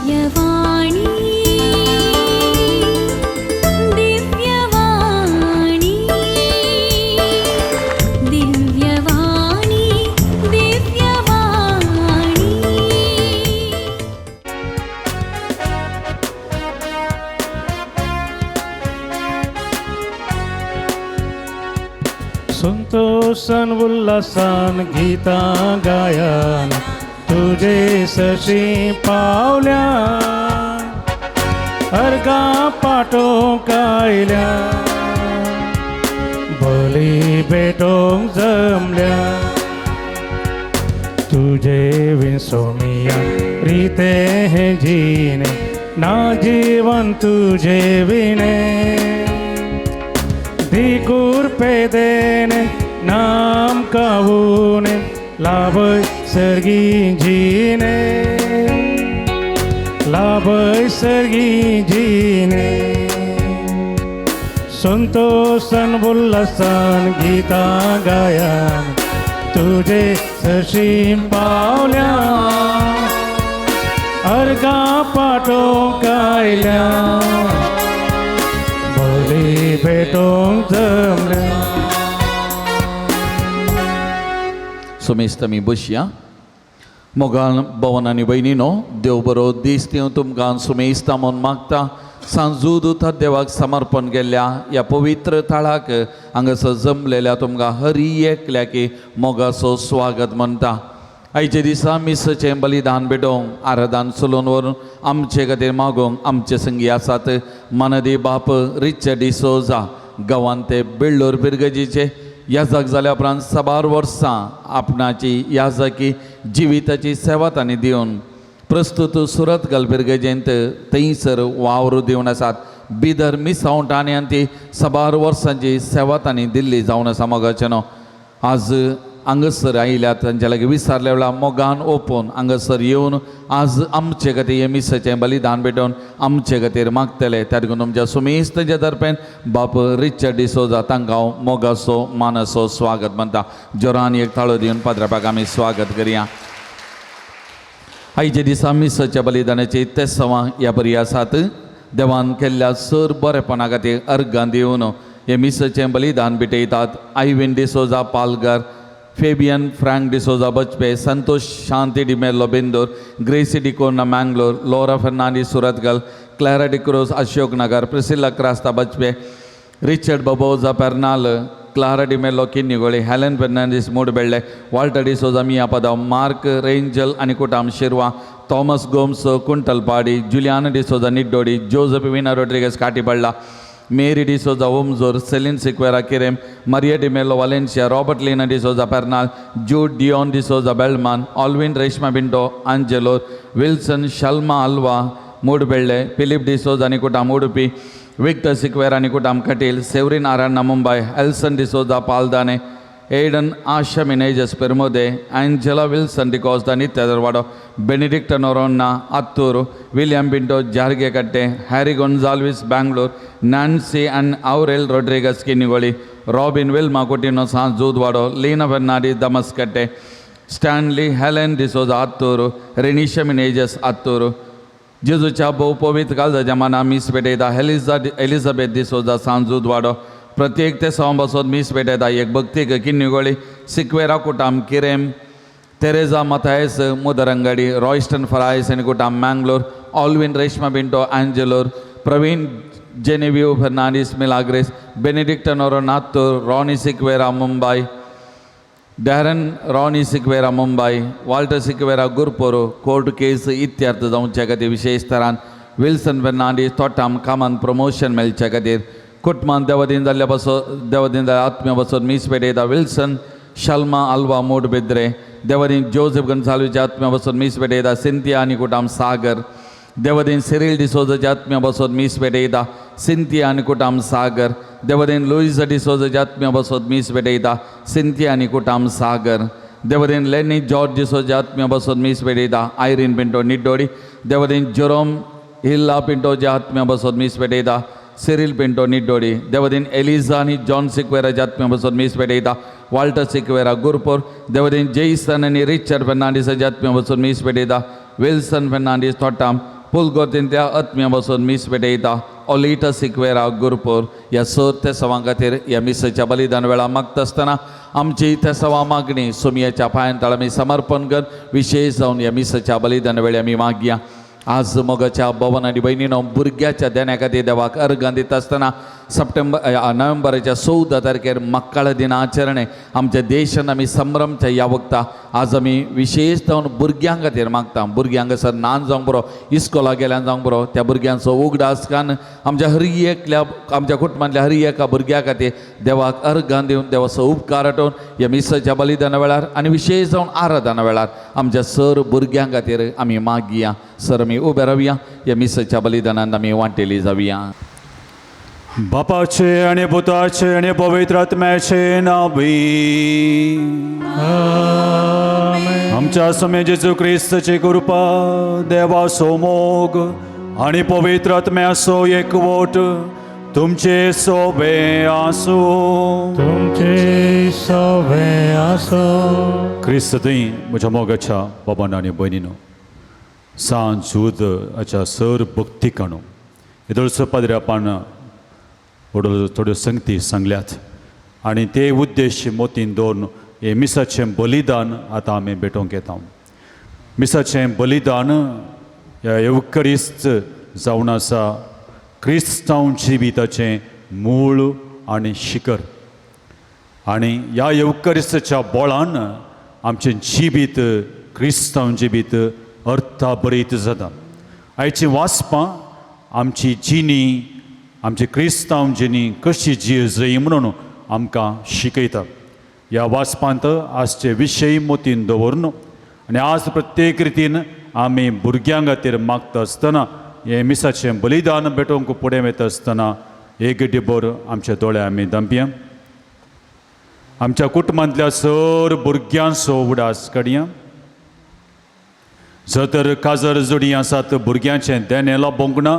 दिव्यवाणी, दिव्यवाणी, दिव्यवाणी, दिव्यवाणी. संतोषान उल्हासान गीतां गायन तुजे सशी पावल्या, अर्गा पाटोवंक आयल्या, बली भेटोवंक जमल्या. तुजे विसोमिया रिते हे जीने ना, जीवन तुजे विणे. दिगूर पेदेने नाम कावूने, लाभय सर्गी जीने, लाभय सर्गी जीने. संतोषान उल्हासान गीतां गायन तुजे सशी पावल्या, अर्गा पाटोवंक आयल्या, बली भेटोवंक जमल्या. सुमेस्त आमी बसया. मोगान भवन आनी भयणीनो, देव बरो दीस दिवं तुमकां. सुमेस्ता म्हूण मागता. सांजू दुता देवाक समर्पण केल्ल्या ह्या पवित्र थळाक हांगासर जमलेल्या तुमकां हरी एकल्याकी मोगाचो स्वागत म्हणटा. आयच्या दिसा मिसाचें बलिदान भेटोवंक, आराधन चलोवन व्हरून आमचे खातीर मागोवंक आमचे संगी आसात मानदी बाप रिचर्ड डिसोजा. गांवांत ते बेळ्ळूर पिरगजीचे याजक जाल्या उपरांत साबार वर्सां आपणाची याजकी जिविताची सेवा तांणी दिवन प्रस्तुत सुरत पिरगजेंत थंयसर वावर दिवन आसात. बिदर मिसावंटांनी आनी ती साबार वर्सांची सेवा तांणी दिल्ली जावन आसा. मोगाचें न्हू, आज हांगासर आयल्यात तांच्या लागीं विचारल्या वेळार मोगान ओपून हांगासर येवन आज आमचे खातीर हे मिसाचें बलिदान भेटोवन आमचे खातीर मागतले. त्या देखून तुमच्या सुमेस्त तांच्या दरम्यान बाप रिचर्ड डिसोजा, तांकां हांव मोगाचो मानाचो स्वागत म्हणटा. जोरान एक ताळो दिवन पाद्रापाक आमी स्वागत करया. आयच्या दिसा मिसाच्या बलिदानाची तेसवां ह्या बरी आसात. देवान केल्ल्या सर बरेपणा खातीर अर्गां दिवन हे मिसाचें बलिदान भेटयतात Ivan D'Souza Palghar, Fabian Frank D'Souza Bajpe, Santosh Shanti D'Mello Bendur, Gracy D'Cunha Mangalore, Laura Fernandes Surathkal, Clara D'Cruz Ashok Nagar, Priscilla Crasta Bajpe, Richard Barbosa Pernal, Clara D'Mello Kinnigoli, Helen Fernandes Moodubelle, Walter D'Souza Miyapadav, Mark Rangel आनी कुटाम Shirva, Thomas Gomes Kuntalpadi, Julian D'Souza Niddodi, Joseph Veena Rodrigues Katipalla, Mary D'Souza Omzoor, Celine Sequeira Querim, Maria D'Mello Valencia, Robert Lina D'Souza Pernal, Jude Dion D'Souza Belman, Alvin Reshma Pinto Angelor, Wilson Shalma Alva Moodubelle, Philip D'Souza आनी कुटाम Udupi, Victor Sequeira आनी कुटाम Kateel, Severine आरान्ना Mumbai, Elson D'Souza Paldane, Aiden Asha Menezes Permode, Angela Wilson D'Costa Nityadarwado, Benedict Noronha Attur, William Pinto Jargekatte, Harry Gonsalves Bangalore, Nancy and Aurel Rodrigues Kinnigoli, Robin Wilma Coutinho San Judwado, Leena Fernandes Damaskatte, Stanley Helen D'Souza Attur, Renisha Menezes Attur. जेजूच्या भोव पवित्र काळजाच्या माना मीस भेटयता हेलिजा Elizabeth D'Souza सांजूदवाडो. प्रत्येक ते सवां बसोत मीस भेटयता एक भक्तीक Kinnigoli, Sequeira कुटाम किरेम, Teresa Mathias Mudarangadi, Royston Ferraes आनी कुटाम Mangalore, Alvin Reshma Pinto Angelor, Praveen Genevieve Fernandes Milagres, Benedict Noronha Attur, Ronnie Sequeira Mumbai, Darren Ronnie Sequeira Mumbai, Walter Sequeira Gurpur, court case इत्यर्थ जावचे खातीर विशेष तरान विल्सन फेर्नांडीस तोटाम कामान प्रमोशन मेळचे खातीर, कुटुंबान देवदीन जाल्ल्या पासत, देवदीन जाल्ल्या आत्म्या पासत मीस पेटयता विल्सन शल्मा आल्वा मोडबेद्रे. देवदीन जोसेफ गन्साल्वीच्या आत्म्या पासत मीस पेटयता सिंथिया आनी कुटाम सागर. देवदीन सिरील डिसोजाच्या आत्म्या पासत मीस पेटयता सिंथिया आनी कुटाम सागर. देवदीन लुईस डिसोजाच्या आत्म्या पासत मीस पेटयता सिंथिया आनी कुटाम सागर. देवदीन लेनी जॉर्ज डिसोजा आत्म्या पासत मीस पेटयता आयरीन पिंटो निड्डोडी. देवदीन जेरोम हिल्ला पिंटोच्या आत्म्या पासत मीस पेटयता सिरील पिंटो निड्डोडी. देवदीन एलिझा आनी जॉन सिक्वेराच्या आत्म्या पासत मीस पेटयता वाल्टर सिक्वेरा गुरपूर. देवदीन जेसन आनी रिचर्ड फेर्नांडीसाच्या आत्म्या पासत मीस पेटयता विल्सन फेर्नांडीस तोटाम. पुलगोतींतल्या आत्म्या बसून मीस भेटयता ओलिटा सिक्वेरा गुरपूर ह्या सर तेसांवां खातीर ह्या मिसाच्या बलिदान वेळा मागता आसतना आमची तेसांवां मागणी सोमयाच्या पांयान तळ आमी समर्पण कर विशेश जावन ह्या मिसाच्या बलिदान वेळी आमी मागया. आज मोगाच्या भवन आनी भयणीनो भुरग्याच्या देण्या खातीर देवाक अर्गां दिता आसतना सप्टेंबर नोव्हेंबराच्या 14 तारखेर मक्काळ दिनाचरणें आमच्या देशान आमी संभ्रमच्या ह्या वखता आज आमी विशेश जावन भुरग्यां खातीर मागता. भुरग्यांक सर ल्हान जावंक बरो इस्कोला गेल्यान जावंक बरो त्या भुरग्यांचो उगडास कान आमच्या हर एकल्या आमच्या कुटुंबांतल्या हर एका भुरग्या खातीर देवाक अर्गां दिवन देवाचो उपकार आठोवन ह्या मिसाच्या बलिदाना वेळार आनी विशेश जावन आराधना वेळार आमच्या सर भुरग्यां खातीर आमी मागया. सर आमी उबे रावया ह्या मिसाच्या बलिदानान आमी वांटेली जावया. बापाचे आणि पुताचे आणि पवित्र आत्म्याचे नावी आमच्या स्वामी जेजू क्रिस्तची कृपा देवाचो मोग आणि पवित्र आत्म्याचो एकवट तुमचे सोबे आसूं. तुमचे सवे आसो. क्रिस्त थंय म्हज्या मोगाच्या बाबान आनी भयणीनो सांज झूद हाच्या सर भक्तिकाणो येदोळचो पाद्र्यापान थोड्यो संगती सांगल्यात आनी ते उद्देश मोतीन दवरून हे मिसाचें बलिदान आतां आमी भेटोवंक येता. मिसाचें बलिदान ह्या येवकरिस्त जावन आसा क्रिस्तांव जिविताचें मूळ आनी शिखर आनी ह्या येवकरिस्ताच्या बळान आमचें जिवीत क्रिस्तांव जिवीत अर्थाभरीत जाता. आयचीं वाचपां आमची जिणी आमची क्रिस्तांव जिणी कशी जी जय म्हणून आमकां शिकयता. ह्या वाचपांत आजचे विशय मोतीन दवरून आनी आज प्रत्येक रितीन आमी भुरग्यां खातीर मागता आसतना हें मिसाचें बलिदान भेटोवंक फुडें वता आसतना एक डिबर आमच्या दोळे आमी धांपया. आमच्या कुटुंबांतल्या सर भुरग्यांचो उडास काडया. जर तर काजर जोडी आसात भुरग्यांचें देणें लाबोवंक ना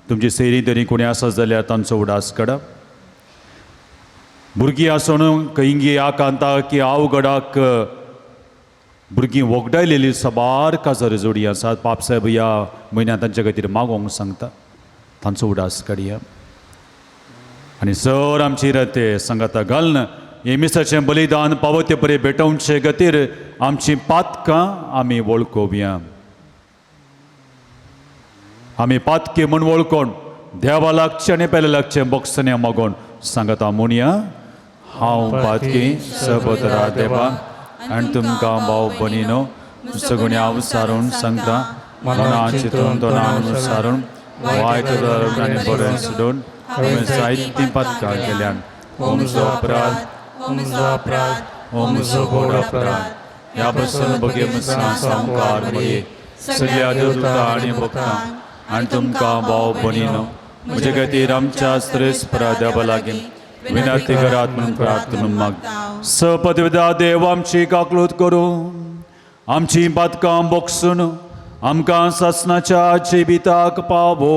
तुमची सैरी तरी कोणी आसा जाल्यार तांचो उडास काडा. भुरगीं आसून खंयगी आकांता की अवघडाक भुरगीं वगडायलेली साबार काजर जोडी आसात. पापसाहेब ह्या म्हयन्यांत तांचे खातीर मागोवंक सांगता तांचो उडास काडया. आनी सर आमची रते सांगाता घालून हे मिसाचें बलिदान पावते बरें भेटोवचे खातीर आमची पातकां आमी वळखोवया. आमी पातके म्हूण वळखोन देवा लागचें आनी पेले लागचें बोगसण्या मागोन सांगता म्हणया. हांव पातकी सबतरा देवा आनी तुमकां भाव भयणीनो सगळ्या हांव सारून सांगता मना चिंतून तोंडान सारून वायट आनी बरें सोडून हांवें जायतीं पातकां केल्यान. हो म्हजो अपराध, हो म्हजो अपराध, हो म्हजो व्हड अपराध. ह्या पासून बगे संवकार मगे सगळ्या देवता आनी भक्तांक आनी तुमकां भाव भयणीनो म्हजे खातीर आमच्या स्त्रेस देवा लागीं विनंती करात म्हणून प्रार्थना माग. सपदविदा देव आमची काकलूत करूं आमची पातकां बोगसून आमकां सासनाच्या जिविताक पावो.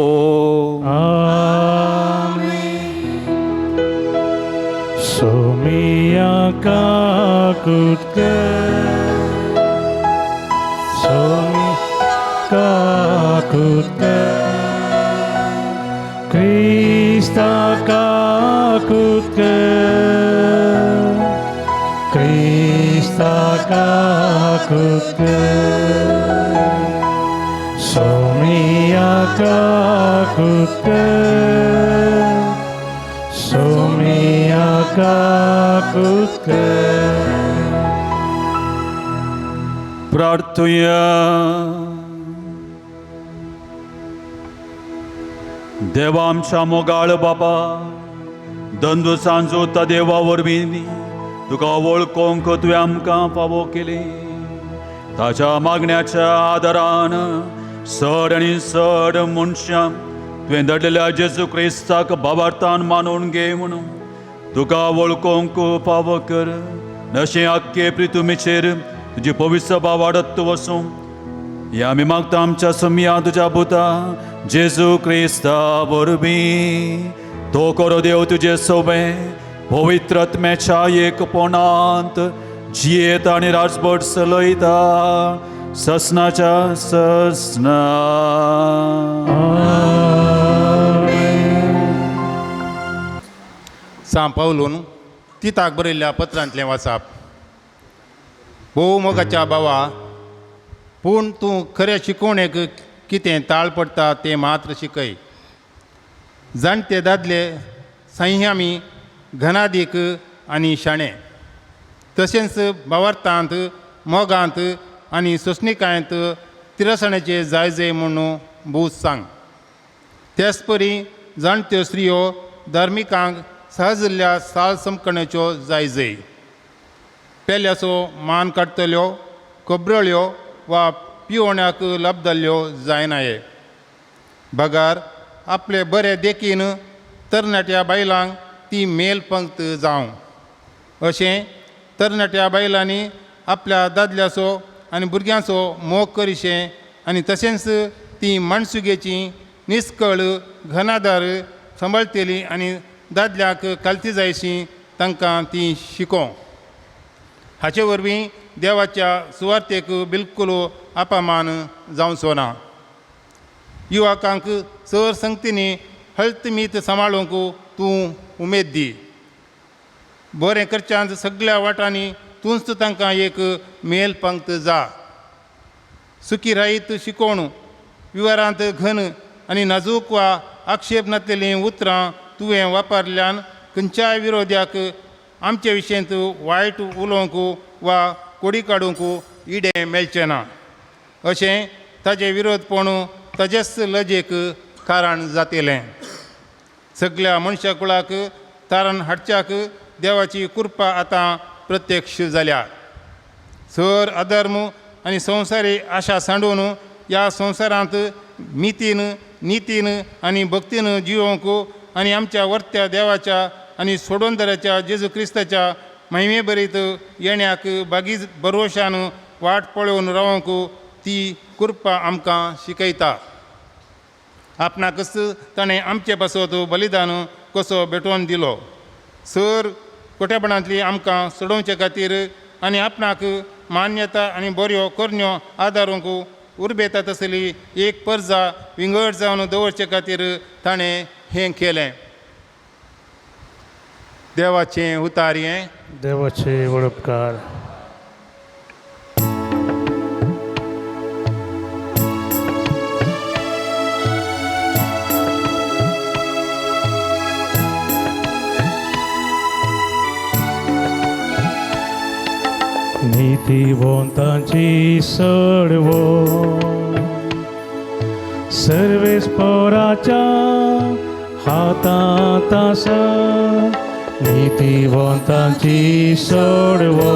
सोमिया काकूत कर सोमी काकूत कर क्रिस्ता काकूत कर क्रिस्ता काकूत कर सोमिया काकूत कर सोमिया काकूत कर. प्रार्थुया. देवा आमच्या मोगाळ बाबा दंदू सांजो त्या देवा वरवीं तुका वळखोंक तुवें आमकां फावो केली. ताच्या मागण्याच्या आदारान सड आनी सड मनशां तुवें धाडलेल्या जेजू क्रिस्ताक बाबार्थान मानून घे म्हणून तुका वळखोंक फावो कर. नशें आख्खे प्रितुमीचेर तुजी पवित्र वाडत वसूं ह्या आमी मागता आमच्या समिया तुज्या पुता जेजू क्रिस्ता वरवीं. तो करो देव तुजे सोबें पवित्र आत्म्याच्या एकपणांत जियेत आनी राजभट चलयता ससनाच्या ससना. सांव पावलून तिताक बरयल्ल्या पत्रांतलें वाचप. भोव मोगाच्या भावा, पूण तूं खऱ्या शिकवणेक कितें ताळ पडटा तें मात्र शिकय. जाणटे दादले संयमी, घनादीक आनी शाणे, तशेंच भावार्थांत, मोगांत आनी सोंसणिकायेंत तिरसणेचे जाय जाय म्हूण भूज सांग. तेच परी जाणट्यो स्त्रियो धार्मिकांक सहजल्ल्या साल समकण्याच्यो जाय जाय, पेल्याचो मान काडटल्यो, खबरळ्यो वा पिवण्याक लब्दल्यो जायनाये, बगार आपले बरे देखीन तरणाट्या बायलांक ती मेल पंक्त जावं. अशें तरणाट्या बायलांनी आपल्या दादल्याचो आनी भुरग्यांचो मोग करिशें आनी तशेंच ती माणसुगेची निस्कळ घनादार सांबाळटली आनी दादल्याक कालती जायशी तांकां ती शिकों. हाचे वरवीं देवाच्या सुवार्तेक बिलकूल अपमान जावचो ना. युवकांक चड संगतींनी हळतमीत सांबाळूंक तूं उमेद दी. बरें करच्यांत सगळ्या वाटांनी तूंच तांकां एक मेल पंक्त जा. सुखी रायत शिकोवण विवरांत घन आनी नाजूक वा आक्षेप नासलेलीं उतरां तुवें वापरल्यान खंयच्याय विरोध्याक आमचे विशयंत वायट उलोवंक वा कोडी काडूंक इडें मेळचें ना. अशें ताजें विरोधपण ताजेच लजेक कारण जातलें. सगल्या मनशा कुळाक तारण हाडच्याक देवाची कृपा आतां प्रत्यक्ष जाल्या. सर अधर्म आनी संवसारी आशा सांडून ह्या संवसारांत मितीन, नितीन आनी भक्तीन जिवोवंक आनी आमच्या वर्त्या देवाच्या आनी सोडोनदाराच्या जेजू क्रिस्ताच्या महिमे भरीत येण्याक बागीच बरोशान वाट पळोवन रावंक ती कृपा आमकां शिकयता. आपणाकच ताणें आमचे पासत बलिदान कसो भेटोवन दिलो सर कोट्यापणांतली आमकां सोडोवचे खातीर आनी आपणाक मान्यता आनी बऱ्यो करण्यो आदारूंक उर्बेता तसली एक परजा विंगड जावन दवरचे खातीर ताणें हें केलें. देवाचें उतारयें. देवाचे वडपकार. नीतिवंतांची सडवो सर्वेस्पराच्या हातांत आसा. नीतिवंतांची सोडवो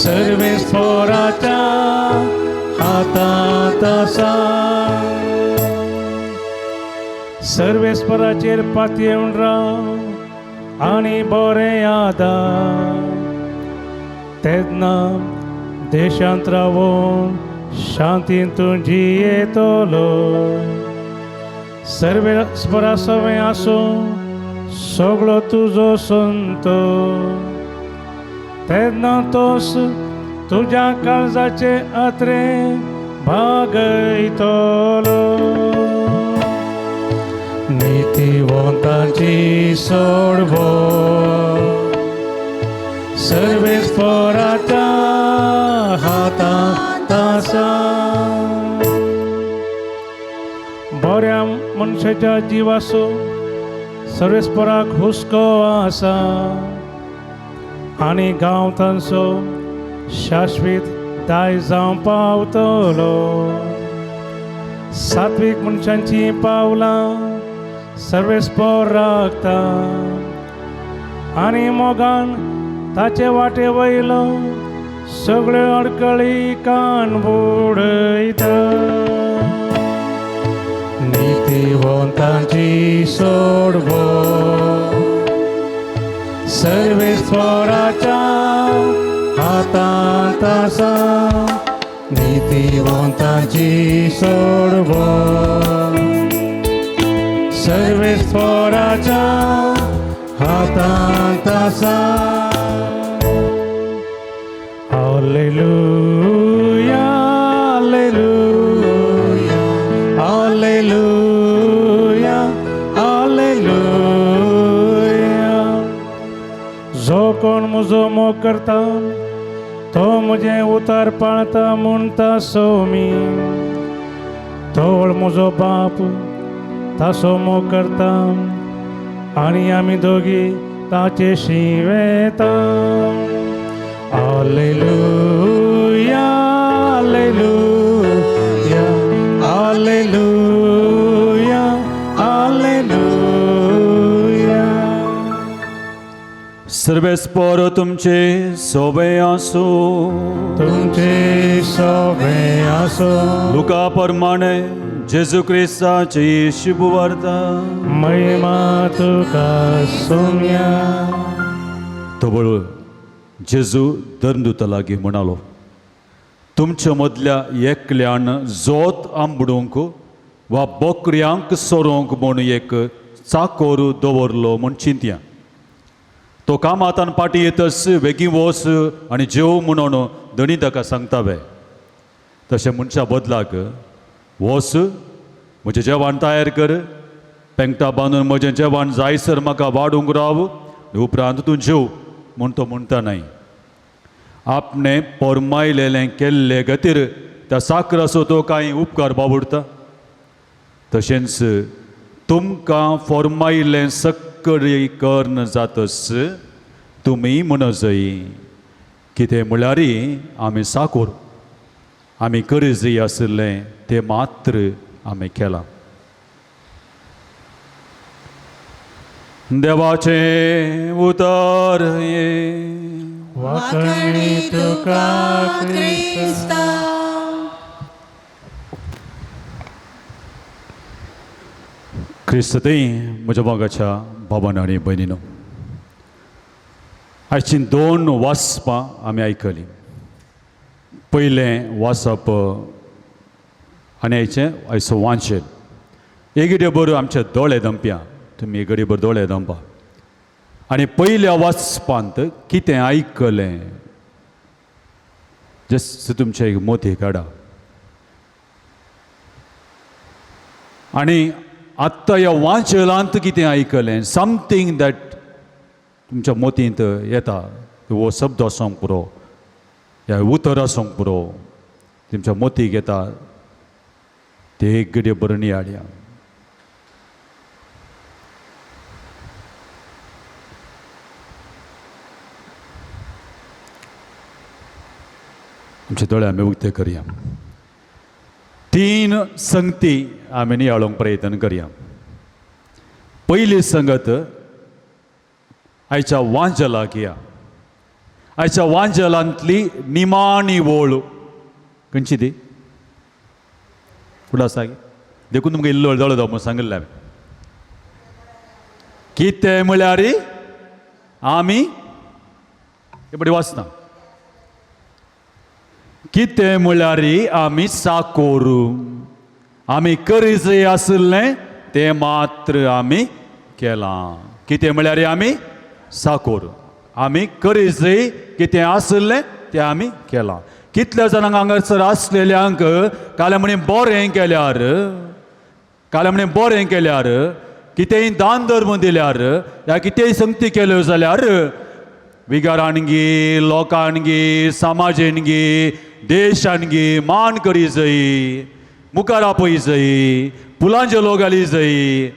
सर्वेस्पराच्या हातांत आसा. सर्वेस्पराचेर पातयेवन राव आनी बरें आदार, तेन्ना देशांत रावून शांतीन तूं जियेतलो. सर्वेस्परा सवें आसूं सगळो तुजो संत, तेन्ना तोस तुज्या काळजाचे अत्रे भागयतलो. नीतिवंतांची सोडवो सर्वेस्पराच्या हातांत आसा. बऱ्या मनशाच्या जिवाचो सर्वेस्पराक हुस्को आसा आनी गांव तांचो शाश्वीत दायज जावं पावतलो. सात्वीक मनशांची पावलां सर्वेस्पर राखता आनी मोगान ताचे वाटे वयलो सगळ्यो अडकळी कान बुडयता. नीतिवंतांची सोडवो सर्वेस्पराच्या हातांत आसा. नीतिवंतांची सोडवो सर्वेस्पराच्या हातांत आसा. Alleluia, alleluia, alleluia, alleluia. जो कोण म्हजो मोग करता तो म्हजें उतार पाळता म्हणटा सोमी. तोवळ म्हजो बाप तासो मोग करता आनी आमी दोगी ताचे शिवेता. Alleluia, alleluia, alleluia, alleluia. सर्वेस्पर तुमचे सोबे आसूं. तुमचे सोबे आसो. लुका प्रमाणे जेजू क्रिस्ताची शुभ वार्ता. महिमा तुका सोम्या. तबळ जेजू धर्मदूता लागीं म्हणालो, तुमच्या मदल्या एकल्यान जोत आंबडूंक वा बोकऱ्यांक सोरोवंक म्हूण एक चाकोर दवरलो म्हूण चिंतया. तो कामातान पाटी येतच बेगीन वच आनी जेव म्हणून धणी ताका सांगता वे? तशें मनशा बदलाक, वच, म्हजें जेवण तयार कर, पेंगटा बांदून म्हजें जेवण जायसर म्हाका वाडूंक राव, उपरांत तूं जेव म्हूण तो म्हणटा न्हय. आपणें पोरमायलेलें केल्ले खातीर त्या साकराचो तो कांय उपकार बाबुडता. तशेंच तुमकां फॉर्मायिल्लें सक्कडी कर्ण जातच तुमी म्हणजय, कितें म्हळ्यार आमी साकोर, आमी करजय आशिल्लें तें मात्र आमी केलां. देवाचें उतर हें. वाखाणी तुका क्रिस्ता. क्रिस्तय म्हज्या मोगाच्या बाबान आनी भयणीनो, आयचीं दोन वाचपां आमी आयकलीं. पयलें वाचप आनी आयचें आयचो वाचन. एक बरो आमचे दोळे दंपया, तुमी एक बरो दोळे दंपा. आनी पयल्या वाचपांत कितें आयकलें जस्ट तुमचें एक मोती काडा. आनी आत्तां ह्या वाचनांत कितें आयकलें, समथींग that तुमच्या मोतींत येता, हो शब्द आसूंक पुरो, ह्या उतर आसूंक पुरो, तुमच्या मोतीक येता ते एक घडये बरोवन हाडया. आमचे दोळे आमी उक्ते करया. तीन संगती आमी नियाळूंक प्रयत्न करया. पयली संगत आयच्या वांजलाक या. आयच्या वांजलांतली निमाणी वळ खंयची ती फुडें आसा देखून तुमकां इल्लो दोळे जावं म्हूण सांगिल्लें हांवें. कितें म्हळ्यार आमी हे बडी वाचना. कितें म्हळ्यार आमी साकोर, आमी करीजय आशिल्लें तें मात्र आमी केलां. कितें म्हळ्यार आमी साकोर, आमी करीजय कितें आशिल्लें तें आमी केलां. कितल्या जाणांक हांगासर आसलेल्यांक काल्या म्हणी बरें केल्यार, काल्या म्हणी बरें केल्यार, कितेंय दान धर्म दिल्यार, या कितेंय संगती केल्यो जाल्यार विगारानगी, लोकांगी, समाजेनगी, देशानगी मान करी जाय, मुखार आपय जाय, फुलांचे लोक घाली जाय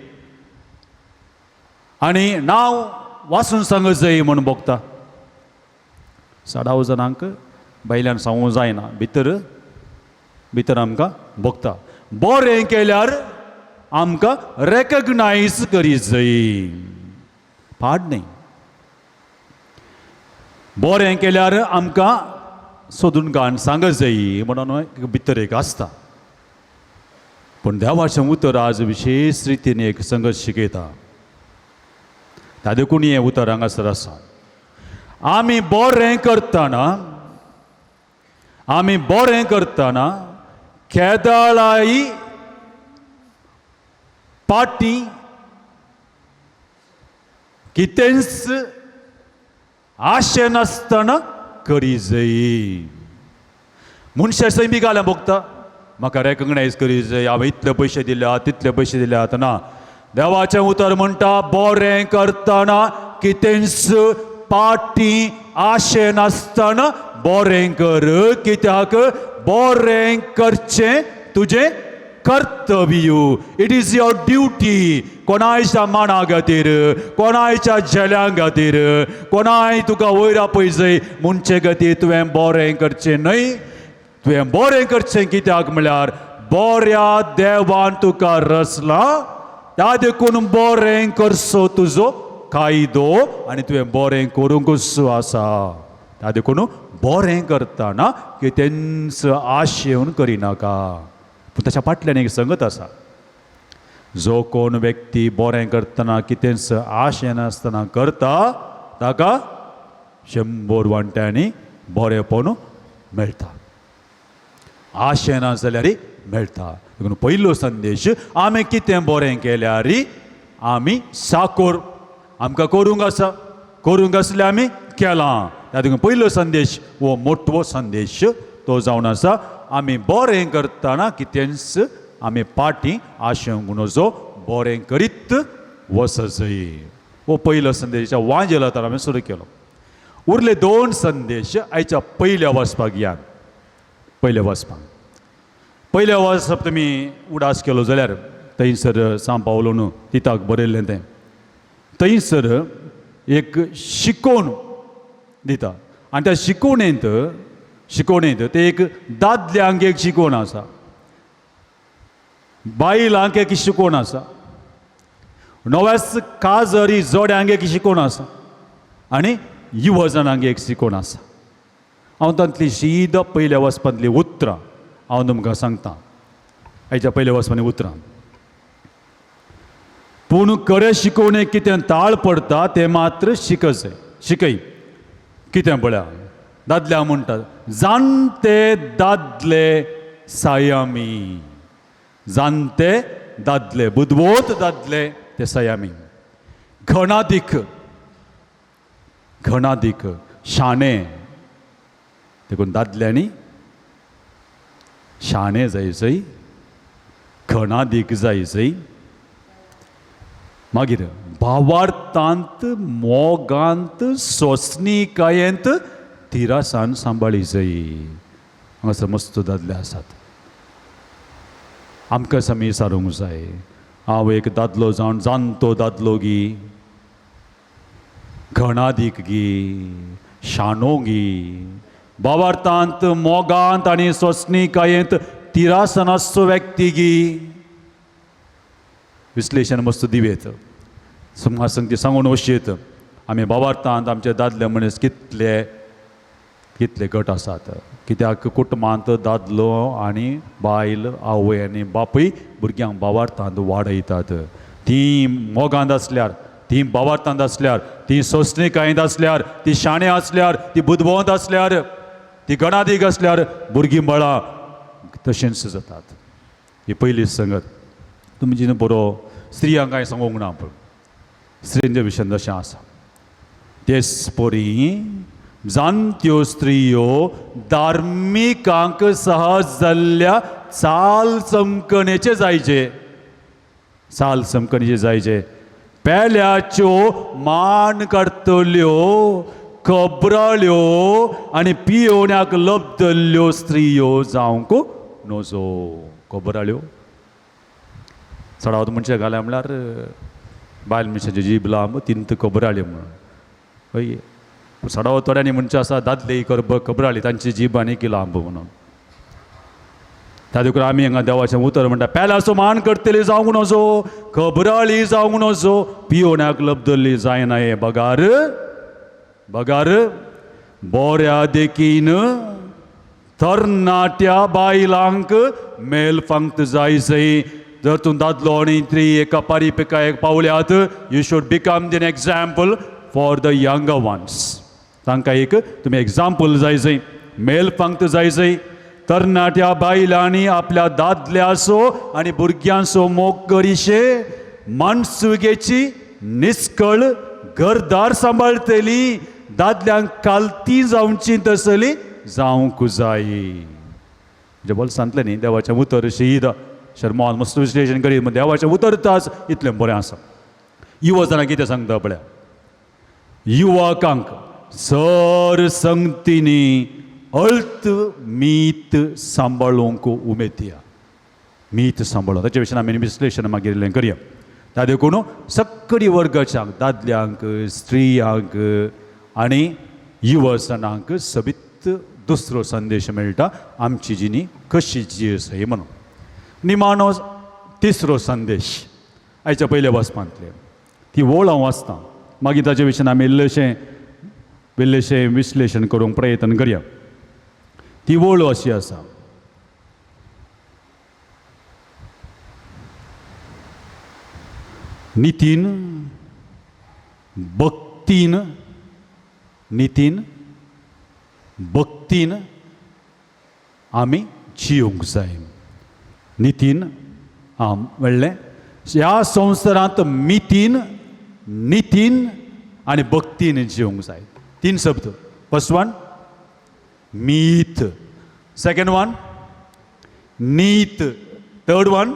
आनी नांव वाचून सांग जाय म्हूण भोगता. साडाव जाणांक भायल्यान सांगूंक जायना, भितर भितर आमकां भोगता. बरें केल्यार आमकां रेकग्नायज करी जाय, पाड न्हय. बरें केल्यार आमकां सोदून काड सांग जाय म्हणून भितर एक आसता. पूण देवाचें उतर आज विशेश रितीन एक संगत शिकयता. ता देखून हें उतर हांगासर आसा. आमी बरें करतना, आमी बरें करतना केदळाय पाटी कितेंच आशे नासतना करी जाय. मनशां सैमी गाल्यां भोगता म्हाका रेकग्नायज करी जाय, हांवें इतले पयशे दिल्या तितले पयशे दिल्यात. ना, देवाचें उतर म्हणटा बरें करतना कितेंच पाटी आशे नासतना बरें कर, कित्याक बरें करचें तुजें कर्तव्य. It is your duty. कोणायच्या माना खातीर, कोणायच्या झेल्यां खातीर, कोणाय तुका वयर आपयजय म्हणचे खातीर तुवें बरें करचें न्हय. तुवें बरें करचें कित्याक म्हळ्यार बऱ्या देवान तुका रचला, त्या देखून बरें करचो तुजो कायदो आनी तुवें बरें करूंकच आसा. त्या देखून बरें करतना कितेंच आशेवन करिनाका. पूण ताच्या फाटल्यान एक संगत आसा. जो कोण व्यक्ती बरें करतना कितेंच आशेनासतना करता ताका 100 वांट्यांनी बरेंपण मेळटा, आशेना जाल्यार मेळटा. देखून पयलो संदेश, आमी कितें बरें केल्यार आमी साकोर, आमकां करूंक आसा, करूंक आसलें आमी केलां. त्या देखून पयलो संदेश हो मोटवो संदेश तो जावन आसा, आमी बरें करतना कितेंच आमी पाटी आशेवंक नजो, बरें करीत वसजय. हो पयलो संदेश वांजेला तर आमी सुरू केलो. उरले 2 संदेश आयच्या पयल्या वाचपाक यान. पयल्या वाचपाक, पयल्या वाचप तुमी उडास केलो जाल्यार थंयसर सांव पावलोन तिताक बरयल्लें तें थंयसर एक शिकोवण दिता आनी त्या शिकोवणेंत शिकोवणेंत ते एक दादल्यांक एक शिकोवण आसा, बायलांक एक शिकोवण आसा, नव्याच काजरी जोड्यांक एक शिकोवण आसा आनी युवजणांक एक शिकोवण आसा. हांव तांतली शीद पयल्या वचपांतली उतरां हांव तुमकां सांगता. आयच्या पयल्या वचपांतली उतरां, पूण खरें शिकोवणेक कितें ताळ पडटा तें मात्र शिकच शिकय. कितें पळया दादल्या म्हणटात जाणटे दादले सायामी, जाणटे दादले बुदवंत दादले ते सयामी, घणादीक घणादीक शाणे. देखून दादल्यांनी शाणे जायजय, घणादीक जायजय. मागीर भावार्थांत मोगांत सोंसणीकायेंत तिरासान सांबाळी जाय. हांगासर मस्त दादले आसात, आमकां समी सारूंक जाय. हांव एक दादलो जावन जाणटो दादलो गी, घणादीक गी, शाणो गी, भावार्थांत मोगांत आनी सोंसणीकायेंत तिरासन आसचो व्यक्ती गी. विश्लेशण मस्त दिवेत सुमार सांगून वशेत आमी भावार्थांत आमचे दादले मनीस कितले कितले गट आसात. कित्याक कुटुंबांत दादलो आनी बायल, आवय आनी बापूय भुरग्यांक भावार्थांत वाडयतात. तीं मोगांत आसल्यार, तीं भावार्थांत आसल्यार, तीं सोंसणीकायेंत आसल्यार, ती शाणे आसल्यार, ती बुदवंत आसल्यार, ती गणादीक आसल्यार भुरगीं बळां तशेंच जातात. ही पयली संगत तुमची बरो स्त्रियांक कांय सांगूंक ना, पूण स्त्रियांच्या विशयान तशें आसा. तेच परी जाणट्यो स्त्रियो धार्मिकांक सहज जाल्ल्या चाल चमकणेचे जायचे, चाल चमकणेचे जायचे. पेल्याच्यो मान काडटल्यो, खबराळ्यो आनी पियोवण्याक लब्दल्ल्यो स्त्रियो जावंक नजो. खबराळ्यो चडावत मनशां घाल्या म्हणल्यार बायल मनशाची जीब लांब तिंत खबराळ्यो म्हणून. हय, चडावत थोड्यांनी म्हणचें आसा दादले खबराळी तांची जीब आनी लांब म्हणून. त्या देखून आमी हांगा देवाचें उतर म्हणटा पेल्याचो मान करतली जावंक नजो, खबराळी जावंक नजो, पियोवण्याक लब्दल्ली जायना. हे बगार बगार बऱ्या देखीन तरणाट्या बायलांक मेल फांगत जाय जय. जर तूं दादलो आनी त्री एका पारी एक पावल्यात, you should become an example for the younger ones. तांकां एक तुमी एग्जाम्पल जाय जय, मेल फांगत जाय जय. तरणाट्या बायलांनी आपल्या दादल्याचो आनी भुरग्यांचो मोग करिशे, माणसुगेची निस्कळ घरदार सांबाळटली, दादल्यांक कालती जावची तसली जावंक जाय. म्हणजे बोल्सांतलें न्ही देवाचें उतर शीद शर्मान मस्त विश्लेशण करीत देवाचें उतर तास इतलें बरें आसा. युवा जाणां कितें सांगता पळया, युवकांक सर संगतींनी अल्त मीत सांबाळूंक उमेद दिया. मीत सांबाळूंक ताचे विशीं आमी विश्लेशण मागीर इल्लें करया. त्या देखून सक्कडी वर्गाच्यांक, दादल्यांक, स्त्रियांक आनी युवजणांक सबित दुसरो संदेश मेळटा आमची जिणी कशी जियेसय म्हणून. निमाणो तिसरो संदेश आयच्या पयल्या वाचपांतले ती ओळ हांव वाचतां, मागीर ताचे विशीं आमी इल्लेशें इल्लेशें विश्लेशण करूंक प्रयत्न करया. ती ओळ अशी आसा, नितीन भक्तीन, नितीन भक्तीन आमी जिवंक जाय. नितीन आम म्हणलें ह्या संवसारांत मितीन, नितीन आनी भक्तीन जिवंक जाय. तीन शब्द. फर्स्ट वन मीत, सेकंड वन नीत, थर्ड वन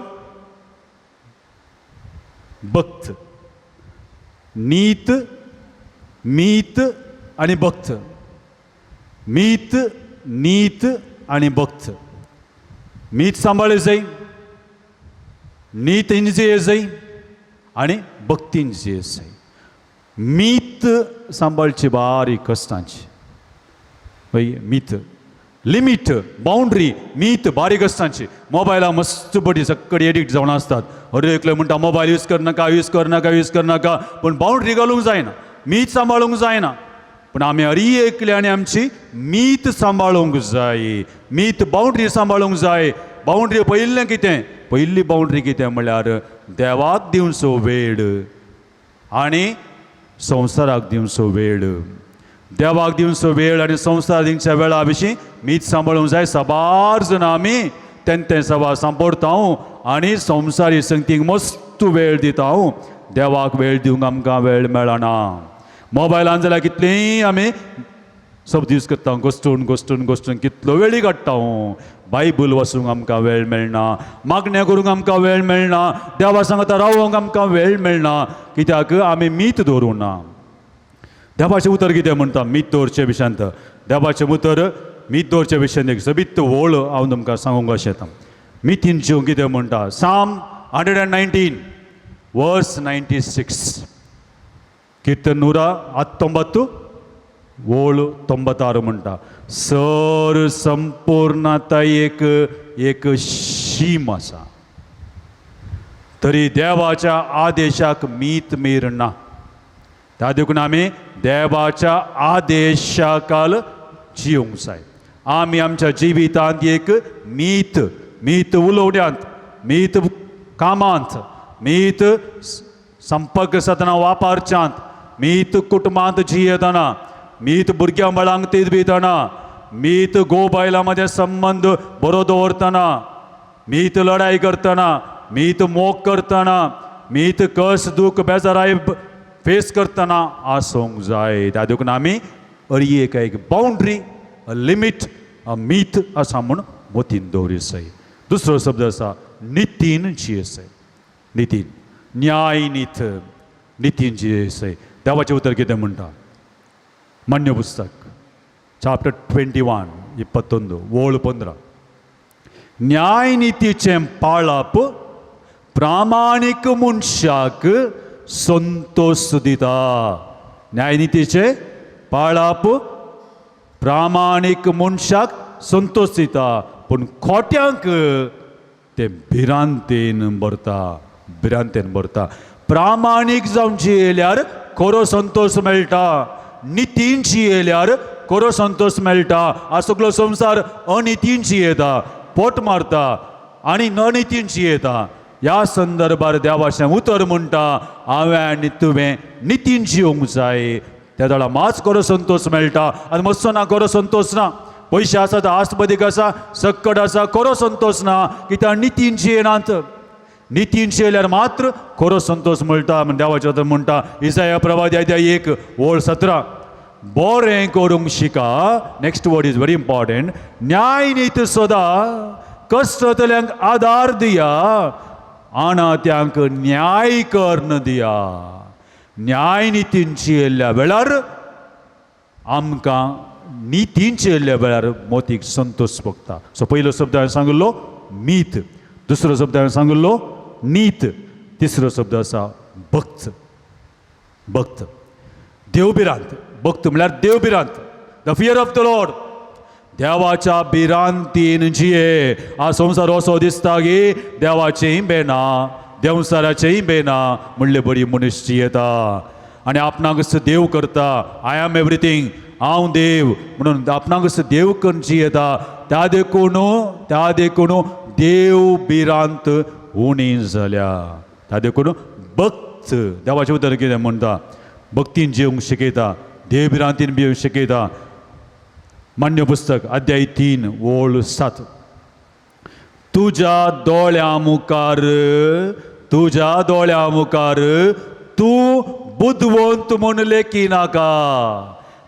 भक्त. नीत, मीत आनी भक्त. मीत, नीत आनी भक्त. मीत सांबाळ्ळे जाय, नीत इंजे जाय आनी भक्तीन जे जाय. मीत सांबाळची बारीक कश्टांची हय, मीत लिमीट बाउंड्री मीत बारीक कश्टांची. मोबायला मस्त बडी सक्कडी एडिक्ट जावन आसतात. अरे एकले म्हणटा मोबायल यूज करनाका, यूज करनाका, यूज करनाका, पूण बाउंड्री घालूंक जायना, मीत सांबाळूंक जायना. पूण आमी हरी एकले आनी आमची मीत सांबाळूंक जाय, मीत बाउंड्री सांबाळूंक जाय. बाउंड्री पयिल्लें कितें, पयली बाउंड्री कितें म्हणल्यार देवाक दिवचो वेळ आनी संवसाराक दिवचो वेळ. देवाक दिवचो वेळ आनी संवसार दिवच्या वेळा विशीं मीत सांबाळूंक जाय. साबार जाणां आमी तें सभा सांपडटा आनी संवसारी संगतीक मस्त वेळ दिता, देवाक वेळ दिवंक आमकां वेळ मेळना. मोबायलान जाल्यार कितलींय आमी सब दीस करता, गोश्टून गोश्टून गोश्टून कितलो वेळी काडटा. बायबल वाचूंक आमकां वेळ मेळना, मागणें करूंक आमकां वेळ मेळना, देवा सांगता रावोंक आमकां वेळ मेळना, कित्याक आमी मीत दवरूंक ना. देवाचें उतर कितें म्हणटा मीत दवरचे विशयांत? देवाचें उतर मीत दवरचे विशयांत एक सबीत ओळ हांव तुमकां सांगूंक अशें येता. मितीन जीव कितें म्हणटा? साम 119 वर्स 96, कीर्तन 119 ओळ 96 म्हणटा, सर संपूर्णतायेक एक शीम आसा, तरी देवाच्या आदेशाक मीत मीर ना. त्या देखून आमी देवाच्या आदेशाकाल जिवंक जाय. आमी आमच्या जिवितांत एक मीत, मीत उलोवण्यांत, मीत कामांत, मीत संपर्क साधना वापरच्यांत, मीत कुटुंबांत जियेतना, मीत भुरग्यां बाळांक तीत दितना, मीत घोव बायलां मदें संबंद बरो दवरतना, मीत लढाई करतना, मीत मोग करतना, मीत कस दूख बेजाराय फेस करतना आसूंक जाय. त्या देखून आमी अरी एक एक बाउंड्री, लिमीट, मीत आसा म्हूण मतीन दवरी जाय. दुसरो शब्द आसा नितीन जियेसय. नितीन, न्याय नीत, नितीन जियेसय. देवाचें उतर कितें म्हणटा? मान्य पुस्तक चाप्टर 21 21 ओळ 15, न्यायनितीचें पाळप प्रामाणीक मनशाक संतोष दिता. न्यायनितीचें पाळप प्रामाणीक मनशाक संतोष दिता, पूण खोट्यांक तें भिरांतेन भरता, भिरांतेन भरता. प्रामाणीक जावन जियेल्यार खरो संतोष मेळटा, नितीन जियेल्यार खरो संतोष मेळटा. आज सगलो संवसार अनितीन जियेता, पोट मारता आनी अनितीन जियेता. ह्या संदर्भार देवाचें उतर म्हणटा, हांवें आनी तुवें नितीन जिवंक जाय. त्या वेळार मात खरो संतोष मेळटा. आनी मस्तो ना, खरो संतोष ना. पयशे आसात, आसबदीक आसा, सक्कड आसा, खरो संतोष ना, कित्याक नितीन जियेनात. नितीन जियेल्यार मात्र खरो संतोष मेळटा. म्हण देवाचें उतर म्हणटा, इसाया प्रवादी अध्याय 1 ओळ 17, बरें करूंक शिका. Next word is very important. न्याय नीत सोदा, कश्टतल्यांक आदार दिया, अनाथ्यांक न्याय कर्ण दिया. न्याय नितीन जियेल्ल्या वेळार आमकां नितीन जियेल्ल्या वेळार मोतीक संतोश भोगता. सो पयलो शब्द हांवें सांगिल्लो मीत, दुसरो शब्द हांवें सांगिल्लो नीत, तिसरो शब्द आसा भक्त. भक्त देवभिरांत. भक्त म्हळ्यार देवभिरांत, the fear of the Lord. देवाच्या भिरांतीन जिये. आज संवसार असो दिसता की देवाचेंय बेना देंवसाराचेंय बेना म्हणले बरी मनीस जियेता आनी आपणाकच देव करता. I am everything, हांव देव म्हणून आपणाकच देव करून जियेता. त्या देखून त्या देखून देव भिरांत उणी जाल्या. त्या देखून भक्त देवाचें उतर कितें म्हणटा, भक्तीन जिवंक शिकयता, देव भिरांतीन जिवंक शिकयता. मान्य पुस्तक अध्याय 3 ओळ 7. तुज्या दोळ्या मुखार, तुज्या दोळ्या मुखार तूं बुदवंत म्हूण लेखी नाका.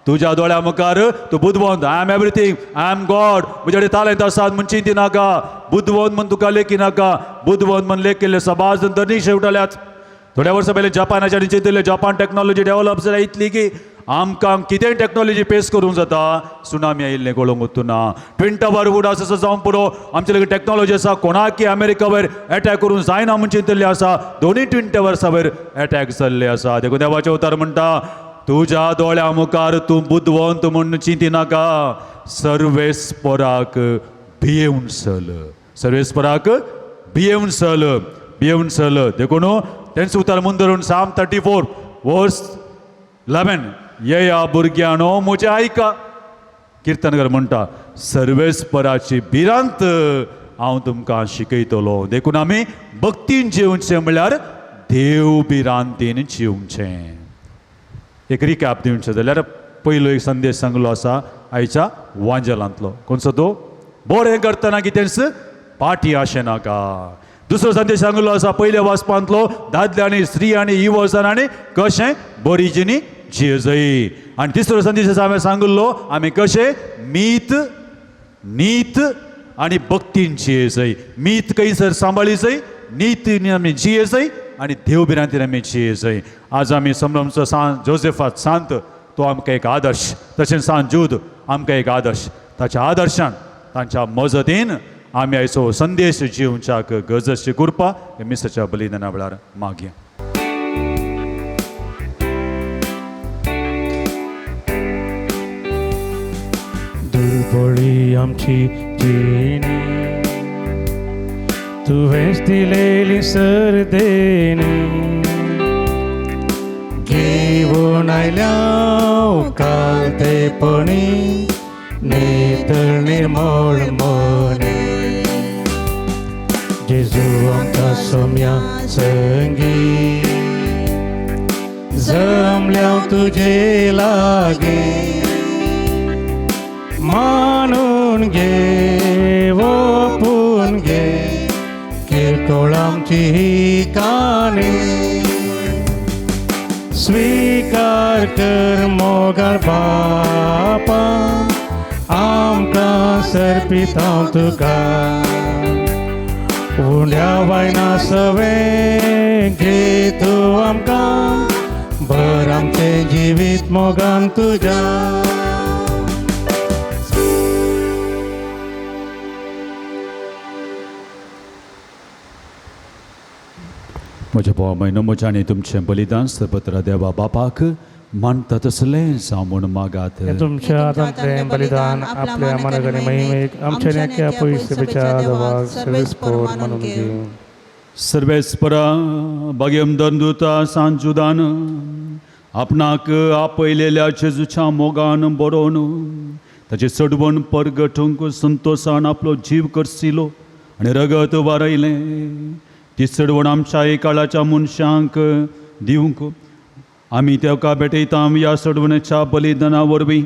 तुज्या दोळ्या मुखार तूं बुदवंत, I am everything, I am God, म्हजे कडेन तालेंत आसात म्हूण चिंती नाका. बुदवंत म्हूण तुका लेखी नाका. बुदवंत म्हूण लेखिल्ले सबाज धरणी शेवटल्यात. थोड्या वर्सां पयलीं जपानाच्या चिंतिल्लें, जपान टॅक्नॉलॉजी डेवलप जाल्या इतली की आमकां कितेंय टॅक्नॉलॉजी पेस करूंक जाता. सुनामी आयिल्लें कळोवंक वचूना. ट्विन टावर उडास आसा जावंक पुरो, आमचे लागीं टॅक्नॉलॉजी आसा, कोणाकी अमेरिका वयर एटॅक करूंक जायना म्हूण चिंतिल्लें आसा. दोनूय ट्विन टावर्सा वयर एटॅक जाल्ले आसा. देखून देवाचें उतर म्हणटा, तुज्या दोळ्या मुखार तूं बुदवंत म्हूण चिंती नाका, सर्वेस्पराक भियेवन चल, सर्वेस्पराक भियेवन चल, भियेवन चल. देखून तेंच उतर मुंदरून धरून साम 34 वर्स 11, येया भुरग्यांनो म्हजें आयका. किर्तनकर म्हणटा, सर्वेस्पराची भिरांत हांव तुमकां शिकयतलो. देखून आमी भक्तीन जिवचें म्हळ्यार देव भिरांतीन जिवचें. एक रिकॅप दिवचें जाल्यार पयलो एक संदेश सांगलो आसा आयच्या वांजेलांतलो, कोणसो तो बरें करतना कितेंच पाटी आशें नाका. दुसरो संदेश सांगलो आसा पयल्या वाचपांतलो, दादल्यांनी स्त्रियांनी युवजाणांनी कशें बरी जिणी जियेजय. आनी तिसरो संदेश आसा हांवें सांगिल्लो, आमी कशें मीत नीत आनी भक्तीन जियेजय. मीत खंयसर सांबाळी जाय, नीतीन आमी जियेजय आनी देव भिरांतीन आमी जियेजय. आज आमी संभ्रमचो सान जोसेफात सांत, तो आमकां एक आदर्श, तशेंच सान जूद आमकां एक आदर्श. ताच्या आदर्शान तांच्या मजतीन आमी आयचो संदेश जिवच्याक गरज करपा हे मिसाच्या बलिदाना वेळार मागया. दुर्बळी आमची जिणी तुवेंच दिलेली सरदेणी, घेवन आयल्या कालतेपणी नितळ निर्मळ मनी. जेजू आमकां सोम्या संगी जमल्या तुजे लागीं, मानून घे ओपून घे किरकोळ आमची ही काणी. स्वीकार कर मोगाळ बापा, आमकां सर्पिता तुका. उंड्या वायना सवें घे तूं आमकां, भर आमचें जिवीत मोगान तुज्या. म्हज्या भावा म्हयनो, म्हज्या आनी तुमचें बलिदान सर्वत्र देवा बापाक मानता तसलें जावं म्हूण मागात. हें तुमच्या हातांतलें बलिदान आपल्या मनगणी महिमेक आमच्या नेक्या पयसुच्या देवाक सर्वेस्पोर मानून घेवं. सर्वेस्परा भाग्यम दंदुता सांजुदान आपणाक आपयलेल्या जेजूच्या मोगान बरोवन ताचें चडवण परगटूंक संतोशान आपलो जीव करसिलो आनी रगत वारयलें. ती चडवण आमच्या काळाच्या मनशांक दिवंक आमी तेका भेटयता. ह्या चडवणेच्या बलिदाना वरवीं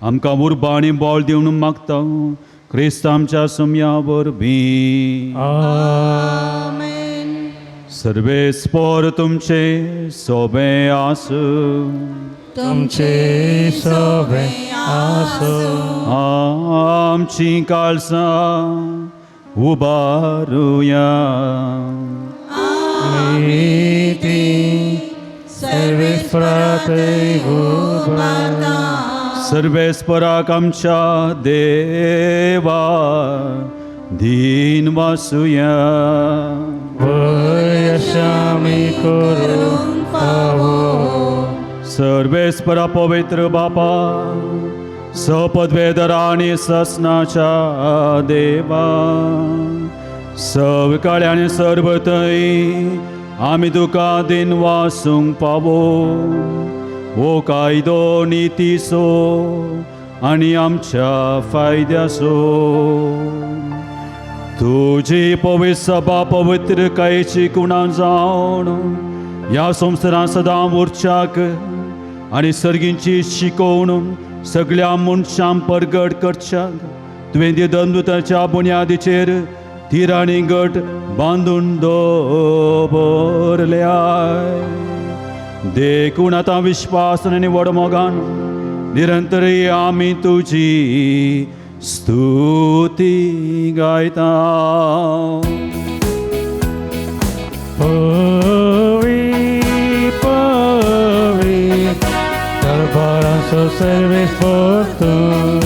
आमकां उर्बा आनी बळ दिवन मागता, क्रिस्त आमच्या सम्या वरवीं. आमेन. सर्वेस्पोर तुमचे सोबे आसूं. तुमचे सोबे आसो. आमची काळसां उबारुया. नीती सर्वेस्परातय उबारता. सर्वेस्पराक आमच्या देवा दीन वासुया. वयशामी करूंक फावो. सर्वेस्परा पवित्र बापा, सपदवेदरा आनी ससनाच्या देवा, सवकाळी आनी सर्वतय आमी तुका दिन वासूंक पावो हो कायदो नितीचो आनी आमच्या फायद्याचो. तुजी पवित्र सभा पवित्रकायेची कुणां जावन ह्या संवसारांत सदां उरच्याक आनी सर्गींची शिकोवण सगळ्या मनशांक परगट करच्याक तुवें दंदुताच्या बुन्यादीचेर थीर आनी गट बांदून दवरल्या. देखून आतां विश्वासान आनी व्हड मोगान निरंतरय आमी तुजी स्तुती गायता. पवी पवी दरबाराचो सर्वेस्पर तूं,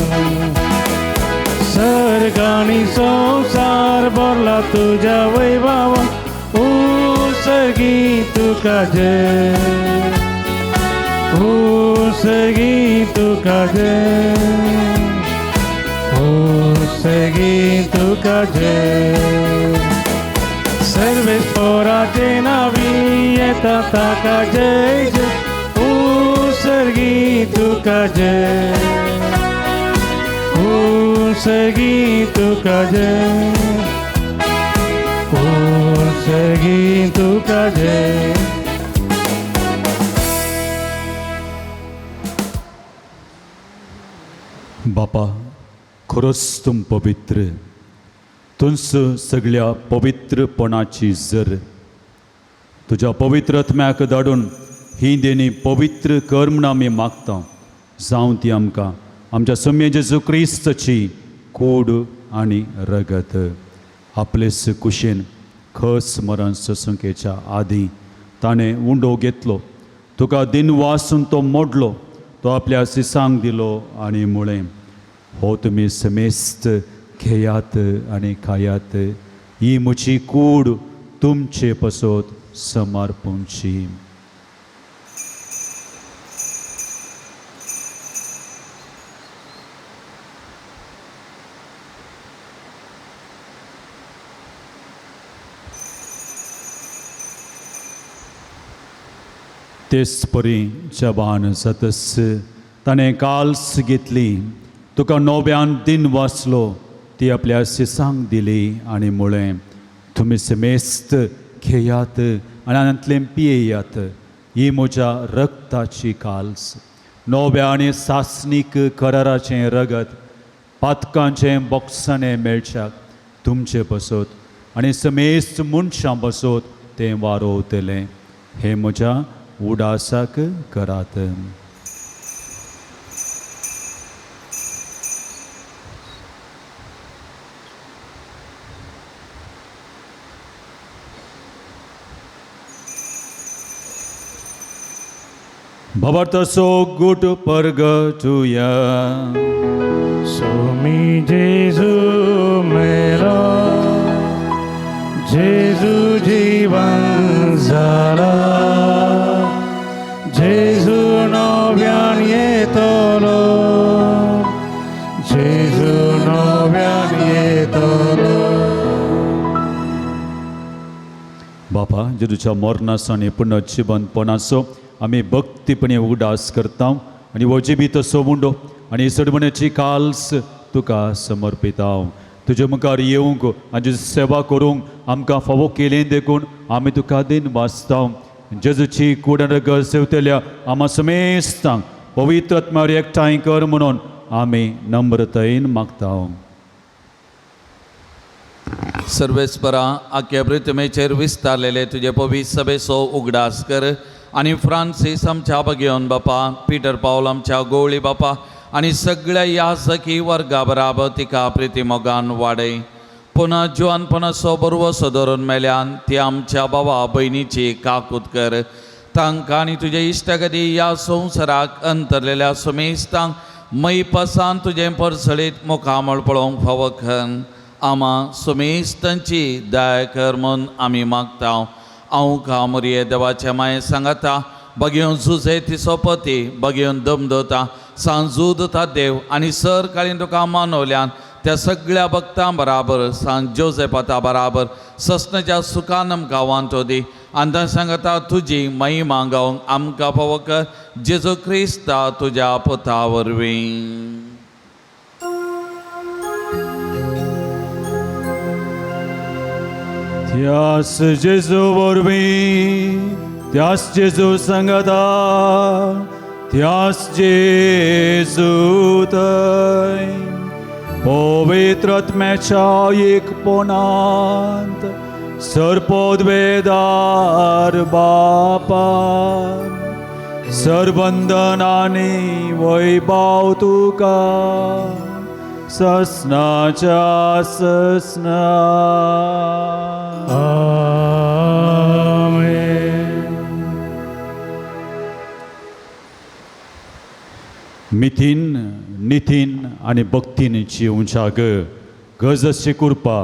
सर्ग आनी संवसार भरला तुज्या वैभवान. उसगी तुका जय, उसगी तुका जय, उसगी तुका जय. सर्वेस्पराचे नावी येता ताका जय जय, उसगी तुका जय, उसगी तुका जय, उसगी तुका जय. बापा, खरोच तूं पवित्र, तुंच सगळ्या पवित्रपणाची जर. तुज्या पवित्र आत्म्याक धाडून ही देणी पवित्र कर म्हूण आमी मागता. जावं ती आमकां आमच्या सम्य जेजू क्रिस्तची कूड आनी रगत. आपलेच कुशेन खस मरण ससंकेच्या आदीं ताणें उंडो घेतलो, तुका दिन वासून तो मोडलो, तो आपल्या सिसांक दिलो आनी म्हळें, हो तुमी समेस्त घेयात आनी खायात, ही म्हजी कूड तुमचे पसत समर्पूंची. तेच परी जेवण जातच ताणें काल्स घेतली, तुका नव्यान दिन वाचलो, ती आपल्या सिसांक दिली आनी म्हळें, तुमी समेस्त घेयात आनी आंतलें पियेयात, ही म्हज्या रक्ताची काल्स, नव्या आनी सासणीक कराराचें रगत, पातकांचें बोगसाणें मेळच्याक तुमचे पसत आनी समेस्त मनशां पसत तें वारोवतलें. हें म्हज्या उडासाक करात. भवार्थाचो गुट परगटुया. सोमी जेजू मेलो, जेजू जीवन जाला, जेजू नव्यान येतलो, जेजू नव्यान येतलो. बापा, जेजूच्या मरणाचो आनी पुनर्जिवनपणाचो आमी भक्तीपणे उगडास करता आनी हो जिवीत असो उंडो आनी सडमण्याची काल्स तुका समर्पिता. तुजे मुखार येवंक आनी तुजी सेवा करूंक आमकां फावो केली देखून आमी तुका दिन वाचता. जेजूची कूड आनी रगत सेवतल्या आमा समेस्तांक पवित्र आत्म्यार एकठांय कर म्हणून आमी नम्रतायेन मागता. सर्वेस्परा, आख्या पृथ्वीचेर विस्तारलेले तुजे पवित्र सभेचो उगडास कर आनी फ्रांसीस आमच्या बगेवन बापा, पिटर पावल आमच्या गोवळी बापा आनी सगळ्या ह्या सखी वर्गा बराबर तिका प्रिती मोगान वाडय. पुन्हा जुवानपणाचो बरवसो धरून मेल्यान ती आमच्या बाबा भयणीची काकूत कर. तांकां आनी तुजे इश्टागती ह्या संवसाराक अंतरलेल्या सुमेस्तांक मैपसान तुजें परसळीत मुखामळ पळोवंक फावो कर. आमा सुमेस्तांची दया कर म्हूण आमी मागता. हांव कामुरये देवाच्या माये सांगाता बगेवन जुजे तिचो पती बगेवन दमदता सांजूद देव आनी सर काळीन तुका मानवल्यान त्या सगळ्या भक्तां बराबर सांत जोजेपाता बराबर ससनाच्या सुखान आमकां वांटो दी आनी सांगता तुजी महिमा गावंक आमकां फावो कर जेजू क्रिस्ता तुज्या पुता वरवीं. त्यास जेजू वरवीं, त्यास जेजू सांगता, त्यास जेजू थंय पवित्र आत्म्याच्या एकपणांत सर्पोद्वेदार बापा सरबंधनानी वैभाव तुका ससनाच्या ससना. आमेन. मिथीन निथीन आनी भक्तीन जिवच्या गजशी कृपा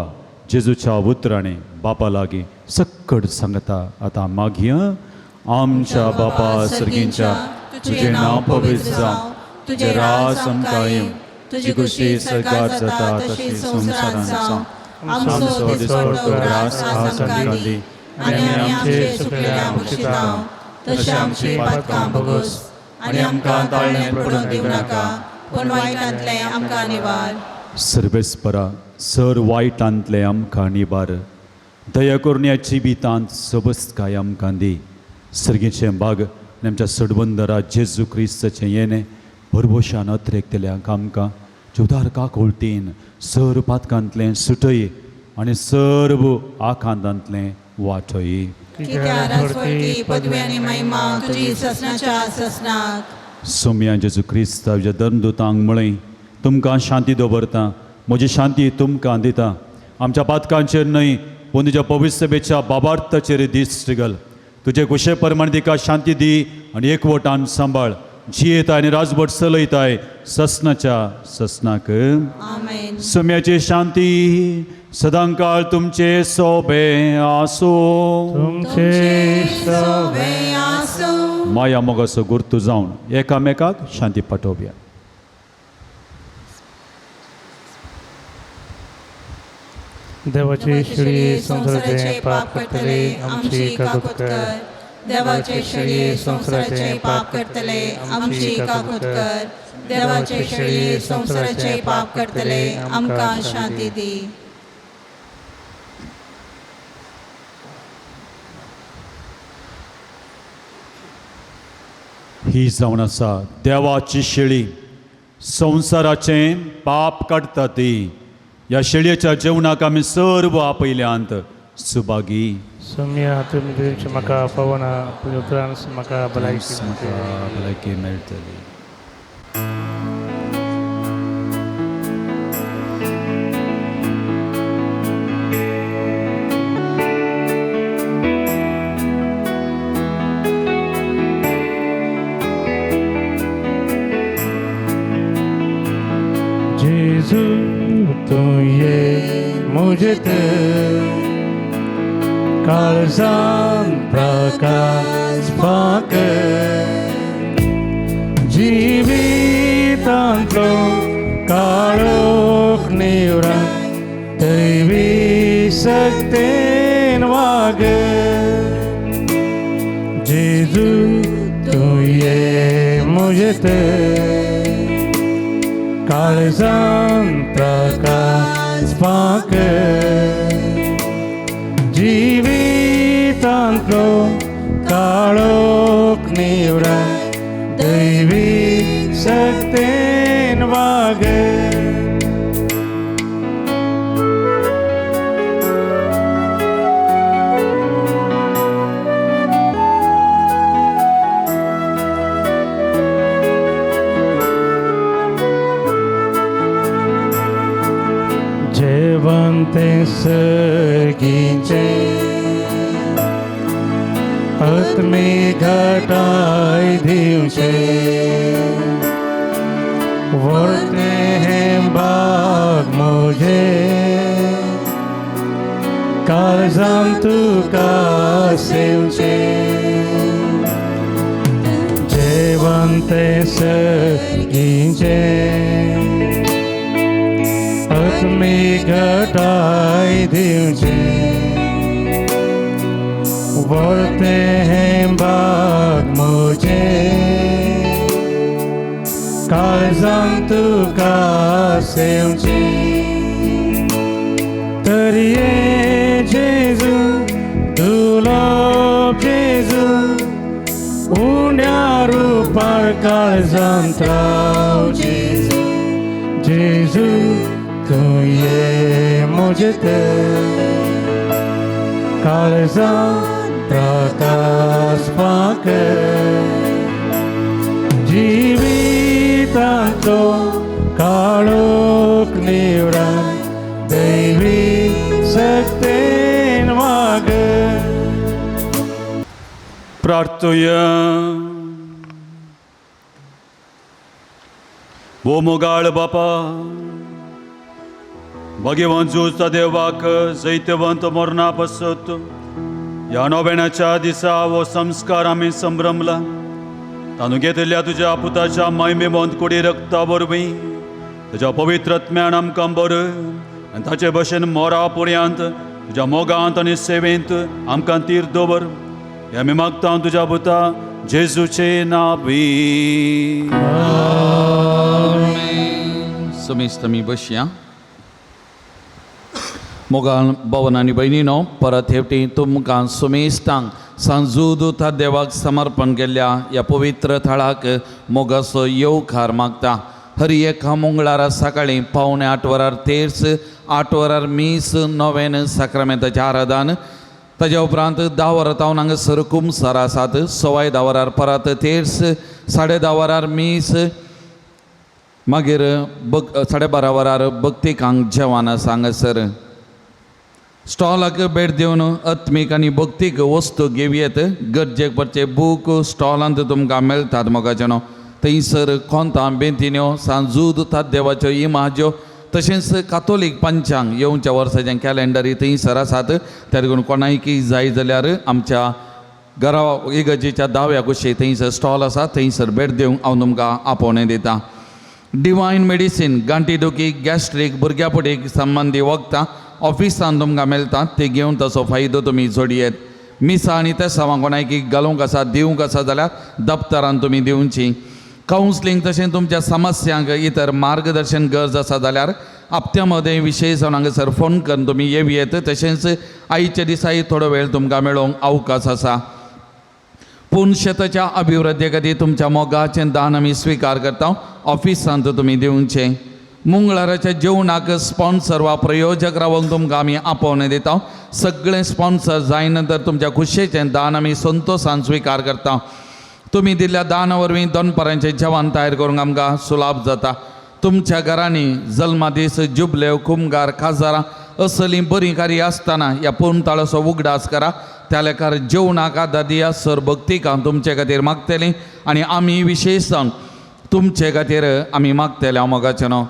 जेजूच्या उतरांनी बापा लागीं सक्कड सांगता. आतां मागीर आमच्या बापा सर्गींच्या, तुजें नांव पवित्र जावं, तुजें राज आमकां येवं, तुजी खुशी सरकार जाता तशी संवसारांत जावं. आमचो दिसपट्टो ग्रास आज आमकां दी आनी आमचे चुकलेल्या बक्षितांव तशें आमची पातकां भोगोस आनी आमकां ताळण्यात पडूंक दिवं नाका पूण वायटांतलें आमकां निवार. सर्वेस्परा सर वायटांतलें आमकां निवार, दया करून ह्या जिवितांत सबस्काय आमकां दी. सर्गीचें बाग आनी आमच्या सडबंदरा जेजू क्रिस्ताचें येणें भरभोशान अत्रेकतल्यांक आमकां जुदार काकुळटीन सर पातकांतलें सुटय आनी सर्व आकांतांतलें वाटय. कित्याक राजवटी पदवी आनी महिमा तुजी ससनाच्या ससनाक. सोम्या जेजू क्रिस्ताच्या धर्मदूतांक म्हळें, तुमकां शांती दवरता, म्हजी शांती तुमकां दिता. आमच्या पातकांचेर न्हय पूण तुज्या पवित्र बाबार्थाचेर दिश्ट घाल. तुजे कुशे प्रमाण तिका शांती दी आनी एकवटान सांबाळ. जियेताय आनी राजवट चलयताय ससनाच्या ससनाक. आमेन. सोम्याची शांती सदांकाळ तुमचे सोबे आसूं. तुमचे सोबे आसूं. माया मोगाचो गुर्तू जावन एकामेकाक शांती पाठोवया. देवाची शिळी संवसाराचें पाप करतले आमची काकूत कर. देवाचे शेळये संवसाराचे पाप करतले आमची काकूत कर. देवाचे शेळये संवसाराचे पाप करतले आमकां शांती दी. ही जावन आसा देवाची शेळी, संवसाराचें पाप काडटा ती. ह्या शेळयेच्या जेवणाक आमी सर्व आपयल्यांत सुभागी. सोम्या तुमी दिवचे म्हाका फावना पूण उपरांत म्हाका भलायकी म्हाका भलायकी मेळटली. जेजू तूं ये म्हजे काळजान प्रकाश फाक, जिवितांतलो काळोख निवरान दैवी शक्तेन वाग. जेजू तूं ये म्हजे काळजान प्रकाश फाक, जिवितांतलो काळोख निवरान दैवी शक्तेन वाग. आत्मी घटाय दिवचे वरते हैं बाग मुझे काळजान तुका सेवचे जेवण ते सगींचे आत्मी घटाय दिवचे वरते हैं बाग मुझे काळजान तुका सेवचे तर ये जेजू दुलोब जेजू उण्या रुपार काळजान राव जेजू जेजू तूं ये म्हजे काळजान प्रकाश पाक जिविताचो काळोख निवराय दैवी शक्तेन वाग. प्रार्थुया. वो मोगाळ बापा, भगवान झुजता देवाक जैतवंत मरणा पसत ह्या नोवेणाच्या दिसा हो संस्कार आमी संभ्रमला. तांदूळ घेतिल्ल्या तुज्या पुताच्या महिमेवंत कुडी रक्ता वरवीं तुज्या पवित्र आत्म्यान आमकां बरय आनी ताचे भशेन मोरा पुऱ्यांत तुज्या मोगांत आनी सेवेंत आमकां तीर दवर. हे आमी मागता तुज्या पुता जेजूचे नावी. समेस्त आमी बसया. मोगाल भवन आनी भयणीनो, परत हेवटी तुमकां सुमेस्तांक सांजूद देवाक समर्पण केल्ल्या ह्या पवित्र थळाक मोगाचो येवकार मागता. हर एका मंगळारा सकाळीं 7:45 वरार तेर्स, 8 वरार मीस, नोवेन साक्रामेंताचें आराधन. ताज्या उपरांत 10 वरां तावन हांगासर कुमसार आसात. 10:15 वरार परत तेर्स, 10:30 वरार मीस, मागीर 12:30 वरार भक्तिकांक जेवण आसा. हांगासर स्टॉलाक भेट दिवन आत्मीक आनी भक्तीक वस्तू घेवयेत. गरजेक पडचे बूक स्टॉलांत तुमकां मेळटात. मोगाचें थंयसर कोंतां बेंतिन्यो सांजूद देवाच्यो इमाज्यो तशेंच कातोलीक पंचांग येवच्या वर्साचें कॅलेंडर थंयसर आसात. त्या देखून कोणायकी जाय जाल्यार आमच्या घरा इगर्जेच्या दाव्या कुशी थंयसर स्टॉल आसा, थंयसर भेट दिवंक हांव तुमकां आपोवणें दितां. डिवायन मेडिसीन गांठी दुखी, गॅस्ट्रीक, भुरग्यापोटीक संबंदी वखदां ऑफिसान तुमकां मेळटा, ती घेवन ताचो फायदो तुमी जोडयेत. मिसां आनी तेसांवां कोणायकी घालूंक आसा, दिवंक आसा जाल्यार दप्तरान तुमी दिवची. कावन्सिलींग तशें तुमच्या समस्यांक इतर मार्गदर्शन गरज आसा जाल्यार हप्त्या मदें विशेश जावन हांगासर फोन करून तुमी येवयेत. तशेंच आयच्या दिसाय थोडो वेळ तुमकां मेळोवंक अवकाश आसा. पूण शेताच्या अभिवृद्धी खातीर तुमच्या मोगाचें दान आमी स्विकार करता. ऑफिसांत तुमी दिवचें. मंगळाराच्या जेवणाक स्पॉन्सर वा प्रयोजक रावंक तुमकां आमी आपोवणें दिता. सगळें स्पॉन्सर जाय नंतर तुमच्या खुशयेचें दान आमी संतोशान स्विकार करता. तुमी दिल्ल्या दाना वरवीं दनपारांचें जेवण तयार करूंक आमकां सुलाभ जाता. तुमच्या घरांनी जल्मादीस, जुबलेव, कुमगार, काजारां असलीं बरीं कार्यां आसतना ह्या पुर्णताळाचो उगडास करा. त्या लेखार जेवणाक आदार दिया. सर भक्तिकां तुमचे खातीर मागतलीं आनी आमी विशेश जावन तुमचे खातीर आमी मागतले. हांव मोगाचें न्हू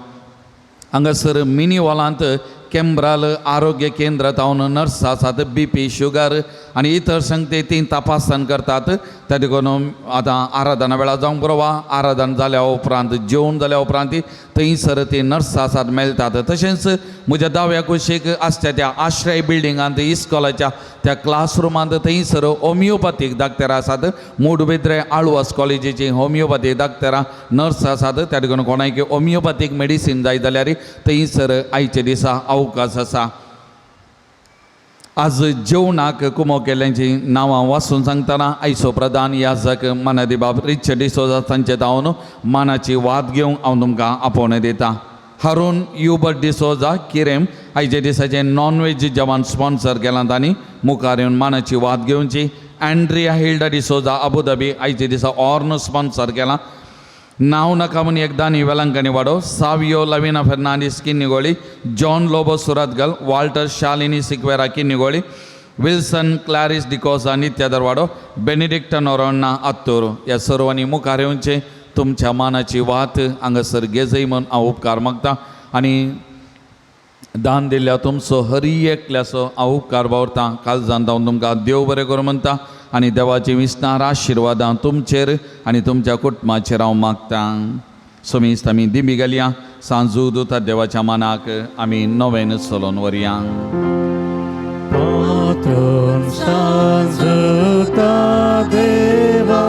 हांगासर मिनी हॉलांत केंब्राल आरोग्य केंद्रांत हांव नर्स आसात. बीपी, शुगर आनी इतर संगते ती तपासण करतात. त्या देखून आतां आराधना वेळार जावंक बरो वा आराधन जाल्या उपरांत जेवण जाल्या उपरांत थंयसर ती नर्स आसात मेळटात. तशेंच म्हज्या दाव्या कुशीक आसता त्या आश्रय बिल्डिंगांत इस्कॉलाच्या त्या क्लासरुमांत थंयसर होमियोपॅथीक डाक्टर आसात. मूडबिद्रे आळवास कॉलेजीची होमियोपॅथी डाक्टरां नर्स आसात. त्या देखून कोणायकी होमियोपॅथीक मेडिसीन जाय जाल्यार थंयसर आयच्या दिसा अवकाश आसा. आज जेवणाक कुमो केल्ल्यांची नांवां वाचून सांगतना आयचो प्रधान याजक मानादी बाब रिचर्ड डिसोजा तांचे धांवन मानाची वाद घेवंक हांव तुमकां आपोवणें दितां. हरून युबर्ट डिसोजा किरेम आयच्या दिसाचें नॉन वेज जेवण स्पॉन्सर केलां. तांणी मुखार येवन मानाची वाद घेवची. अँड्रिया हिल्डा डिसोजा अबुधाबी आयच्या दिसा ऑर्न स्पॉन्सर केलां. नांव नाका म्हूण एकदां वेलंकणी वाडो Savio Lavina Fernandes Kinnigoli, John Lobo Surathkal, Walter Shalini Sequeira Kinnigoli, Wilson Clarice डिकोजा नित्या दरवाडो, बेनेडिक्ट नोरोण्णा आत्तोर ह्या सर्वांनी मुखार येवचें. तुमच्या मानाची वात हांगासर घेजय म्हूण हांव उपकार मागता आनी दान दिल्ल्या तुमचो हरी एकल्याचो हांव उपकार बावरता. कालजान जावन तुमकां देव बरें करूं म्हणटा आनी देवाची विसनार आशिर्वादां तुमचेर आनी तुमच्या कुटुंबाचेर हांव मागतां. सोमीस्त आमी दिंबी घालया. सांजू दुता देवाच्या मानाक आमी नव्यान चलोवन व्हरया. पात्रोन सांजुता देवा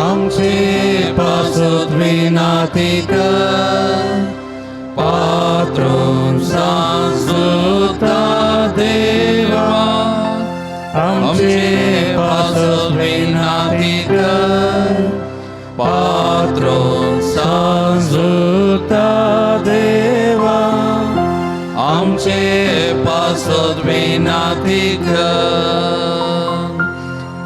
आमचे पासत विनाती कर. पात्रोन सांजुता देवा आमचे पासत विनाती कर. पात्रोन सांजुता देवा आमचे पासत विनाती कर.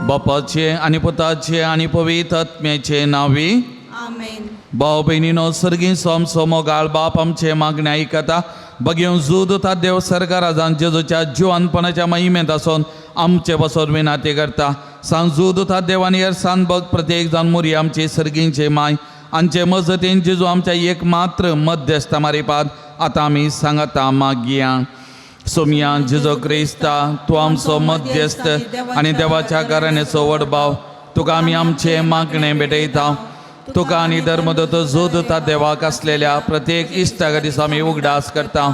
बापाचे आनी पुताचे आनी पवित्र आत्म्याचे नांवी. आमेन. भाव भयणीनो, सर्गी सोम मोगाळ बाप आमचे मागणे आयकता. बगेवन जूद देव सरकाराजान जेजूच्या जिवानपणाच्या महिमेंत आसून आमचे बसोन विनाती करता. सांजूद देवान सान बग प्रत्येक जावन मुरी आमची सर्गींचे माय आमचे मजतीन जेजू आमच्या एक मात्र मध्यस्थ मारिपाद आतां आमी सांगता मागया. सोमया जेजो क्रिस्ता, तूं आमचो मध्यस्थ आनी देवाच्या घराण्याचो व्हड भाव, तुका आमी आमचें मागणें भेटयता. तुका आनी धर्मदत्त जोदता देवाक आसलेल्या प्रत्येक इश्टा दिसा आमी उगडास करता.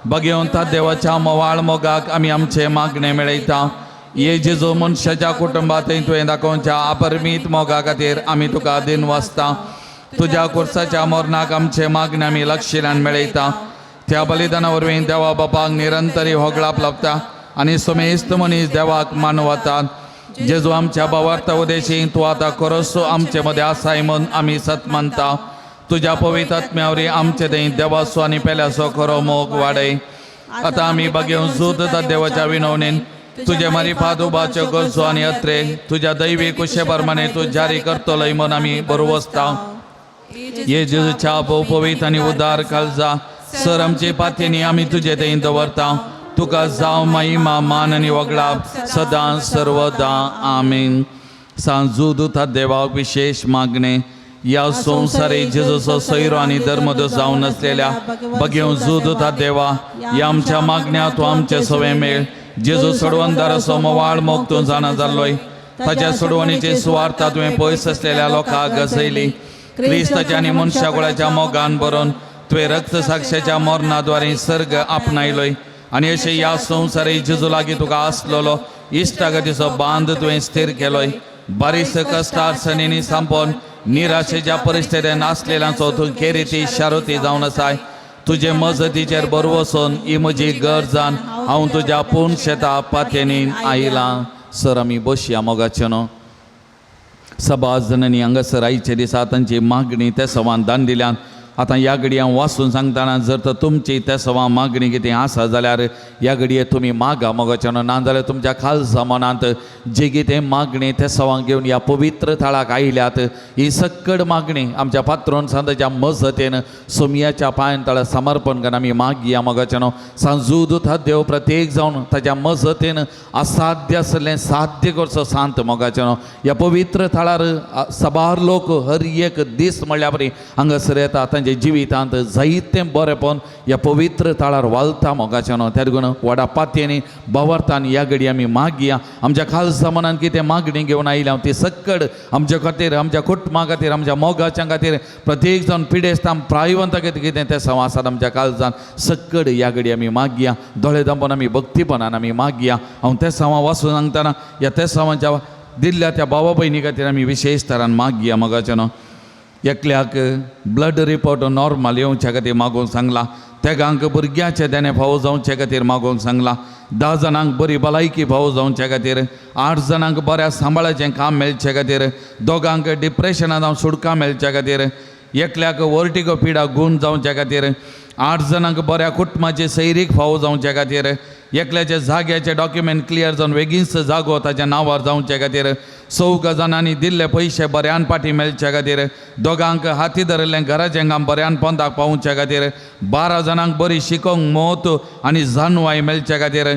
बगेवन ता देवाच्या मोवाळ मोगाक आमी आमचें मागणें मेळयता. ये जेजू, मनशाच्या कुटुंबांत तुवें दाखोवच्या अपरमीत मोगा खातीर आमी तुका दिन वाचता. तुज्या कुर्साच्या मरणाक आमचें मागणें आमी लक्षिल्यान मेळयता. त्या बलिदाना वरवीं देवा बापाक निरंतरी होगळाप लाबता आनी समेस्त मनीस देवाक मानवतात. जेजू, आमच्या भावार्थ उदेशी तूं आतां खरोसो आमचे मदें आसाय म्हूण आमी सत मानता. तुज्या पवित्र आत्म्यावरी आमचे थंय देवाचो आनी पेल्याचो खरो मोग वाडय. आतां आमी बगेवन जूद देवाच्या विनवणेन तुजे मारिफात उबाच्यो गरजो आनी अत्रे तुज्या दैवी कुशे प्रमाणे तूं जारी करतलोय म्हूण आमी बरवसता. ये जेजूच्या पवित्र आनी उदार कालजा सर आमचे पातयेनी आमी तुजे थंय दवरता. तुका जावं महिमा, मान आनी वगळाप सदां सर्वदां. आमेन. सांजू दुता देवाक विशेष मागणें. ह्या संवसारी जेजूचो सैरो आनी धर्मदो जावन आसलेल्या बगेवन जुदुता देवा, ह्या आमच्या मागण्या तूं आमचे सवे मेळ. जेजू सोडवणदाराचो मोवाळ मोग तूं जाणा जाल्लोय. ताच्या सोडवणीची सुवार्ता तुवें पयस आसलेल्या लोकांक गजयली. क्रिस्ताच्या आनी मनशाकुळाच्या मोगान भरून तुवें रक्त साक्षाच्या मरणाद्वारे सर्ग आपणायलोय आनी अशें ह्या संवसारी जेजू लागीं तुका आसलेलो इश्टागतीचो बांद तुवें स्थीर केलोय. बारीस कश्टार सणींनी सांपोवन निराशेच्या परिस्थितीन आसलेल्यांचो तूं केरिती शारुती जावन आसाय. तुजे मजतीचेर बरवसून ही म्हजी गरजान हांव तुज्या पूर्ण शेता पातयेनी आयलां. सर आमी बसया. मोगाचें न्हू, सभास जननी हांगासर आयचे दिसा तांची मागणी त्या सवान दान दिल्यान. आतां ह्या घडये हांव वाचून सांगतना जर तर तुमची त्या सवा मागणी कितें आसा जाल्यार ह्या घडये तुमी मागा मोगाचें न्हू. ना जाल्यार तुमच्या खालसा मनांत जे कितें मागणी त्या सवांक घेवन ह्या पवित्र थळाक आयल्यात, ही सक्कड मागणी आमच्या पात्रोन सांताच्या मजतीन सोमयाच्या पांयान तळा समर्पण करून आमी मागया. मोगाचें न्हू, सांजूद देव प्रत्येक जावन ताच्या मजतीन असाध्य आसलें साध्य करचो सांत. मोगाचें न्हू, ह्या पवित्र थळार साबार लोक हर एक दीस म्हणल्यार परी हांगासर येता. तांच्या जिवितांत जायतें बरेंपण ह्या पवित्र थळार वालता. मोगाचें न्हू, त्या देखून व्हडा पातयेनी भावार्थान ह्या घडी आमी मागया. आमच्या खालसा मनान कितें मागणी घेवन आयल्या ती सक्कड आमच्या खातीर, आमच्या कुटुंबा खातीर, आमच्या मोगाच्या खातीर, प्रत्येक जावन पिडेस्तां प्रायवंता खातीर कितें तें संवासात आमच्या काळजान सक्कड ह्या घडी आमी मागया. दोळे दांपून आमी भक्तीपणान आमी मागया. हांव तें सवां वाचून सांगतना ह्या ते सवांच्या दिल्ल्या त्या भावा भयणी खातीर आमी विशेश तरान मागया. मोगाचें न्हू, एकल्याक ब्लड रिपोर्ट नॉर्मल येवच्या खातीर मागूंक सांगलां, तेगांक भुरग्याचें देणें फावो जावचे खातीर मागूंक सांगलां, 10 जाणांक बरी भलायकी फावो जावचे खातीर, 8 जाणांक बऱ्या सांबाळाचें काम मेळचे खातीर, दोगांक डिप्रेशनान जावन सुटका मेळच्या खातीर, एकल्याक वर्टिगो पिडा गूण जावच्या खातीर, 8 जाणांक बऱ्या कुटुंबाची सैरीक फावो जावचे खातीर, एकल्याच्या जाग्याचे डॉक्युमेंट क्लियर जावन वेगींच जागो ताच्या नांवार जावचे खातीर, 4 जाणांनी दिल्ले पयशे बऱ्यान पाटी मेळचे खातीर, दोगांक हाती धरिल्लें घराचें काम बऱ्यान पोंदाक पावोवचे खातीर, 12 जाणांक बरी शिकोवंक मोत आनी जानवाय मेळचे खातीर,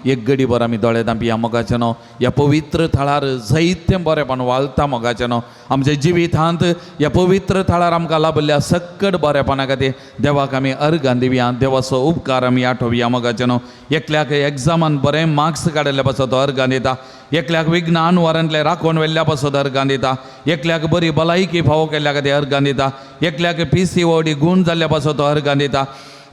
एक गडीभर आमी दोळे धांपया मोगाचें न्हू. ह्या पवित्र थळार जायतें बरेंपण वाळता मोगाचें न्हू. आमच्या जिवितांत ह्या पवित्र थळार आमकां लाभिल्ल्या सक्कड बरेपणा खातीर देवाक आमी अर्गां दिवया, देवाचो उपकार आमी आठोवया मोगाचें न्हू. एकल्याक एग्जामान बरें मार्क्स काडिल्ल्या पासत अर्गां दिता, एकल्याक विज्ञान वरांतलें राखून व्हेल्ल्या पासत अर्गां दिता, एकल्याक बरी भलायकी फावो केल्ल्या खातीर अर्गां दिता, एकल्याक PCOD गूण जाल्ल्या पासत अर्गां दिता,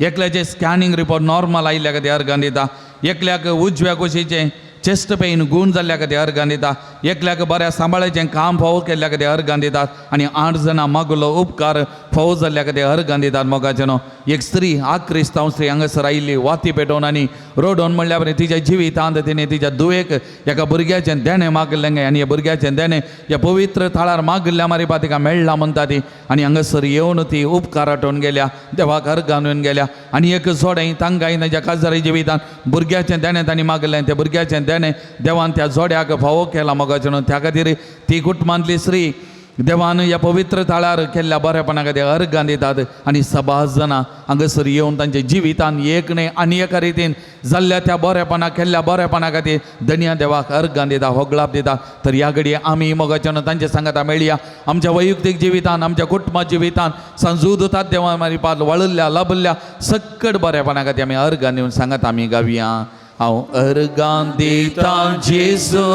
एकल्याचे स्कॅनिंग रिपोर्ट नॉर्मल आयिल्ल्या खातीर अर्गां दिता, एकल्याक उजव्या कुशीचें चेस्ट पेन गूण जाल्ल्या खातीर अर्गां दिता, एकल्याक बऱ्या सांबाळाचें काम फावो केल्ल्या खातीर अर्गां दितात आनी 8 जाणां मागलो उपकार फावो जाल्ल्या खातीर अर्गां दितात मोगाचें न्हू. एक स्त्री आक्रिस्तांव स्त्री हांगासर आयिल्ली वाती पेटोवन आनी रोडोवन म्हणल्या बरें तिच्या जिवितांत तिणें तिच्या दुयेक एका भुरग्याचें देणें मागिल्लें आनी ह्या भुरग्याचें देणें ह्या पवित्र थळार मागिल्ल्या मारिपा तिका मेळ्ळा म्हणटा ती आनी हांगासर येवन ती उपकार आठोवन गेल्या, देवाक अर्गां दिवन गेल्या. आनी एक जोडें तांकां तांच्या काजारी जिवितांत भुरग्याचें देणें तांणी मागिल्लें, त्या भुरग्याचें देणें देवान त्या जोड्याक फावो केला मोगाचें न्हू. त्या खातीर ती कुटुंबांतली स्त्री देवान ह्या पवित्र थळार केल्ल्या बरेपणा खातीर अर्गां दितात आनी सबाज जाणां हांगासर येवन तांच्या जिवितान एक न्हय आनी एका रितीन जाल्ल्या त्या बरेपणा केल्ल्या बरेपणा खातीर धनया देवाक अर्गां दिता, होगळाप दिता. तर ह्या घडये आमी मोगाच्या न्हू तांचे सांगाता मेळया आमच्या वैयक्तीक जिवितान, आमच्या कुटुंबा जिवितान सांजूद देवा मारिपात वळिल्ल्या लाभिल्ल्या सक्कड बरेपणा खातीर आमी अर्गां दिवन सांगात आमी गावया. हांव अर्गां दिता जेजू,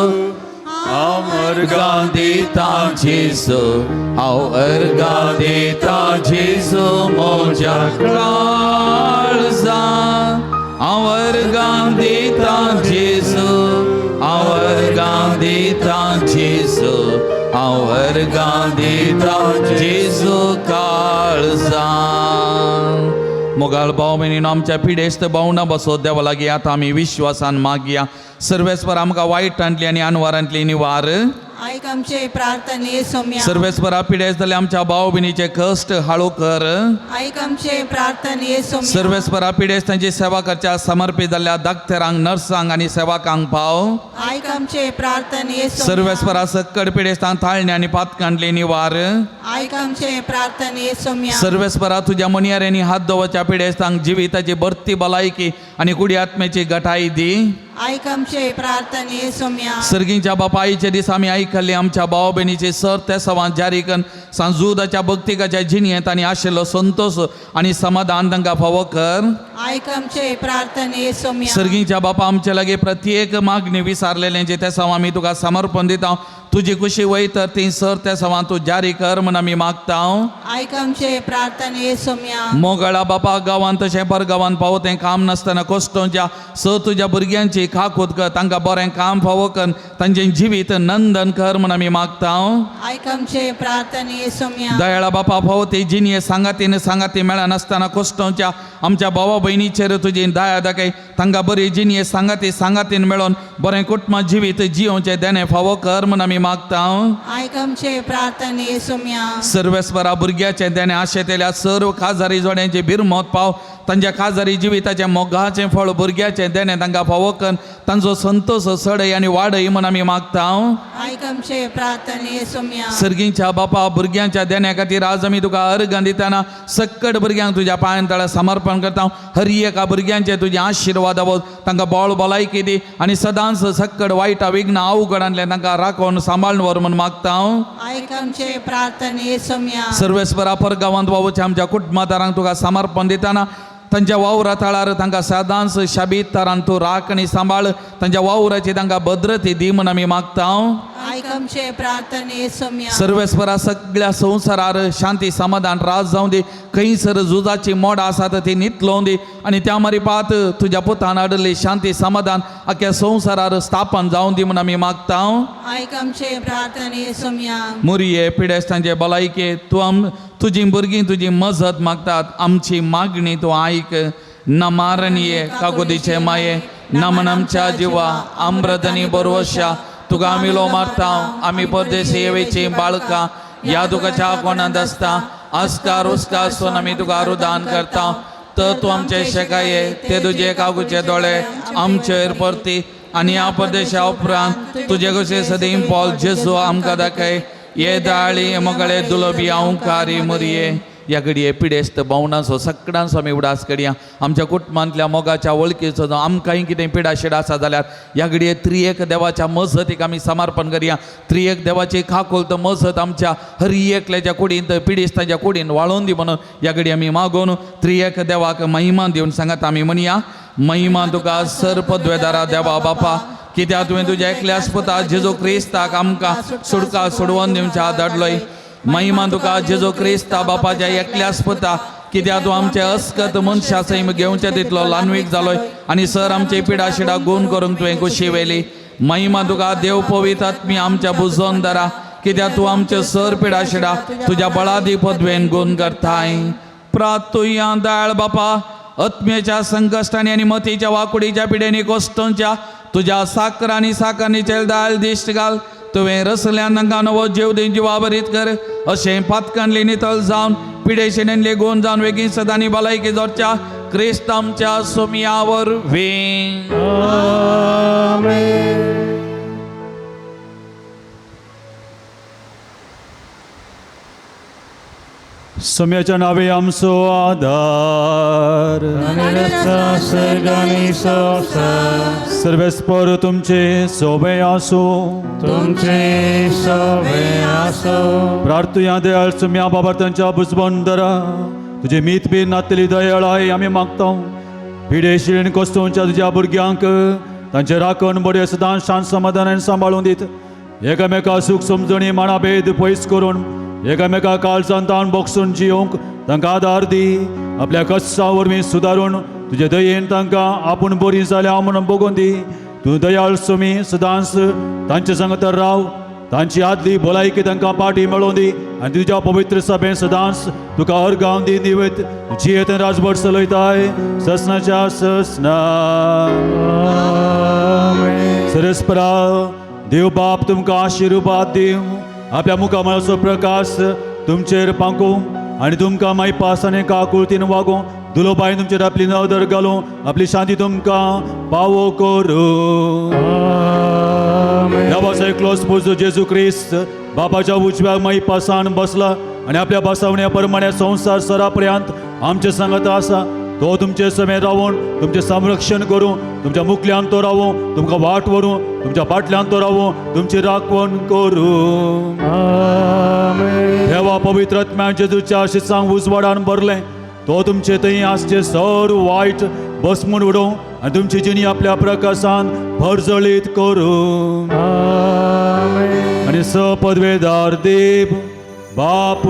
हांव अर्गां दिता जेजू, हांव अर्गां दिता जेजू म्हज्या काळजान, हांव अर्गां दिता जेजू, हांव अर्गां दिता जेजू, हांव अर्गां दिता जेजू काळजान. मोगाळ भाव भयणीनो, आमच्या पिडेस्त भावना बसो देवा लागीं आतां आमी विश्वासान मागया. सर्वेस्पर आमकां वायटांतली आनी अनवारांतली निवार. आयक आमचे प्रार्थने सोम्या. सर्वेस्परा पिडेस्त जाल्ले आमच्या भाव भयणीचे कश्ट हाळू कर. आयक आमचे प्रार्थने सोम्या. सर्वेस्परा पिडेस्तांची सेवा करच्या समर्पित जाल्ल्या दाक्तरांक, नर्सांक आनी सेवकांक पाव. आयक आमचे प्रार्थने सोम्या. सर्वेस्परा सक्कड पिडेस्तांक ताळणे आनी पातकांतली निवार. आयक आमचे प्रार्थने सोम्या. सर्वेस्परा तुज्या मनियाऱ्यांनी हात दवरच्या पिडेस्तांक जिविताची बर्ती भलायकी आनी कुडी आत्म्याची गटाय दी. आयक आमचे प्रार्थने सोम्या. सर्गींच्या बापायचे दीस आमी आयकल्ले आमच्या भाव भयणीचे सर ते सवां जारी करून सांजुदाच्या भक्तिकाच्या जिणयेंत आनी आशिल्लो संतोश आनी समाधान तांकां फावो कर. आयक आमचे प्रार्थने सोम्या. सर्गींच्या बापा, आमचे लागीं प्रत्येक मागणी विसारलेल्यांचे ते सवां आमी तुका समर्पण दिता. तुजी खुशी वय तर ती सर त्या सवां तूं जारी कर म्हूण आमी मागता. आयक आमचे प्रार्थने सोम्या. मोगळा बापा, गांवांत तशें परगांवांत पावो तें काम नासतना कोश्टोंच्या स तुज्या भुरग्यांची खाकूत कर, तांकां बरें काम फावो कर, तांचें जिवीत नंदन कर म्हूण आमी मागता. आयक आमचे प्रार्थने सोम्या. दयाळा बापा, फावो ती जिणये सांगातीन सांगाती मेळनासतना कोश्टोंच्या आमच्या भावा भयणीचेर तुजी दया दाखय, तांकां बरी जिणये सांगाती सांगातीन मेळोन बरें कुटुंब जिवीत जियोवचें देणें फावो कर म्हूण आमी मागता. आयक आमचे प्रार्थने सोम्या. सर्वेस्परा भुरग्याचें देणें आशेतल्या सर्व काजारी जोड्यांची बिरमत पाव, तांच्या काजारी जिविताचें मोगाचें फळ भुरग्याचें देणें तांकां फावो कर, तांचो संतोश सडय आनी वाडय म्हूण आमी मागता. आयक आमचे प्रार्थने सोम्या. सर्गींच्या बापा, भुरग्यांच्या देण्या खातीर आज आमी तुका अर्गां दितना सक्कड भुरग्यांक तुज्या पांयां तळा समर्पण करता. हर एका भुरग्यांचे तुजे आशिर्वाद आवत, तांकां बळ भलायकी दी आनी सदांच सक्कड वायटा विघ्न अवघडांतल्यान तांकां राखून सांबाळून व्हर म्हूण मागता. आयक आमचे प्रार्थने सोम्या. सर्वेस्परा परगांवांत वावुरच्या आमच्या कुटुंबादारांक तुका समर्पण दितना तांच्या वावरा थळार तांकां सदांच शाबीत तरान तूं राख आनी सांबाळ, तांच्या वावराची तांकां भद्रती दी म्हूण आमी मागता. आयक आमचे प्रार्थने सोम्या. सर्वेस्परा सगळ्या संवसारार शांती समाधान राज जावं दी, खंयसर झुजाची मोडां आसात ती नितलोवन दी आनी त्या मारिपात तुज्या पुतान हाडिल्ली शांती समाधान अख्ख्या संवसारार स्थापन जावं दी म्हूण आमी मागता. आयक आमचे प्रार्थने सोम्या. मुरये पिडेस्तांचे भलायके तूं तुजी भुरगीं तुजी मजत मागतात, आमची मागणी तूं आयक. न मारणये काकुदीचे माये, नमन आमच्या जिवा आम्रदनी बरवशा तुका आमी लो मारता. आमी परदेशी येवेची बाळकां ह्या तुकाच्या कोणांत आसता आस्कार उस्कार सोन आमी तुका रुदान करता. तर तूं आमचे शेकाये ते तुजे काकूचे दोळे आमचेर परती आनी ह्या परदेशा उपरांत तुजे कशे सदीं पॉल जेजू आमकां दाखय. ये दाळी मोगळे दुलबी अंकारी मुरये ह्या घडये पिडेस्त भावनांचो सगळ्यांचो आमी उडास करया. आमच्या कुटुंबांतल्या मोगाच्या वळखीचो जावं आमकांय कितें पिडाशिडा आसा जाल्यार ह्या घडये त्रियेक देवाच्या मजतीक आमी समर्पण करया. त्रियेक देवाची काकुळट मजत आमच्या हर एकल्याच्या कुडींत पिडेस्तांच्या कुडीन वाळोवन दी म्हणून ह्या घडये आमी मागोवन त्रियेक देवाक महिमा दिवन सांगात आमी म्हणया. महिमा तुका सर्पद्वेदारा देवा बापा, कित्याक तुवें तुज्या एकल्याच पुता जेजू क्रिस्ताक आमकां सुटका सोडवून दिवच्या धाडलोय. महिमा तुका जेजू क्रिस्ता बापाच्या एकल्याच पुता, कित्याक तूं आमचे अस्कत मनशा सैम घेवचे तितलो ल्हानवीक जालोय आनी सर आमचे पिडाशिडा गुण करूंक तुवें कुशी व्हेली. महिमा तुका देव पवित्र आत्मी आमच्या बुजोन दरा, कित्याक तूं आमचे सर पिडाशिडा तुज्या बळादी पदवेन गुण करताय. प्रातुया दाळ बापा, आत्म्याच्या संकश्टांनी आनी मतीच्या वाकुडीच्या पिड्यांनी कोश्टोंच्या तुज्या साकर आनी साकरणीचेर दाळ दिश्ट घाल. तुवें रसल्यान तांकां नवो जीव दी जिवाबरीत कर, अशें पातकांतली नितळ जावन पिडेशिणेन लेगून जावन वेगीं सदांनी भलायकी जोडच्या क्रिस्त आमच्या सोमया वरवीं. सम्याच्या नावे आमचो आधार, सर्गानी संवसार सर्वेस्पर तुमचे सोबे आसूं. तुमचे सवे आसो. प्रार्थुया दयाळ सुम्या बाबा तांच्या बुजबंदरा तुजे मीत बी नातली दयाळ आमी मागता. पिडेशीण कोस्तोवच्या तुज्या भुरग्यांक तांचे राखण बरें सदांच शांत समाधानान सांबाळून दीत, एकामेका सूख समजणी माणाभेद पयस करून एकामेका काळजान ताण बोगसून जियोंक तांकां आदार दी. आपल्या कश्टा वरवीं सुदारून तुजे दयेन तांकां आपूण बरी जाल्या म्हणून बगोवन दी. तूं दयाळ सुमी सदांच तांचे सांगता राव, तांची आदली भलायकी तांकां पाटी मेळोवन दी आनी तुज्या पवित्र सभेन सदांच तुका अर्गांव दी निवेद जियेत राजभर चलयताय ससनाच्या ससना. सरस्परा देव बाप तुमकां आशिर्वाद दिवं, आपल्या मुखामळाचो प्रकाश तुमचेर पांकूं आनी तुमकां मायपास आनी काकुळतीन वागूं. दुलोबायन तुमचेर आपली नदर घालूं, आपली शांती तुमकां पावो करूं. देवाचो एकलोच पूत जेजू क्रिस्त बापाच्या उजव्या मायपासान बसला आनी आपल्या बसावण्या प्रमाणे संवसार सरापर्यंत आमचे सांगत आसा. तो तुमचे समेत रावून तुमचें संरक्षण करूं, तुमच्या मुखल्यान तो रावूं, तुमकां वाट व्हरूं, तुमच्या फाटल्यान तो रावूं, तुमची राखवण करूं. देवा पवित्र आत्म्यान जेजूच्या आशिसांक उजवाडान भरलें, तो तुमचे थंय आसचे सर वायट बसमून उडोवं आनी तुमची जिणी आपल्या प्रकाशान भरजळीत करूं. आनी स पदवेदार देव बाप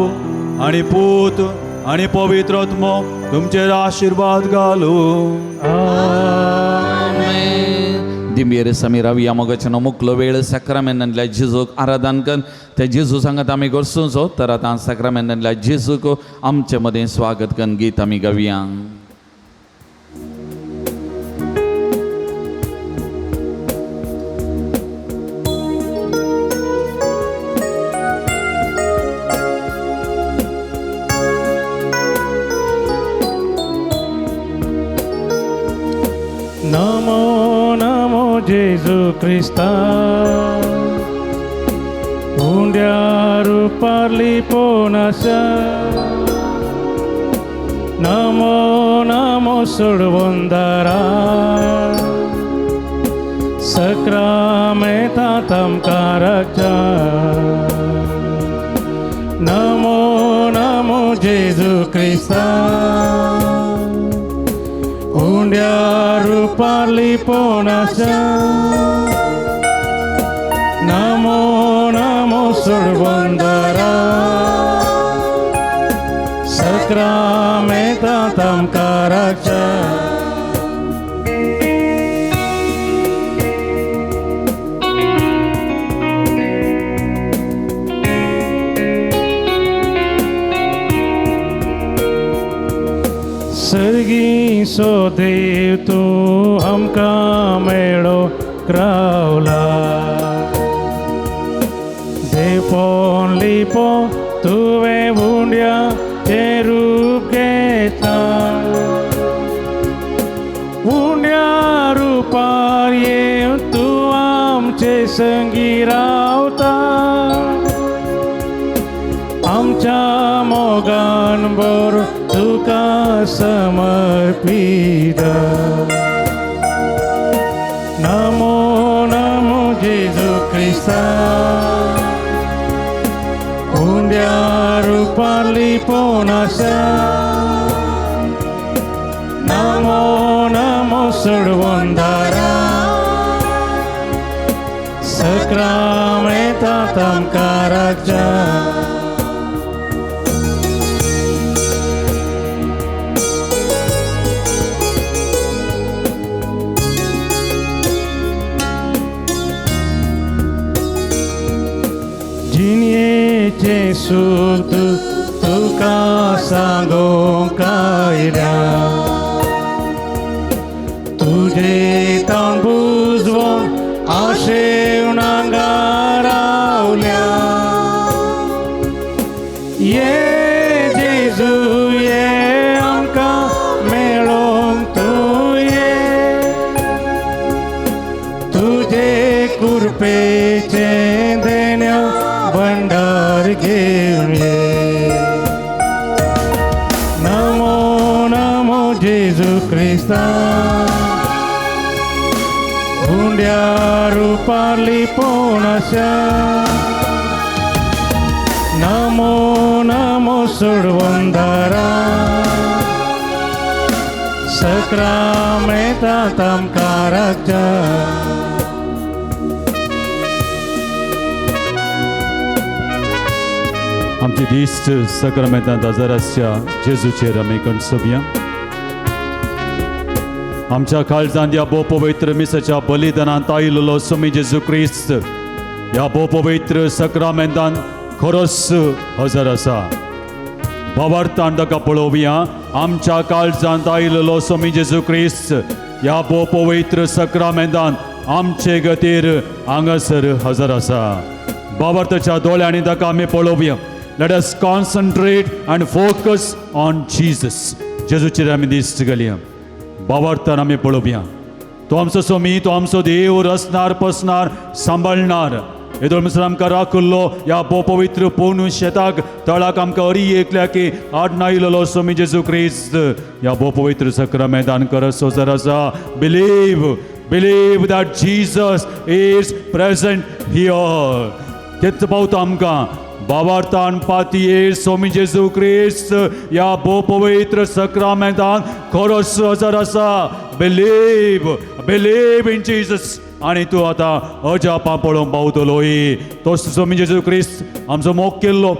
आनी पूत आनी पवित्र आत्मो तुमचेर आशिर्वाद घालूं. दिंबेर समीर रावया मोगाच्यानो मुकलो वेळ साक्रामेंतांतल्या जेजूक आराधन कर. त्या जेजू सांगत आमी गरसूचो तर आतां साक्रामेंतांतल्या जेजूक आमचे मदें स्वागत करून गीत आमी गावया. नमो नमो जेजू क्रिस्ता, उंड्या रुपार लिपोवन आसा. नमो नमो सोडवंदारा, सक्रामेंतांत आमकां राखच्या. नमो नमो जेजू क्रिस्ता, उंड्या रुपार लिपोवन आसा. नमो नमो सोडवंदारा, सक्रामेंतांत आमकां राखच्या. सर्गी सो देव तूं आमकां मेळो रावला, देपोन लिपो तुवें उंड्या तें रूप घेतलां. उंड्या रुपार येवन तूं आमचे संगी रावता, आमच्या मोगान मन भर तुका समर्पिता. नमो नमो जेजू क्रिस्ता, उंड्या रुपार लिपोवन आसा. नमो नमो सोडवणदारा, सक्रामेंतांत आमकां राखच्या. जिणयेचें सूख तुका सांगूंक आयल्या, तुजे ताण बुजवून आशेवन हांगा रावल्या. ये जेजू ये आमकां मेळोंक तूं ये, तुजे कृपेचें देण्या भंडार घेवन ये. नमो नमो जेजू क्रिस्ता, उंड्या रुपार लिपोवन आसा. नमो नमो सोडवणदारा, सक्रामेंतांत आमकां राखच्या. आमची दिश्ट सक्रामेंतांत हजर आसच्या जेजूचेर आमी कणसोवया. आमच्या काळजांत ह्या भोव पवित्र मिसाच्या बलिदानांत आयिल्लो स्वामी जेजू क्रिस्त ह्या भोव पवित्र सक्रामेंतांत खरोच हजर आसा. भावार्थान ताका पळोवया. आमच्या काळजांत आयिल्लो स्वामी जेजू क्रिस्त ह्या भोव पवित्र सक्रामेंतांत आमचे गतीर हांगासर हजर आसा. भावार्थाच्या दोळ्यांनी ताका आमी पळोवया. Let us concentrate and focus on Jesus. जेजूचेर आमी दिश्ट घालया. भावार्थान आमी पळोवया. तो आमचो स्वामी, तो आमचो देव, रचणार पसणार सांबाळणार. येदोळ म्हणसर आमकां राखिल्लो ह्या भोव पवित्र पोनू शेताक तळाक आमकां अरी एकल्या की आड नायिल्लो स्वामी जेजू क्रिस्त ह्या भोव पवित्र सक्रामेंतान करत हजर आसा. Believe, believe that Jesus is present here. तेच पावता आमकां भावार्थान पातये स्वामी जेजू क्रिस्त ह्या भोव पवित्र सक्रामेंतान खरोच हजर आसा. Believe, believe in Jesus. आनी तूं आतां अजापां पळोवंक पावतलोय. तो स्वामी जेजू क्रिस्त आमचो मोग केल्लो,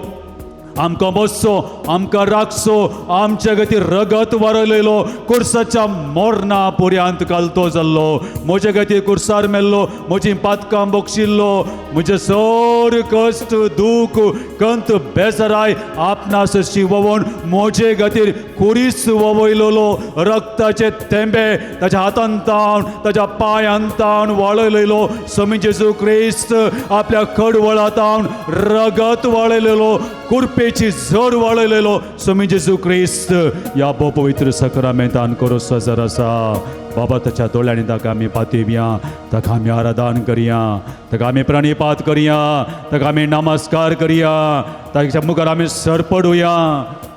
आमकां बसचो, आमकां राखचो, आमच्या खातीर रगत वारयलो, कुर्साच्या मोरना पुऱ्यांत घालतो जाल्लो, म्हजे खातीर कुर्सार मेल्लो, म्हजीं पातकां बक्षिल्लो, म्हजें सर कश्ट दूख कंत बेजाराय आपणास शिवोवन म्हजे खातीर कुरीस ववयलोलो, रक्ताचे थेंबे ताच्या हातान तावन ताच्या पांयान तावन वाळयलेलो स्वामी जेजू क्रिस्त आपल्या खडवळा तावन रगत वाळयलेलो, कुरपेची झर वाळयलेलो स्वामी जेजू क्रिस्त ह्या भोव पवित्र सक्रामेंतान करोस हजर आसा. बाबा ताच्या दोळ्यांनी ताका आमी पातयेवया, ताका आमी आराधन करया, ताका आमी प्रणिपात करया, ताका आमी नमस्कार करया, ताच्या मुखार आमी सरपडुया,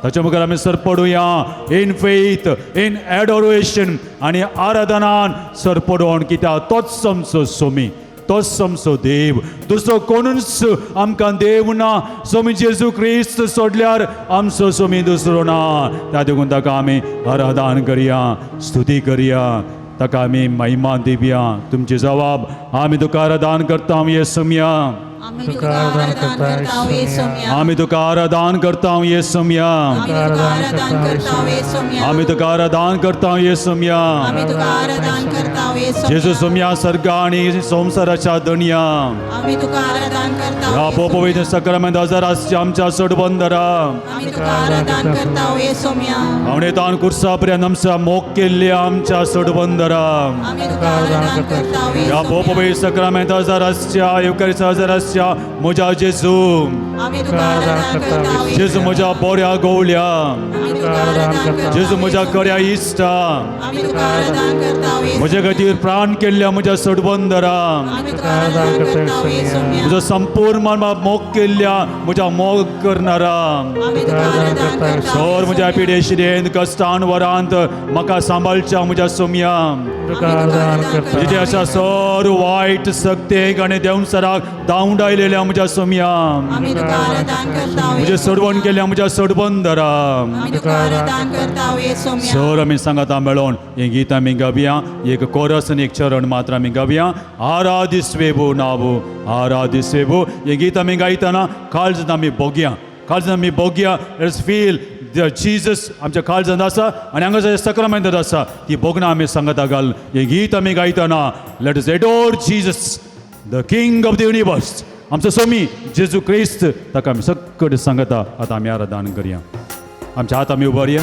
ताच्या मुखार आमी सरपडुया इन फेथ, इन एडोरेशन आनी आराधनान सरपडोवन. कित्याक तोच आमचो स्वामी, तोच आमचो देव, दुसरो कोणूच आमकां देव ना. स्वामी जेजू क्रिस्त सोडल्यार आमचो स्वामी दुसरो ना. त्या देखून ताका आमी आराधन करया, स्तुती करया, ताका आमी महिमा दिवया. तुमची जवाब आमी तुका आराधन करता येसुम्या, आमी तुका आराधन करता येसुम्या, आमी तुका आराधन करता येसुम्या, आमी तुका आराधन करता येसुम्या, आमी तुका आराधन करता येसुम्या. आमी तुका आराधन करता येसुम्या. जेजू सोम्या सर्ग आनी संवसाराच्या दनया, आमी तुका आराधन करता ह्या भोव पवित्र सक्रामेंत हजर आसच्या आमच्या सोडबंदरा, आमी तुका आराधन करता येसुम्या, आवणेतान कुर्सा पर्यंत आमच्या मोग केल्ल्या आमच्या सोडबंदरा, आमी तुका आराधन करता ह्या भोव येसुम्या, पवित्र सक्रामेंत हजर आसच्या येवकारीचा हजर आसच्या सांबाळच्या म्हज्या जेजू, आमी तुका आराधना करता. जेजू म्हज्या बऱ्या गवळ्या, आमी तुका आराधना करता. जेजू म्हज्या खऱ्या इश्टा, आमी तुका आराधना करता. म्हज्या खातीर प्राण केल्ल्या म्हज्या सडबंदरा, आमी तुका आराधना करता येसुम्या. म्हजो संपूर्ण मन मोग केल्ल्या म्हज्या मोग करणारा, आमी तुका आराधना करता. सर म्हज्या पिडेशिरेन कश्टान वरांत म्हाका सांबाळच्या म्हज्या सोमया, तुका आराधना करता. जिथे अशा सर वायट सक्तेक आनी देंवसराक धांवडायलेल्या म्हज्या सोमया, आमी तुका आराधना करता. म्हजें सोडवण केल्ल्या म्हज्या सोडबंदरा. आमी तुका आराधना करता येसुम्या. सर आमी सांगाता मेळोन हें गीत आमी गावया, एक कोरस आनी एक चरण मात्र आमी गावया. आराधिस्वेबो नावो आराधिस्वेबो हें गीत आमी गायतना काळजांत आमी भोगया, काळजांत आमी भोगया. Let's feel Jesus आमच्या काळजांत आसा आनी हांगासर सक्रामेंतांत आसा, ती भोगणां आमी सांगाता घाल हें गीत आमी गायतना. Let us adore Jesus the king of the universe, आमचो स्वामी जेजू क्रिस्त, ताका आमी सगळे सांगता. आतां आमी आराधन करया, आमच्या हात आमी उबारया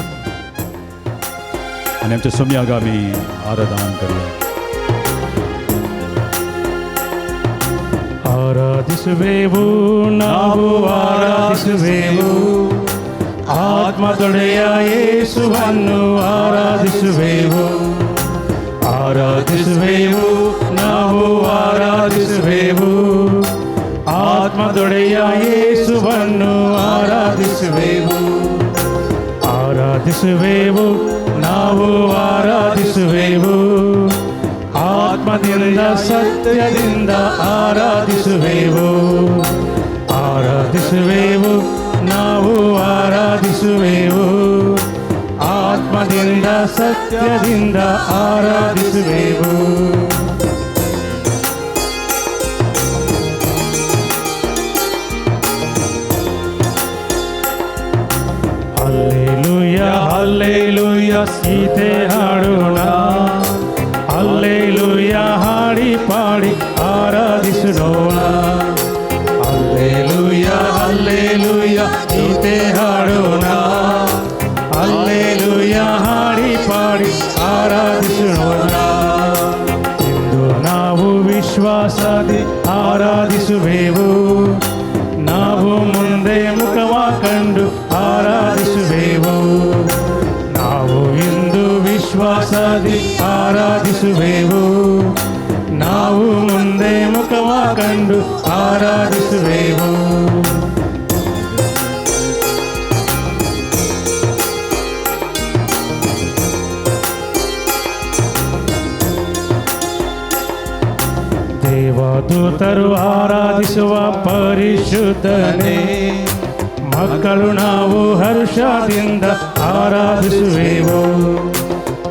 आनी आमच्या सोमयाक आमी आराधन करया. ಆರಾಧಿಸುವೆವು ನಾವು, ಆರಾಧಿಸುವೆವು ಆತ್ಮದೊಡೆಯ ಯೇಸುವನ್ನು ಆರಾಧಿಸುವೆವು. ಆರಾಧಿಸುವೆವು ನಾವು, ಆರಾಧಿಸುವೆವು ಆತ್ಮದೊಡೆಯ ಯೇಸುವನ್ನು ಆರಾಧಿಸುವೆವು. ಆರಾಧಿಸುವೆವು ನಾವು, ಆರಾಧಿಸುವೆವು ಆತ್ಮದಿಂದ ಸತ್ಯದಿಂದ ಆರಾಧಿಸುವೆವು. ಆರಾಧಿಸುವೆವು ನಾವು, ಆರಾಧಿಸುವೆವು ಆತ್ಮದಿಂದ ಸತ್ಯದಿಂದ ಆರಾಧಿಸುವೆವು. ಹಲ್ಲೆಲೂಯ ಹಲ್ಲೆಲೂಯ ಸೀತೆ ಹಾಡೋಣ, ಹಲ್ಲೆಲೂಯ ಹಾಡಿ ಪಾಡಿ ಆರಾಧಿಸೋಣ. ಹಲ್ಲೆಲೂಯ ಹಲ್ಲೆಲೂಯ ಗೀತೆ ಹಾಡೋಣ, ಹಲ್ಲೆಲೂಯ ಹಾಡಿ ಪಾಡಿ ಆರಾಧಿಸೋಣ. ಇಂದು ನಾವು ವಿಶ್ವಾಸದಿ ಆರಾಧಿಸುವೆವು, ನಾವು ಮುಂದೆ ಮುಖವ ಕಂಡು ಆರಾಧಿಸುವೆವು. ನಾವು ಇಂದು ವಿಶ್ವಾಸದಿ ಆರಾಧಿಸುವೆವು, ನಾವು ಮುಂದೆ ಮುಖವ ಕಂಡು ಆರಾಧಿಸುವೆವು. ದೇವದೂತರು ಆರಾಧಿಸುವ ಪರಿಶುದ್ಧನೇ, ಮಕ್ಕಳು ನಾವು ಹರ್ಷದಿಂದ ಆರಾಧಿಸುವೆವು.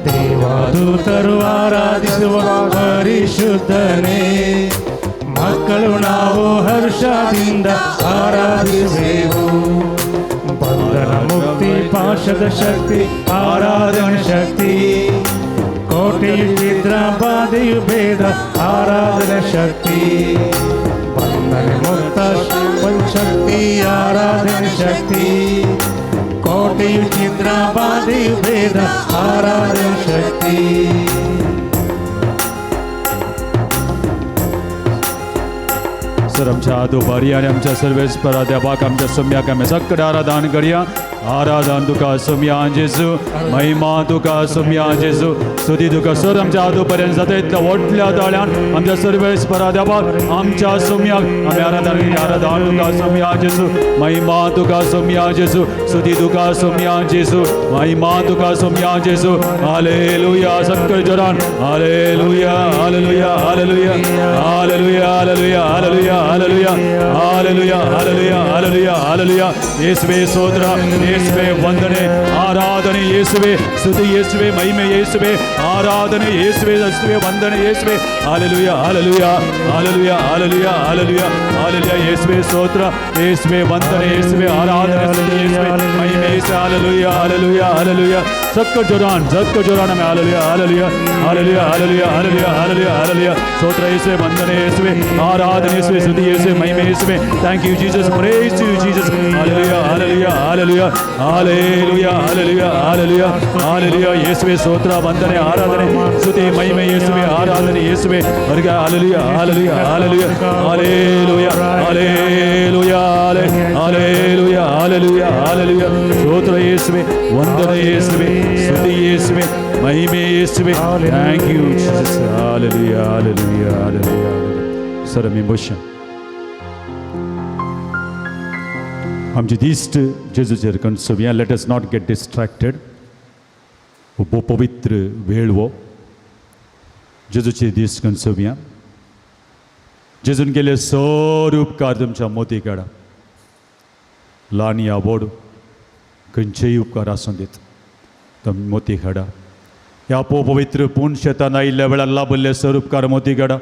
ದೇವದೂತರು ಆರಾಧಿಸುವ ಪರಿಶುದ್ಧನೇ, ಮಕ್ಕಳು ನಾವು ಹರ್ಷದಿಂದ ಆರಾಧಿಸುವೆವು. ಬಂಧನ ಮುಕ್ತಿ ಪಾಶದ ಶಕ್ತಿ ಆರಾಧನೆ ಶಕ್ತಿ, ಕೋಟೆಯು ಚಿದ್ರ ಬಾಧೆಯು ಭೇದ ಆರಾಧನೆ ಶಕ್ತಿ, ಬಂಧನ ಮುಕ್ತ ಶಕ್ತಿ ಆರಾಧನೆ ಶಕ್ತಿ, ಕೋಟೆಯು ಚಿದ್ರ ಬಾಧೆಯು ಭೇದ ಆರಾಧನೆ ಶಕ್ತಿ. सर आमच्या हात उबारया आनी आमच्या सर्वेस्परा देवाक आमच्या सोम्याक आमी सगळे आराधन करया. आराधन तुका सोम्या जेजू, महिमा तुका सोम्या जेजू, स्तुती तुका. सर आमच्या हात उबारया जाता इतल्या व्हडल्या ताळ्यान आमच्या सर्वेस्परा देवाक आमच्या सोम्याक आमी आराधन करया. आराधन तुका सोम्या जेजू, महिमा तुका सोम्या जेजू, स्तुती तुका सोम्या जेजू, महिमा तुका सोम्या जेजू. हालेलुया. सगळे जोरान hallelujah hallelujah hallelujah hallelujah hallelujah hallelujah hallelujah hallelujah hallelujah hallelujah hallelujah. ಯೇಸುವೆ ಸ್ತೋತ್ರ, ಯೇಸುವೆ ವಂದನೆ, ಆರಾಧನೆ ಯೇಸುವೆ, ಸ್ತುತಿ ಯೇಸುವೆ, ಮಹಿಮೆ ಯೇಸುವೆ, ಆರಾಧನೆ ಯೇಸುವೆ, ಯೇಸುವೆ ವಂದನೆ ಯೇಸುವೆ. Hallelujah hallelujah hallelujah hallelujah hallelujah hallelujah. ಯೇಸುವೆ ಸ್ತೋತ್ರ, ಯೇಸುವೆ ವಂದನೆ, ಯೇಸುವೆ ಆರಾಧನೆ, ಸ್ತುತಿ ಯೇಸುವೆ, ಮಹಿಮೆ ಯೇಸುವೆ. Hallelujah hallelujah hallelujah. ಸಕ್ಕ ಜೋರಾನ್ ಸಕ್ಕ ಜೋರಾನ್ ಆಮೆ hallelujah hallelujah hallelujah hallelujah hallelujah hallelujah hallelujah. ಸ್ತೋತ್ರ ಯೇಸುವೆ, ವಂದನೆ ಯೇಸುವೆ, ಆರಾಧನೆ ಯೇಸುವೆ, ಸ್ತುತಿ ಯೇಸುವೆ, ಮಹಿಮೆ ಯೇಸುವೆ. Thank you Jesus. Praise Praise to you, Jesus. Hallelujah, hallelujah, hallelujah, hallelujah, hallelujah, hallelujah, hallelujah. ಯೇಸುವೆ ಸ್ತೋತ್ರ, ವಂದನೆ, ಆರಾಧನೆ, ಸ್ತುತಿ, ಮಹಿಮೆ ಯೇಸುವೆ, ಆರಾಧನೆ ಯೇಸುವೆ. ಅರ್ಗ hallelujah, hallelujah, hallelujah, hallelujah, hallelujah, hallelujah, hallelujah, hallelujah. ಸ್ತೋತ್ರ ಯೇಸುವೆ, ವಂದನೆ ಯೇಸುವೆ, ಸ್ತುತಿ ಯೇಸುವೆ, ಮಹಿಮೆ ಯೇಸುವೆ. Thank you Jesus. Hallelujah, hallelujah, hallelujah. Sir आमी बसया. आमची दिश्ट जेजूचेर कणसोवया. Let us not get distracted. हो भोव पवित्र वेळ हो. जेजूची दिश्ट कणसोवया. जेजून केले सर उपकार तुमच्या मोती काडा. ल्हान या व्हड खंयचेय उपकार आसूं दीत, तुमी मोती काडा. ह्या पो पवित्र पूर्ण शेतान आयिल्ल्या वेळार लाभल्ले सर उपकार मोती काडा.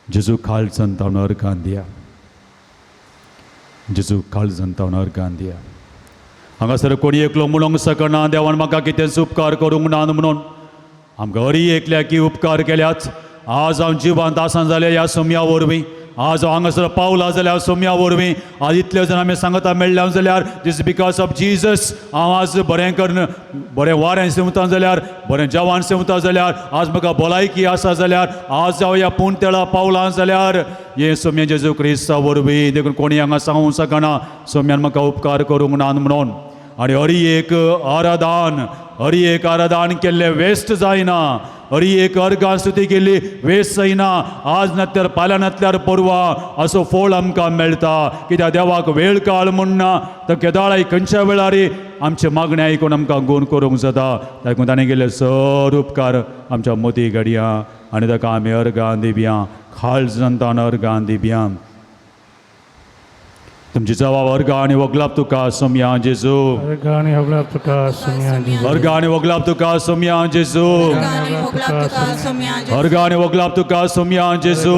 जेजू काळजान तावन अर्गान दिया. जेजू काळजान तावन अर्गान दिया. हांगासर कोणी एकलो म्हणूंक शकना देवान म्हाका कितेंच उपकार करूंक ना म्हणून. आमकां हरी एकल्याकी उपकार केल्यात. आज हांव जिवांत आसा जाल्यार ह्या सोम्या वरवीं, आज हांव हांगासर पावला जाल्यार सोम्या वरवीं, आज इतले जाण आमी सांगता मेळ्ळ्या जाल्यार this because of Jesus. हांव आज बरें करून बरें वारें सेवता जाल्यार, बरें जेवण सेवता जाल्यार, आज म्हाका भलायकी आसा जाल्यार, आज हांव ह्या पुणतेळा पावलां जाल्यार हे सोम्या जेजू क्रिस्ता वरवीं. देखून कोणी हांगा सांगूंक शकना सोम्यान म्हाका उपकार करूंक ना म्हणून. आनी हरी एक आराधन, हरी एक आराधन केल्लें वेस्ट जायना. हरी एक अर्गां स्तुती केल्ली वेस्ट जायना. आज नासल्यार फाल्यां, नासल्यार परवां असो फळ आमकां मेळटा. कित्याक देवाक वेळ काळ म्हूण ना, तो केदाळाय खंयच्या वेळार आमचे मागणें आयकून आमकां गूण करूंक जाता. देखून ताणें केल्ले सर उपकार आमच्या मोती घडया आनी ताका आमी अर्गां दिवया. काळजान ताण अर्गां दिवया. तुमची जबाब अर्गां आनी वगलाप तुका सोमया जेजू. अर्गां आनी होगडाप तुका सोमया जेजू. अर्गां आनी वगलाप तुका सोमया जेजू. अर्गां आनी वगलाप तुका सोमया जेजू.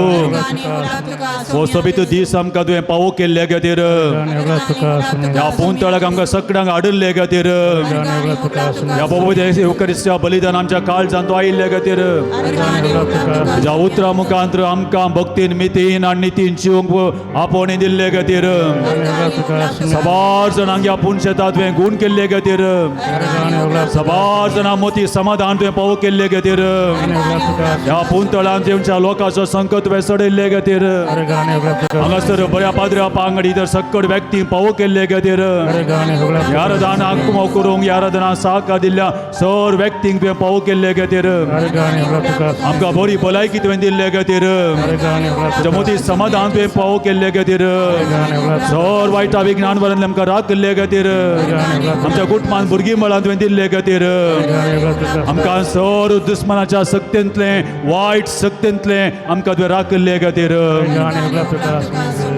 हो सोबीत दीस आमकां तुवें पावो केल्ले खातीर, ह्या पुंतळाक आमकां सगळ्यांक हाडिल्ले खातीर, ह्या बाबू येवकरिस्त्या बलिदान आमच्या काळजान तो आयिल्ले खातीर, तुज्या उतरा मुखांत आमकां भक्तीन, मितीन आनी नितीन जिवंक आपोवणें दिल्ले खातीर, सबार जाणांक ह्या पूण शेतात तुवें गूण केल्ले खातीर, सबार जाणां मोती समाधान तुवें पावो केल्ले खातीर, ह्या पुंतळान जेवच्या लोकांचो संकट तुवें सोडयल्ले खातीर, हांगासर बऱ्या पाद्र्या पांगडी तर सक्कड व्यक्ती पावो केल्ले खातीर, ह्या रदान आकुमो करूंक ह्या रदान साका दिल्ल्या सर व्यक्तींक तुवें पावो केल्ले खातीर, आमकां बरी भलायकी तुवें दिल्ले खातीर, तुज्या मोती समाधान तुवें पावो केल्ले खातीर, सर वायट विज्ञान वरांतलें आमकां राखिल्ले खातीर, आमच्या कुटुंबान भुरगीं मळां तुवें दिल्ले खातीर, आमकां सर दुस्मनाच्या सक्तेंतलें वायट सक्तेंतलें आमकां तुवें राखिल्ले खातीर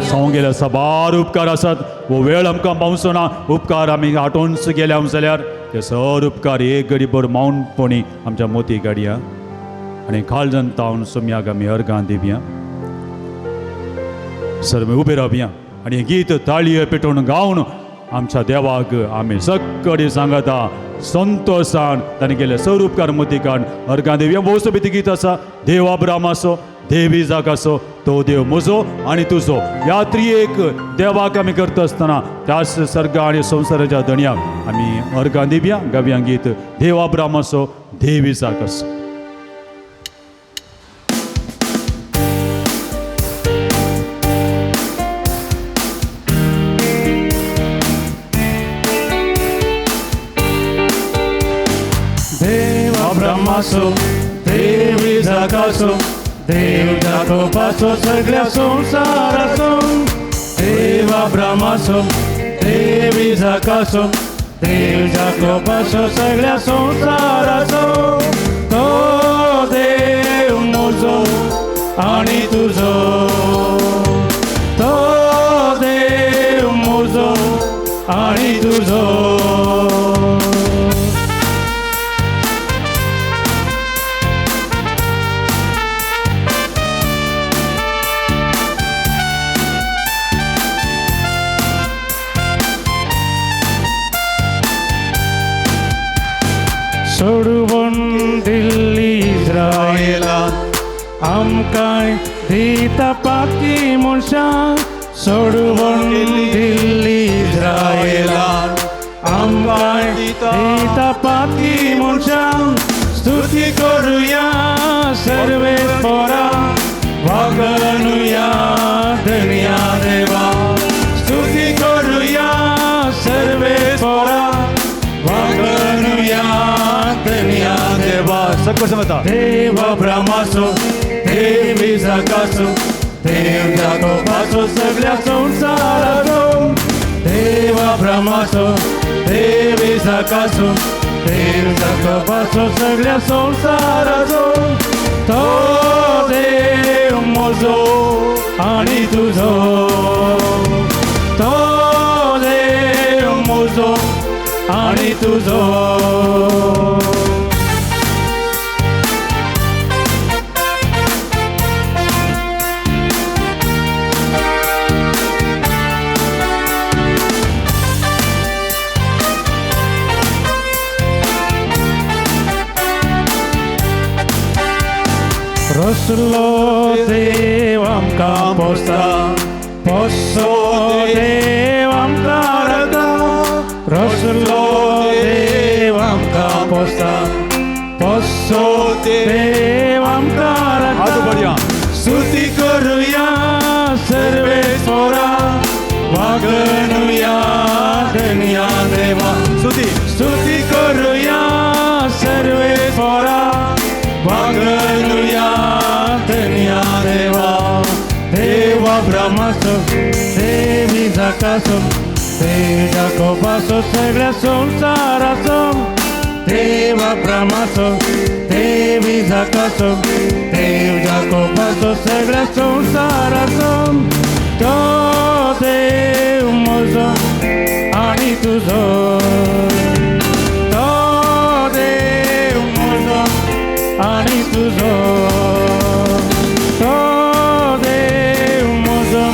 सांगूंक गेल्यार साबार उपकार आसात. हो वेळ आमकां पावचो ना. उपकार आमी आठोवन्स गेल्या जाल्यार ते सर उपकार एक गडीभर मावनपणी आमच्या मोती गाडया आनी काळजान तावन सोमयाक आमी अर्गां दिवया. सर आमी उबे रावया आनी गीत ताळये पेटोवन गावन आमच्या देवाक आमी सगळे सांगता संतोशान ताणें केले सर उपकार मोती काड अर्गां दिवया. भोव सोबीत गीत आसा. देव अब्रामाचो, देव इजाकाचो, तो देव म्हजो आनी तुजो. ह्या त्रियेक देवाक आमी करता आसतना त्याच सर्ग आनी संवसाराच्या धनयाक आमी अर्गां दिवया. गावया गीत देव अब्रामाचो, देव इजाकाचो. देव अब्रामाचो, देव इजाकाचो, देव जाकोबाचो, सगळ्या संवसाराचो. देव अब्रामाचो, देव इजाकाचो, देव जाकोबाचो, सगळ्या संवसाराचो. तो देव म्हजो आनी तुजो, तो देव म्हजो आनी तुजो. सोडवून दिल्ली इस्रायला आमकां दिता पाकी मनशां. सोडवून आतां पाती मनशां स्तुती करुया सर्वे पोरा वागनुया धन्या देवा स्तुती करुया सर्वे पोरा वागनुया धन्या देवा. सगळं समजता. देव ब्रह्माचो देव इसाकाचो देव जाकोबाचो सगळ्या संवसाराचो देव ब्रह्माचो देव इसाकाचो देव जाकोबाचो सगळ्या संवसाराचो तो देव म्हजो आनी तुजो तो देव म्हजो आनी तुजो. रसलो देव आमकां पोसता पोसो देव आमकां राखता रसलो देव आमकां पोसता पोसो देव आमकां राखता. स्तुती करुया सर्वे पोरा वागनुया धन्या देवा स्तुती स्तुती करुया सर्वे पोरा वागनुया धन्या देवा. देवा ब्रह्माचो देव इसाकाचो देव जाकोबाचो सगळ्या संवसाराचो देव ब्रह्माचो देव इसाकाचो देव जाकोबाचो सगळ्या संवसाराचो तो देव म्हजो आनी तुजो तो देव म्हजो आनी तुजो तो देव म्हजो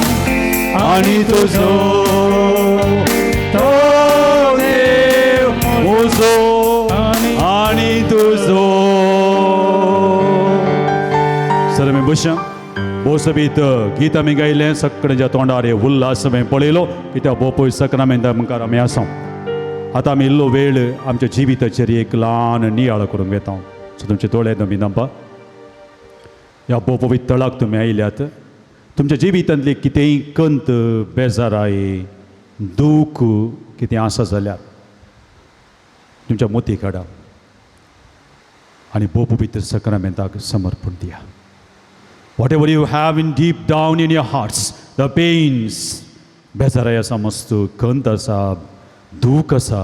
आनी तुजो तो देव म्हजो आनी तुजो. सर आमी बसया. भोवसबीत गीत आमी गायलें सगळ्यांच्या तोंडार हे उल्हास आमी पळयलो कित्याक भोव पयस सक्रामेंता मुखार आमी आसा. आतां आमी इल्लो वेळ आमच्या जिविताचेर एक ल्हान नियाळ करूंक वेता. सो तुमचे दोळे तुमी धांपा. ह्या भोव पवित्र तळाक तुमी आयल्यात. तुमच्या जिवितांतली कितेंय कंत बेजाराय दूख कितें आसा जाल्यार तुमच्या मोती काडा आनी भोव पवित्र सक्रामेंताक समर्पण दिया. Whatever you have in deep down in your hearts, the pains, बेजाराय आसा मस्त कंत आसा दूख आसा,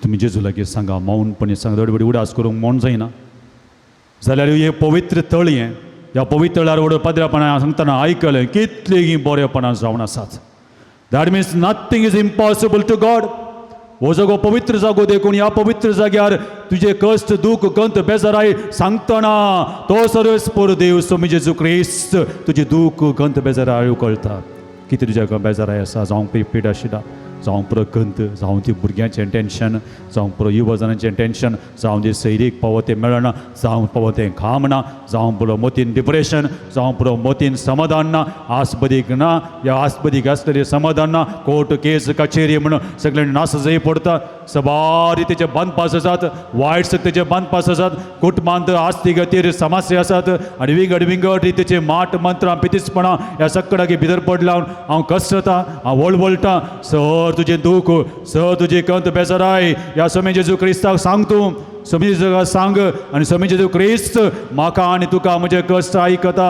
तुमी जेजू लागीं सांगा मौनपणी सांगा. दडबडी उडास करूंक मौन जायना जाल्यार हें पवित्र तळ हें ह्या पवित्र तळार व्हड पाद्र्यापणां सांगतना आयकलें कितलीं बरेपणां जावन आसात. That means nothing is impossible to God. हो जागो पवित्र जागो देखून ह्या पवित्र जाग्यार तुजे कश्ट दूख कंत बेजाराय सांगतना तो सर्वेस्पर देव स्वामी जेजू क्रिस्त तुजे दूख कंत बेजाराय कळटा. कितें तुज्या बेजाराय आसा जावं पीड आशिल्ला जावं पुरो कंत जावं ती भुरग्यांचें टेंशन जावं पुरो युवजनांचें टेंशन जावं ती सैरीक पावो तें मेळना जावं पावो तें काम ना जावं पुरो मोतीन डिप्रेशन जावं पुरो मोतीन समाधान ना आसबदीक ना ह्या आसबदीक आसलेलें समाधान ना कोर्ट केस कचेरी म्हणून सगळें नास जंय पडटा सबार रितीचे बांदपास आसात वायट शक्तीचे बांदपास आसात कुटुंबांत आस्ती गतीर समस्या आसात आनी विंगड विंगड रितीचे माट मंत्रां पितीसपणां ह्या सगळ्याक भितर पडला हांव कसता हांव वळवळटा. सर तुजें दूख सर तुजी कंत बेजाराय ह्या स्वामी जेजू क्रिस्ताक सांग तूं स्वामी जेजूक सांग आनी स्वामी जेजू क्रिस्त म्हाका आनी तुका म्हजें कश्ट आयकता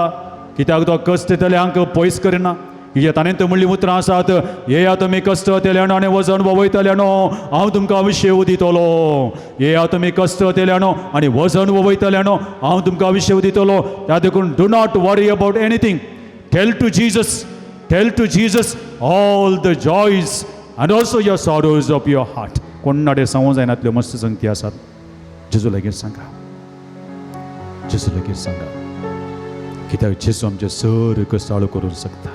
कित्याक तो कश्ट येतल्यांक पयस करिना. कित्याक ताणें तर म्हणलीं उतरां आसात येया तुमी कश्ट तेल्यानो आनी वजन ववयतल्यानो हांव तुमकां विशेव दितलो. येया तुमी कश्ट तेल्यानो आनी वजन ववयतल्यानो हांव तुमकां विशेव दितलो. त्या देखून do not worry about anything. Tell to Jesus, tell to Jesus all the joys and also your sorrows of your heart. कोणाडे सांगूं जायनातल्यो मस्त संगती आसात. जेजू लागीं सांगा जेजू लागीं सांगा कित्याक जेजू आमचें सर कसाळू करूंक शकता.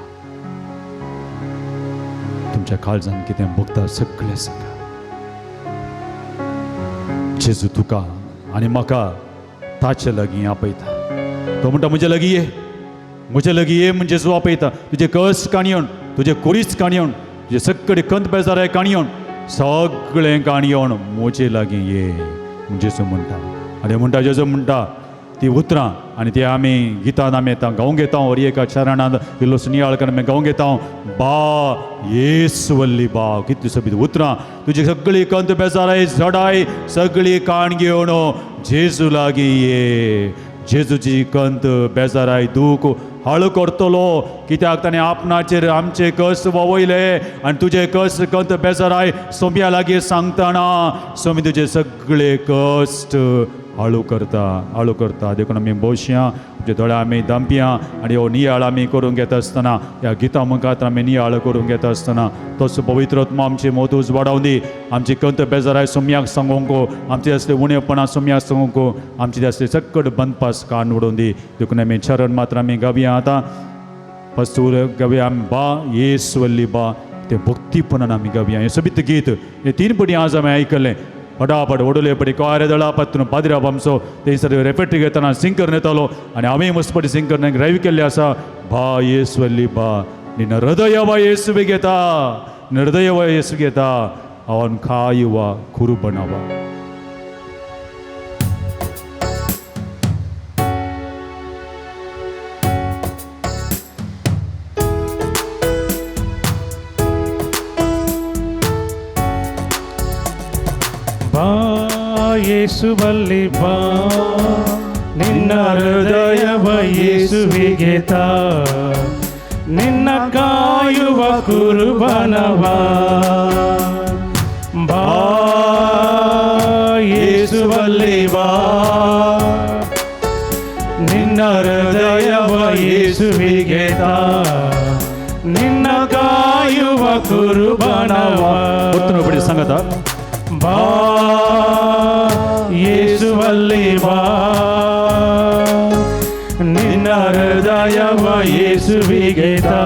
तुमच्या काळजान कितें भोगता सगळें सांगा. जेजू तुका आनी म्हाका ताचे लागीं आपयता. तो म्हणटा म्हजे लागीं ये म्हजे लागीं ये म्हण जेजू आपयता. तुजे कश्ट काणयोन तुजे कुरीस काणयोन तुजे सगळे कंत बेजाराय काणयोन सगळें काण येवन म्हजे लागीं ये जेजू म्हणटा. आनी म्हणटा जेजू म्हणटा ती उतरां आनी ती आमी गितान आमी आतां गावंक घेता. वर एका चरणांत इल्लो नियाळ करून आमी गावंक घेता. बा येसवल्ली बा, कितली सोबीत उतरां. तुजी सगळी कंत बेजाराय जडाय सगळी काण घेवन जेजू लागीं ये. जेजूची कंत बेजाराय दूख हाळू करतलो, कित्याक ताणें आपणाचेर आमचे कस ववयले आनी तुजे कस कंत बेजाराय सोम्या लागीं सांगतना सोमी तुजे सगळे कश्ट हाळू करता, हाळू करता. देखून आमी बसया, आमचे दोळे आमी दांपया आनी हो नियाळ आमी करूंक घेता आसतना, ह्या गितां मुखार आमी नियाळ करूंक घेता आसतना तोच पवित्र आत्मा आमची मोत उजवाडावन दी. आमची कंत बेजाराय सोम्याक सांगूंक, आमचे असले उणेपणां सोम्याक सांगूंक, आमचे असले चक्कड बंदपास कान उडोवन दी. देखून आमी चरण मात्र आमी गावया. आतां पस्तूर गावया आमी बा येसवल्ली बा, तें भक्तीपणान आमी गावया. हें सोबीत गीत हें तीन पटी आज आमी आयकलें. फटाफट ओडले पटी कॉयरे दळा पत्तून पाद्र्याब आमचो थंयसर रेपेटरी घेतना सिंग करून येतालो आनी हांवें मस्त पटी सिंग करून ड्रायव्ह केल्लें आसा. बा येसवल्ली बा, निन हृदय वा येसू घेता, हृदय वा येसू घेता, हांव खायुवा खुरू बनावा. ಯೇಸುವಲ್ಲಿ ಬಾ, ನಿನ್ನ ಹೃದಯವ ಯೇಸುವಿಗೆ ತಾ, ನಿನ್ನ ಕಾಯುವ ಕುರುಬನವ. ಬಾ ಯೇಸುವಲ್ಲಿ ಬಾ, ನಿನ್ನ ಹೃದಯವ ಯೇಸುವಿಗೆ ತಾ, ನಿನ್ನ ಕಾಯುವ ಕುರುಬನವ. ಸಂಗತ ಬಾ ಯೇಸುವಲ್ಲಿ ಬಾ, ನಿನ್ನ ಹೃದಯವ ಯೇಸುವಿಗೆ ತಾ,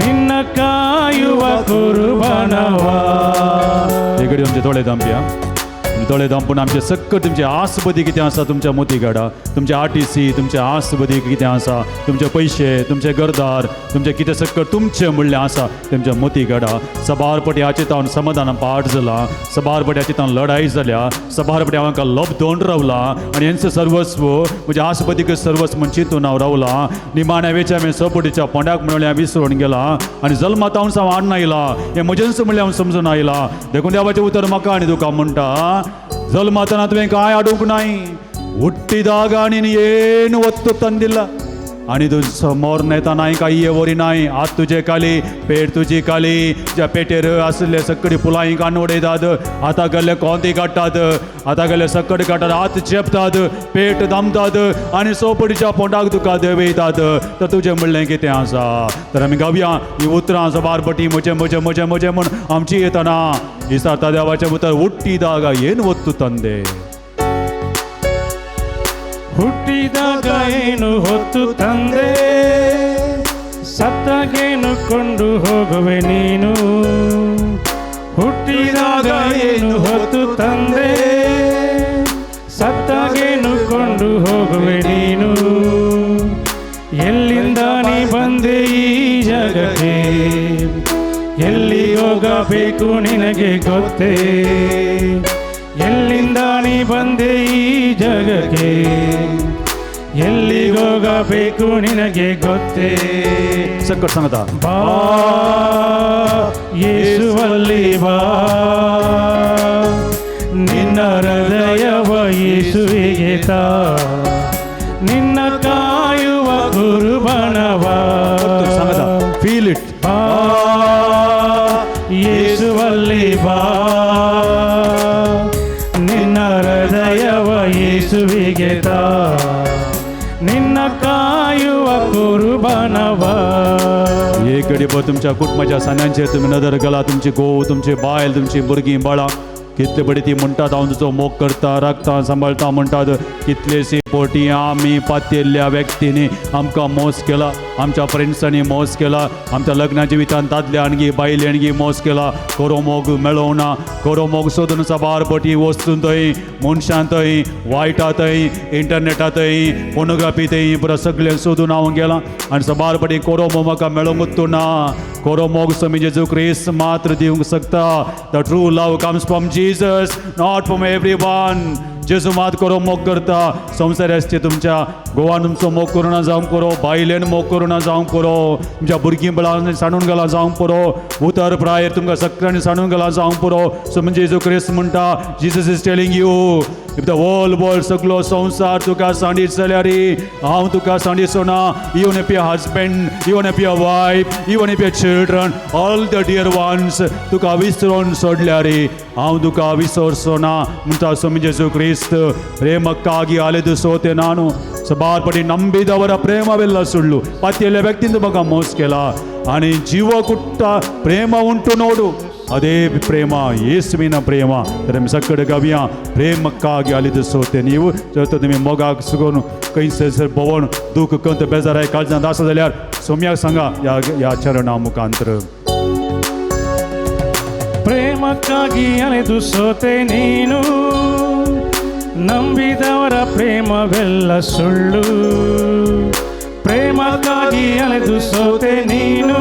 ನಿನ್ನ ಕಾಯುವ ಕುರುಬನವ. हे घडी आमचे दोळे दांपया, दोळे दांपून आमचे सक्कट तुमचे आसबदी कितें आसा तुमच्या मोती गाडा, तुमचे आरटीसी, तुमचे आसबदी कितें आसा, तुमचे पयशे, तुमचे घरदार, तुमचे कितें सक्कट तुमचें म्हणलें आसा तुमच्या मोती गाडा. सबार पटी हाचे तावन समाधान पाठ जाला, सबार पटी हाचे तावन लढाई जाल्या, सबार पटी हांव हांकां लब्दोन रावला आनी हेंचो सर्वस्व म्हज्या आसबदीक सर्वस्व म्हण चिंतून हांव रावला. निमाण्या वेच्या हांवें सपटीच्या पोंड्याक म्हणलें हांवें विसरून गेला आनी जल्मात हांव हांव आयला हें म्हजेंच म्हणलें हांव समजून आयला. देखून देवाचें उतर म्हाका आनी तुका म्हणटा, ಜಲ್ಮಾತನ ತುವೆ ಕಾಯ್ ಆಡೂಂಕ್ ನಾಯಿ ಹುಟ್ಟಿದಾಗ ನೀನು ಏನು ಒತ್ತು ತಂದಿಲ್ಲ आणि तूं समोर नेता नाय काही वरी नाय. हात तुजे खाली, पेट तुजी खाली, ज्या पेटेर आशिल्ले सगळी फुलां काडून उडयतात, हाता गेल्ले कोंती काडटात, हाता गेल्ले सकट काडटात, हात चेपतात, पेट दामतात आनी सोपडीच्या पोंडाक तुका देंवयतात. तर तुजें म्हणलें कितें आसा? तर आमी गावया ही उतरां सबार पटी म्हजें म्हजें म्हजें म्हजें म्हूण आमची येतना इसारता देवाचें उतर ಹುಟ್ಟಿದಾಗ ಏನು ಒತ್ತು ತಂದೆ, ಹುಟ್ಟಿದಾಗ ಏನು ಹೊತ್ತು ತಂದೆ, ಸತ್ತಾಗೇನು ಕೊಂಡು ಹೋಗುವೆ ನೀನು. ಹುಟ್ಟಿದಾಗ ಏನು ಹೊತ್ತು ತಂದೆ, ಸತ್ತಾಗೇನು ಕೊಂಡು ಹೋಗುವೆ ನೀನು. ಎಲ್ಲಿಂದ ನೀ ಬಂದೆ ಈ ಜಗಕ್ಕೆ, ಎಲ್ಲಿ ಹೋಗಬೇಕು ನಿನಗೆ ಗೊತ್ತೇ. ಎಲ್ಲಿಂದ ನೀ ಬಂದೆ ಈ ಜಗಕ್ಕೆ, ಎಲ್ಲಿಗೆ ಹೋಗಬೇಕು ನಿನಗೆ ಗೊತ್ತೇ. ಸಂಕಟ ಸಂಗತ ಬಾ ಯೇಸುವಲ್ಲಿ ಬಾ, ನಿನ್ನ ಹೃದಯವ ಯೇಸುವಿಗೆ ತಾ, ನಿನ್ನ ಕಾಯುವ ಗುರುಬನವ. ಸಂಗತ ಫೀಲ್ it. ಬಾ ಯೇಸುವಲ್ಲಿ ಬಾ, ನಿನ್ನ ಹೃದಯವ ಯೇಸುವಿಗೆ ತಾ, ನಿನ್ನ ಕಾಯುವ ಕುರುಬನವ. एक घडी पळय तुमच्या कुटुंबाच्या सांद्यांचेर तुमी नदर घाला. तुमची घोव, तुमची बायल, तुमची भुरगीं बाळां कितले पटी ती म्हणटात हांव तुजो मोग करता, राखता, सांबाळटा म्हणटात. कितलेशी पोटी आमी पातयेल्ल्या व्यक्तींनी आमकां मोस केला. आमच्या फ्रेंड्सांनी मोस केला, आमच्या लग्ना जिवितान दादले आणगी बायले आणगी मोस केला. खरो मोग मेळोवना, खरो मोग सोदून साबार पटी वस्तून थंय, मनशान थंय, वायटा थंय, इंटरनेटा थंय, फोनोग्राफी थंय, पुरो सगळें सोदून हांव गेलां आनी साबार पटी खरो मोग म्हाका मेळोंकूच ना. खरो मोग स्वामी जेजू क्रिस्त मात्र दिवंक शकता. The true love comes from Jesus, not from everyone. जेजू मात करो मोग करता. संवसाराचे तुमच्या गोवान तुमचो मोग करुना जावंक पुरो, बायलेन मोग करुना जावंक पुरो, तुमच्या भुरगीं बळान सांडून गेला जावंक पुरो, उतर प्रायर तुमकां सगळ्यांनी सांडून गेला जावंक पुरो. सो म्हणजे जेजू क्रिस्त म्हणटा, Jesus is telling you, if the whole world, सगलो संवसार तुका सांडीत जाल्यार हांव तुका सांडिचो ना. Even if your husband, even if your wife, even if your children, all the dear ones तुका विसरून सोडल्यार हांव तुका विसरचो ना म्हणटा स्वामी जेजू ಕ್ರಿಸ್ತ. ಪ್ರೇಮಕ್ಕಾಗಿ ಅಲೆದು ಸೋತೆ ನಾನು, ಸಬಾರ್ಪಡಿ ನಂಬಿದವರ ಪ್ರೇಮವೆಲ್ಲ ಸುಳ್ಳು. ಪತಿಯಲ್ಲ ವ್ಯಕ್ತಿಯಿಂದ ಮಗ ಮೋಸ ಕೇಳ आणि ಜೀವ ಕುಟ್ಟ ಪ್ರೇಮ ಉಂಟು ನೋಡು, ಅದೇ ಪ್ರೇಮ ಯೇಸುವಿನ ಪ್ರೇಮ. तर आमी सगळे गावया, प्रेमಕ್ಕಾಗಿ ಅಲೆದು ಸೋತೆ. ನೀವು जर तर तुमी मोगाक सुगोन खंयसर भोंवन दुःख कंत बेजाराय काळजांत आसा जाल्यार सोम्याक सांगा ह्या ह्या चरणा मुखांतर. ಪ್ರೇಮಕ್ಕಾಗಿ ಅಲೆದು ಸೋತೆ ನೀನು, ನಂಬಿದವರ ಪ್ರೇಮವೆಲ್ಲ ಸುಳ್ಳು. ಪ್ರೇಮಕ್ಕಾಗಿ ಅಲೆದು ಸೋತೆ ನೀನು,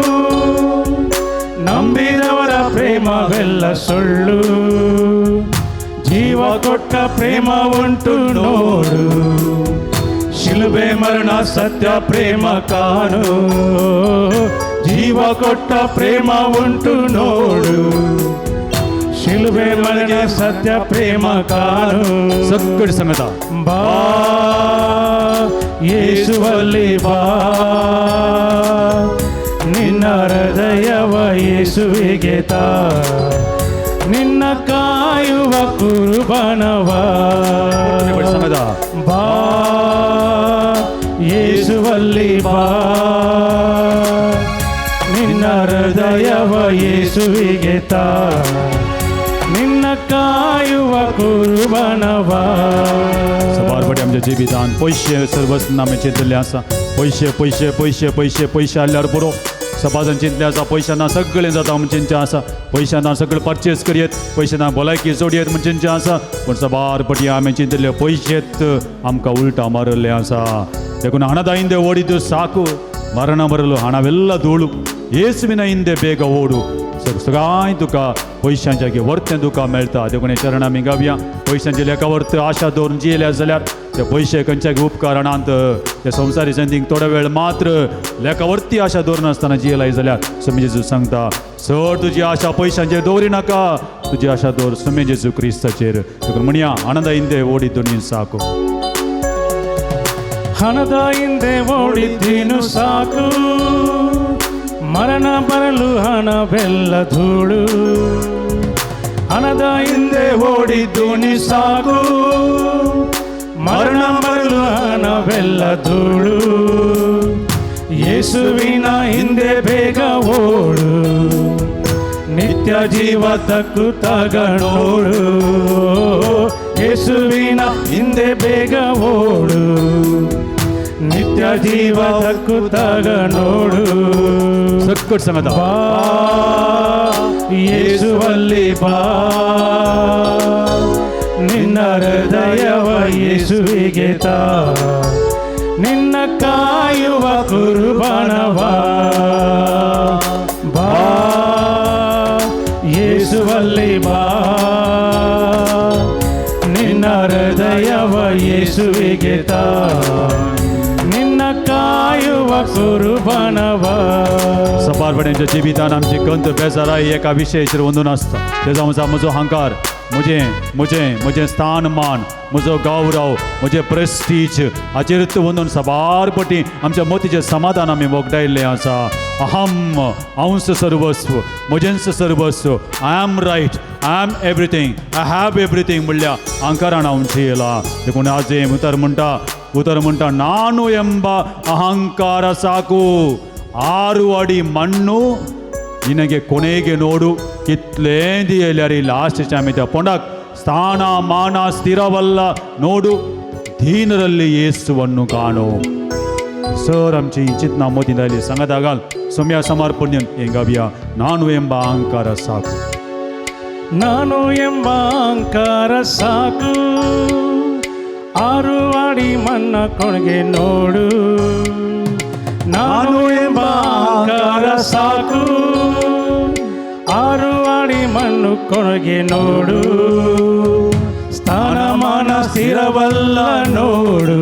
ನಂಬಿದವರ ಪ್ರೇಮವೆಲ್ಲ ಸುಳ್ಳು. ಜೀವ ಕೊಟ್ಟ ಪ್ರೇಮ ಉಂಟು ನೋಡು, ಶಿಲುಬೆ ಮರಣ ಸತ್ಯ ಪ್ರೇಮ ಕಾಣು. ಜೀವ ಕೊಟ್ಟ ಪ್ರೇಮ ಉಂಟು ನೋಡು, ಶಿಲುಬೆ ಮರಣ ಸತ್ಯ ಪ್ರೇಮ ಕಾಣು. सगळे सांगता. ಬಾ ಯೇಸುವಲ್ಲಿ ಬಾ, ನಿನ್ನ ಹೃದಯವ ಯೇಸುವಿಗೆ ತಾ, ನಿನ್ನ ಕಾಯುವ ಕುರುಬನವ. सांगता. ಬಾ ಯೇಸುವಲ್ಲಿ ಬಾ, ನಿನ್ನ ಹೃದಯವ ಯೇಸುವಿಗೆ ತಾ, ನಿನ್ನ ಕಾಯುವ ಕುರುಬನವ. सबार पटी आमच्या जिवितान पयशे सर्वस्व आमी चिंतले आसा. पयशे पयशे पयशे पयशे पयशे आहल्यार पुरो. समाजान चिंतले आसा, पयशे ना सगळें जाता म्हूण चिंतचें आसा, पयशे ना सगळें परचेस करयेत, पयशे ना भलायकी जोडयेत म्हूण चिंतचें आसा. पूण सबार पटी आमी चिंतले पयशेत आमकां उल्टा मारिल्लें आसा. देखून ಹಣದ ಹಿಂದೆ ಓಡಿದ್ದು ಸಾಕು, ಮರಣ ಬರಲು ಹಣವೆಲ್ಲ ಧೂಳು, ಯೇಸುವಿನ ಹಿಂದೆ ಬೇಗ ಓಡು. सगळ्यां तुका पयशांच्या वर्तें तुका मेळटा. देखून हे चरण आमी गावया. पयशांचे लेखा वर्त आशा दवरून जियेल्या जाल्यार ते पयशे खंयच्याक उपकारणांत, ते संवसारी संदीक थोडो वेळ मात्र लेखावरती आशा दवरनासतना जियेलाय जाल्यार स्वामी जेजू सांगता, चड तुजी आशा पयशांचेर दवरी नाका, तुजी आशा दवर स्वामी जेजू क्रिस्ताचेर. देखून म्हणया, ಹಣದ ಹಿಂದೆ ಓಡಿದ್ದು ನೀನು ಸಾಕು. ಹಣದ ಹಿಂದೆ ಓಡಿದ್ದೀನು ಸಾಕು, ಮರಣ ಬರಲು ಹಣವೆಲ್ಲ ಧೂಳು. ಹಣದ ಹಿಂದೆ ಓಡಿದ್ದು ನೀ ಸಾಕು, ಮರಣ ಬರಲು ಹಣವೆಲ್ಲ ಧೂಳು. ಯೇಸುವಿನ ಹಿಂದೆ ಬೇಗ ಓಡು, ನಿತ್ಯ ಜೀವ ದಕ್ಕುತ್ತಾಗ ನೋಡು. ಯೇಸುವಿನ ಹಿಂದೆ ಬೇಗ ಓಡು, ನಿತ್ಯ ಜೀವ ದಕ್ಕುತ್ತಾಗ ನೋಡು. ಸಕ್ಕಟ್ ಸಂಗತ. ಬಾ ಯೇಸುವಲ್ಲಿ ಬಾ, ನಿನ್ನ ಹೃದಯವ ಯೇಸುವಿಗೆ ತಾ, ನಿನ್ನ ಕಾಯುವ ಕುರುಬನವ. ಬಾ ಯೇಸುವಲ್ಲಿ ಬಾ, ನಿನ್ನ ಹೃದಯವ ಯೇಸುವಿಗೆ ತಾ, ನಿನ್ನ ಕಾಯುವ ಕುರುಬನವ. सबारपणाच्या जिवितान आमची कंत बेजाराय एका विशयाचेर वंदून आसता. ते जावन आसा म्हजो अहंकार, म्हजें म्हजें म्हजें स्थान मान, म्हजो गौरव, म्हजें प्रेस्टीज हाचेरूच वंदून साबार पटी आमच्या मतीचें समाधान आमी वगडायल्लें आसा. अहम, हांवच सर्वस्व, म्हजेंच सर्वस्व, I am right, I am everything, I have everything म्हणल्यार अहंकारान हांव जियेला. देखून आज हें उतर म्हणटा, उतर म्हणटा, ನಾನು ಎಂಬ ಅಹಂಕಾರ ಸಾಕು, 6 ಅಡಿ ಮಣ್ಣು ನಿನಗೆ ಕೊನೆಗೆ ನೋಡು. ಕಿತ್ಲೇ ದಿಯಲ್ಯಾರಿ ಲಾಸ್ಟ್ ಆಮಿ त्या ಪೊಂಡಾಕ್ ಸ್ಥಾನ ಮಾನ ಸ್ಥಿರವಲ್ಲ ನೋಡು, ದೀನರಲ್ಲಿ ಯೇಸುವನ್ನು ಕಾಣು. सर आमची चिंतना मोती आयली सांगात घाल सोम्या समर्पण हें गावया ನಾನು ಎಂಬ ಅಹಂಕಾರ ಸಾಕು. ನಾನು ಎಂಬ ಅಹಂಕಾರ ಸಾಕು, ಆರು ಅಡಿ ಮಣ್ಣ ಕೊಣಗೆ ನೋಡು. ನಾನು ಎಂಬ ಅಹಂಕಾರ ಸಾಕು, ಆರು ಅಡಿ ಮಣ್ಣು ಕೊಣಗೆ ನೋಡು. ಸ್ಥಾನಮಾನ ಸ್ಥಿರವಲ್ಲ ನೋಡು,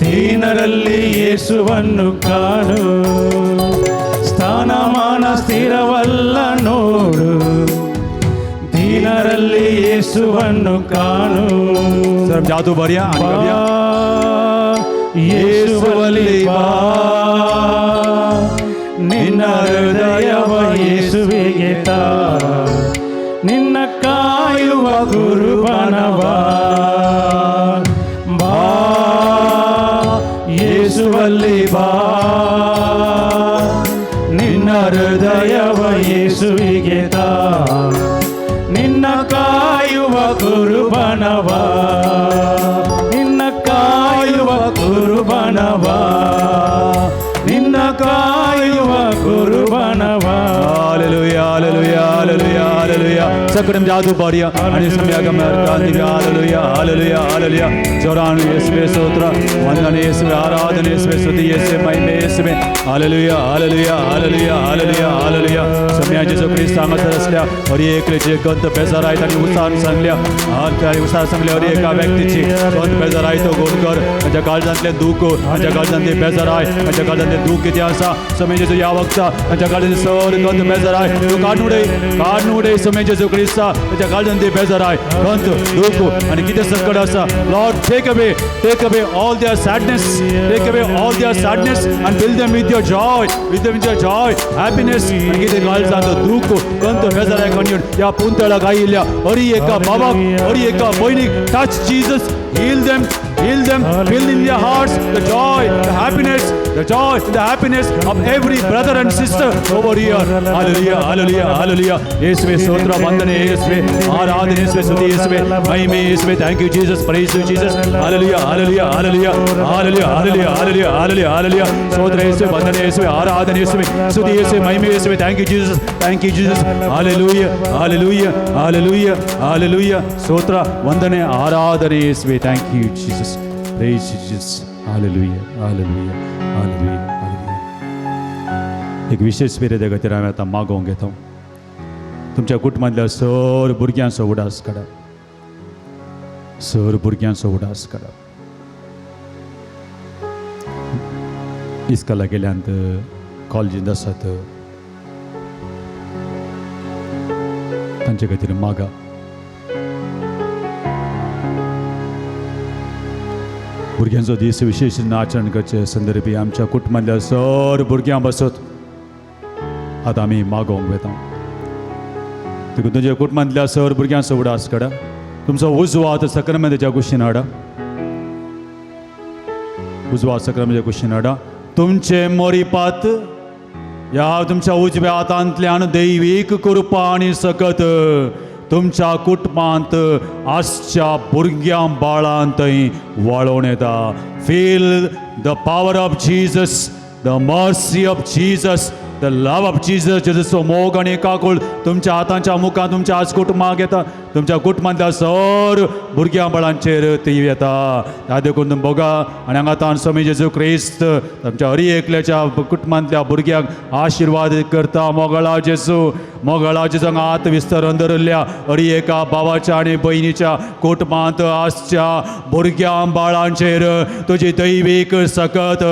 ದೀನರಲ್ಲಿ ಯೇಸುವನ್ನು ಕಾಣು. ಸ್ಥಾನಮಾನ ಸ್ಥಿರವಲ್ಲ ನೋಡು, ದೀನರಲ್ಲಿ ಯೇಸುವನ್ನು ಕಾಣು. सर जादू भरया आणि गावया. ಯೇಸುವಲ್ಲಿ ಬಾ, ನಿನ್ನ ಹೃದಯವ ಯೇಸುವಿಗೆ ತಾ, ನಿನ್ನ ಕಾಯುವ ಗುರುಬನವ. ಬಾ ಯೇಸುವಲ್ಲಿ ಬಾ, ನಿನ್ನ ಹೃದಯವ ಯೇಸುವಿಗೆ ತಾ, ನಿನ್ನ ಕಾಯುವ ಗುರುಬನವ, ನಿನ್ನ ಕಾಯುವ ಗುರುಬನವ, ನಿನ್ನ ಕಾಯುವ ಗುರುಬನವ. Hallelujah hallelujah hallelujah hallelujah. सगळं जादू भरया आणि सम्या गमन. Hallelujah hallelujah hallelujah. जोरान येसुवे स्तोत्र, वंदन येसुवे, आराधन येसुवे, स्तुती येसुवे, महिमे येसुवे. Hallelujah hallelujah hallelujah hallelujah hallelujah. सम्या जेजू ख्रिस्त हांगासर असल्या हरी एकलेचे गंत बेजार आहेत आणि उत्साहान सांगल्या आणि उत्साह सांगल्या हरी एका व्यक्तीची गंत बेजार आहे तो गोड कर. तांच्या काळजांतलें दूख, तांच्या काळजांतलें बेजार आहे, तांच्या काळजांतलें दूख कितें आसा सम्या जेजू ह्या वखता तांच्या काळजांतलें सर गंत बेजार आहे तूं काडून उडय, काडून उडय. सम्या जेजू क्रिस्ता तांच्या काळजांतलें बेजार आहे, गंत दूख आनी कितें संकट आसा, Lord, take away, take away all their sadness, take away all their sadness and fill them with your joy, with them with your joy, happiness. आनी कितें काळजांत दूख गंत बेजार आहे काडून ह्या पुंतळाक आयिल्ल्या हरी एका बाबाक, हरी एका भयणीक touch Jesus, heal them, heal them, fill in their hearts the joy, the happiness, the joy, the happiness of every brother and sister over here. Hallelujah, hallelujah, hallelujah. ಯೇಸುವೆ ಸ್ತೋತ್ರ, ವಂದನೆ ಯೇಸುವೆ, ಆರಾಧನೆ ಯೇಸುವೆ, ಸ್ತುತಿ ಯೇಸುವೆ, ಮಹಿಮೆ ಯೇಸುವೆ. Thank you Jesus, praise you Jesus. Hallelujah, hallelujah, hallelujah, hallelujah, hallelujah, hallelujah, hallelujah, hallelujah. ಸ್ತೋತ್ರ ಯೇಸುವೆ, ವಂದನೆ ಯೇಸುವೆ, ಆರಾಧನೆ ಯೇಸುವೆ, ಸ್ತುತಿ ಯೇಸುವೆ, ಮಹಿಮೆ ಯೇಸುವೆ. Thank you Jesus, thank you Jesus. Hallelujah, hallelujah, hallelujah, hallelujah. ಸ್ತೋತ್ರ, ವಂದನೆ, ಆರಾಧನೆ ಯೇಸುವೆ. Thank you Jesus, praise you Jesus. Hallelujah, hallelujah, hallelujah, hallelujah. एक विशेष पिरेदे खातीर हांवें आतां मागोवंक घेता. तुमच्या कुटुंबांतल्या सर भुरग्यांचो उडास काडा, सर भुरग्यांचो उडास काडा. इस्कॉला गेल्यांत, कॉलेजींत आसात, तांचे खातीर मागा. भुरग्यांचो दीस विशेष आचरण करचे संदर्भी आमच्या कुटुंबांतल्या सर भुरग्यां बसत आतां आमी मागोवंक वेता. देखून तुमच्या कुटुंबांतल्या सर भुरग्यांचो उडास काडा. तुमचो उजवो हात सक्रामेंताच्या कुशीन हाडा, उजवो हात सक्रामेंताच्या कुशीन हाडा. तुमचे मोरीपात ह्या तुमच्या उजव्या हातांतल्यान दैवीक कृपा आनी सकत तुमच्या कुटुंबांत आसच्या भुरग्यां बाळांतय वाळोवन येता. Feel the power of Jesus, the mercy of Jesus, the love of Jesus. जेजूचो मोग आनी काकूळ तुमच्या हातांच्या मुखान तुमच्या आज कुटुंबाक येता. तुमच्या कुटुंबांतल्या सर भुरग्यां बाळांचेर ती येता. त्या देखून तुमी बघा आनी हांगा तान स्वामी जेजू क्रिस्त तुमच्या हरी एकल्याच्या कुटुंबांतल्या भुरग्यांक आशिर्वाद करता. मोगळा जेजू, मोगळा जेजू हांगा हात विस्तरून दवरिल्ल्या हरी एका भावाच्या आनी भयणीच्या कुटुंबांत आसच्या भुरग्यां बाळांचेर तुजी दैवीक सकत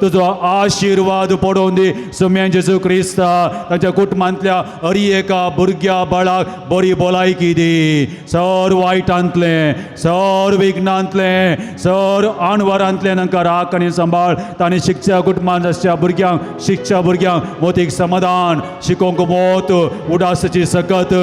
तुजो आशिर्वाद पडोवन दी. सुम्यान जेजू क्रिस्ता तांच्या कुटुंबांतल्या हरी एका भुरग्या बाळाक बरी भलायकी दी. सर वायटांतलें, सर विघ्नांतलें, सर आणवारांतलें तांकां राख आनी सांबाळ. तांणी शिकच्या कुटुंबांत आसच्या भुरग्यांक, शिकच्या भुरग्यांक मोतीक समाधान, शिकोवंक मोत, उडासाची सकत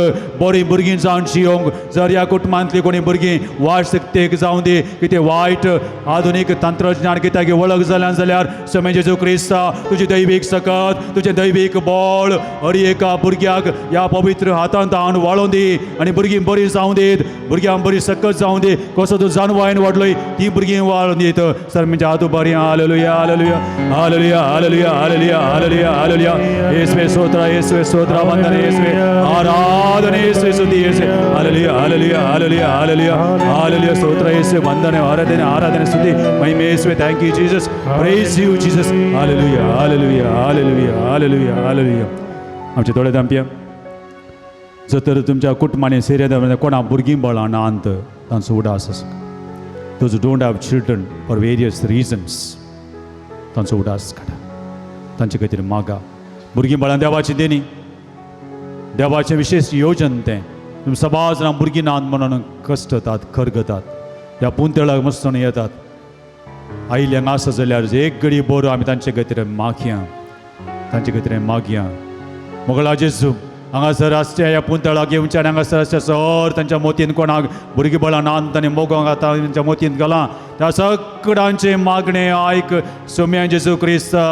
बरीं भुरगीं जावन जियोंक. जर ह्या कुटुंबांतली कोणी भुरगीं वायट शक्तेक जावं दी, कितें वायट आधुनीक तंत्रज्ञान कित्याक वळख जाल्यान जाल्यार स्वामी जेजू क्रिस्ता तुजी दैवीक सकत, तुजें दैवीक बळ हर एका भुरग्याक ह्या पवित्र हातांत हाडून वाळोवन दी आनी भुरगीं बरीं जावं दीत, भुरग्यांक बरी सकत जावं दी. कसो तूं जानवायन वाडलोय ती भुरगीं वाळोवन दीत. सर म्हणजे हात बरी. Hallelujah, hallelujah, hallelujah, hallelujah, hallelujah, hallelujah, hallelujah. येसवे स्तोत्र, येसवे स्तोत्र, वंदन येसवे, आराधना येसवे, स्तुती येसवे. Hallelujah, hallelujah, hallelujah, hallelujah, hallelujah. स्तोत्र येसवे, वंदन, आराधना, आराधना, स्तुती, महिमे येसवे. Thank you Jesus, praise you Jesus. Hallelujah, hallelujah, hallelujah, hallelujah, hallelujah. आमचे दोळे धांपया. जर तर तुमच्या कुटुंबांनी सेर्याद कोणा भुरगीं बाळां नात तांचो उडास आसा, those who don't have children for various reasons, तांचो उडास काडा, तांचे खातीर मागा. भुरगीं बाळां देवाची देणी, देवाचें विशेश योजन तें. तुमी सबार जाणां भुरगीं नात म्हणून कश्टतात, खरगतात, ह्या पुंतेळाक मस्तून येतात. आयिल्ल्यांक आसा जाल्यार एक घडी बरो आमी तांचे खातीर मागया, तांचे खातीर मागया. मोगळा जेजू, हांगासर आसच्या ह्या पुंतळाक येवच्या आनी हांगासर आसच्या सर तांच्या मोतीन कोणाक भुरगीं बाळां नात आनी मोगोंक आतां तांच्या मोतीन घालां त्या सगळ्यांचें मागणें आयक सोम्या जेजू क्रिस्ता.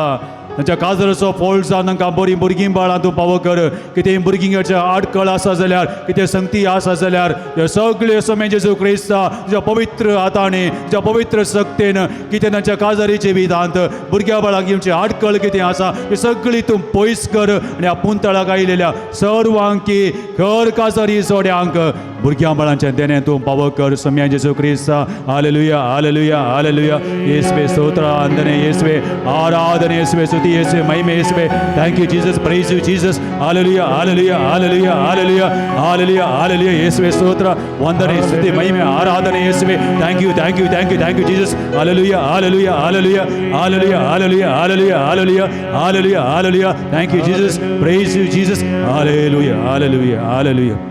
तांच्या काजराचो फोल जावन तांकां बरीं भुरगीं बाळां तूं पावो कर. कितें भुरगींचे आडकळ आसा जाल्यार, कितें संगती आसा जाल्यार, ह्यो सगळ्यो सोम्या जेजू क्रिस्ता तुज्या पवित्र हातांनी, तुज्या पवित्र शक्तेन कितें तांच्या काजारीचे विधांत भुरग्या बाळांक येवची आडकळ कितें आसा ती सगळी तूं पयस कर आनी ह्या पुंतळाक आयिल्ल्या सर्वांकी खर काजारी जोड्यांक भुरग्यां बाळांचें देणें तूं पावो कर सोम्या जेजू क्रिस्ता. Hallelujah, hallelujah, hallelujah. येसवे स्तोत्र, वंदने येसवे, आराधने येसवे, स्तुती येसवे, महिमे येसवे. Thank you Jesus, praise you Jesus. Hallelujah, hallelujah, hallelujah, hallelujah, hallelujah, hallelujah. येसवे स्तोत्र, वंदने, स्तुती, महिमे, आराधने येसवे. Thank you, thank you, thank you, thank you Jesus. Hallelujah, hallelujah, hallelujah, hallelujah, hallelujah, hallelujah, hallelujah, hallelujah, hallelujah. Thank you Jesus, praise you Jesus. Hallelujah, hallelujah, hallelujah.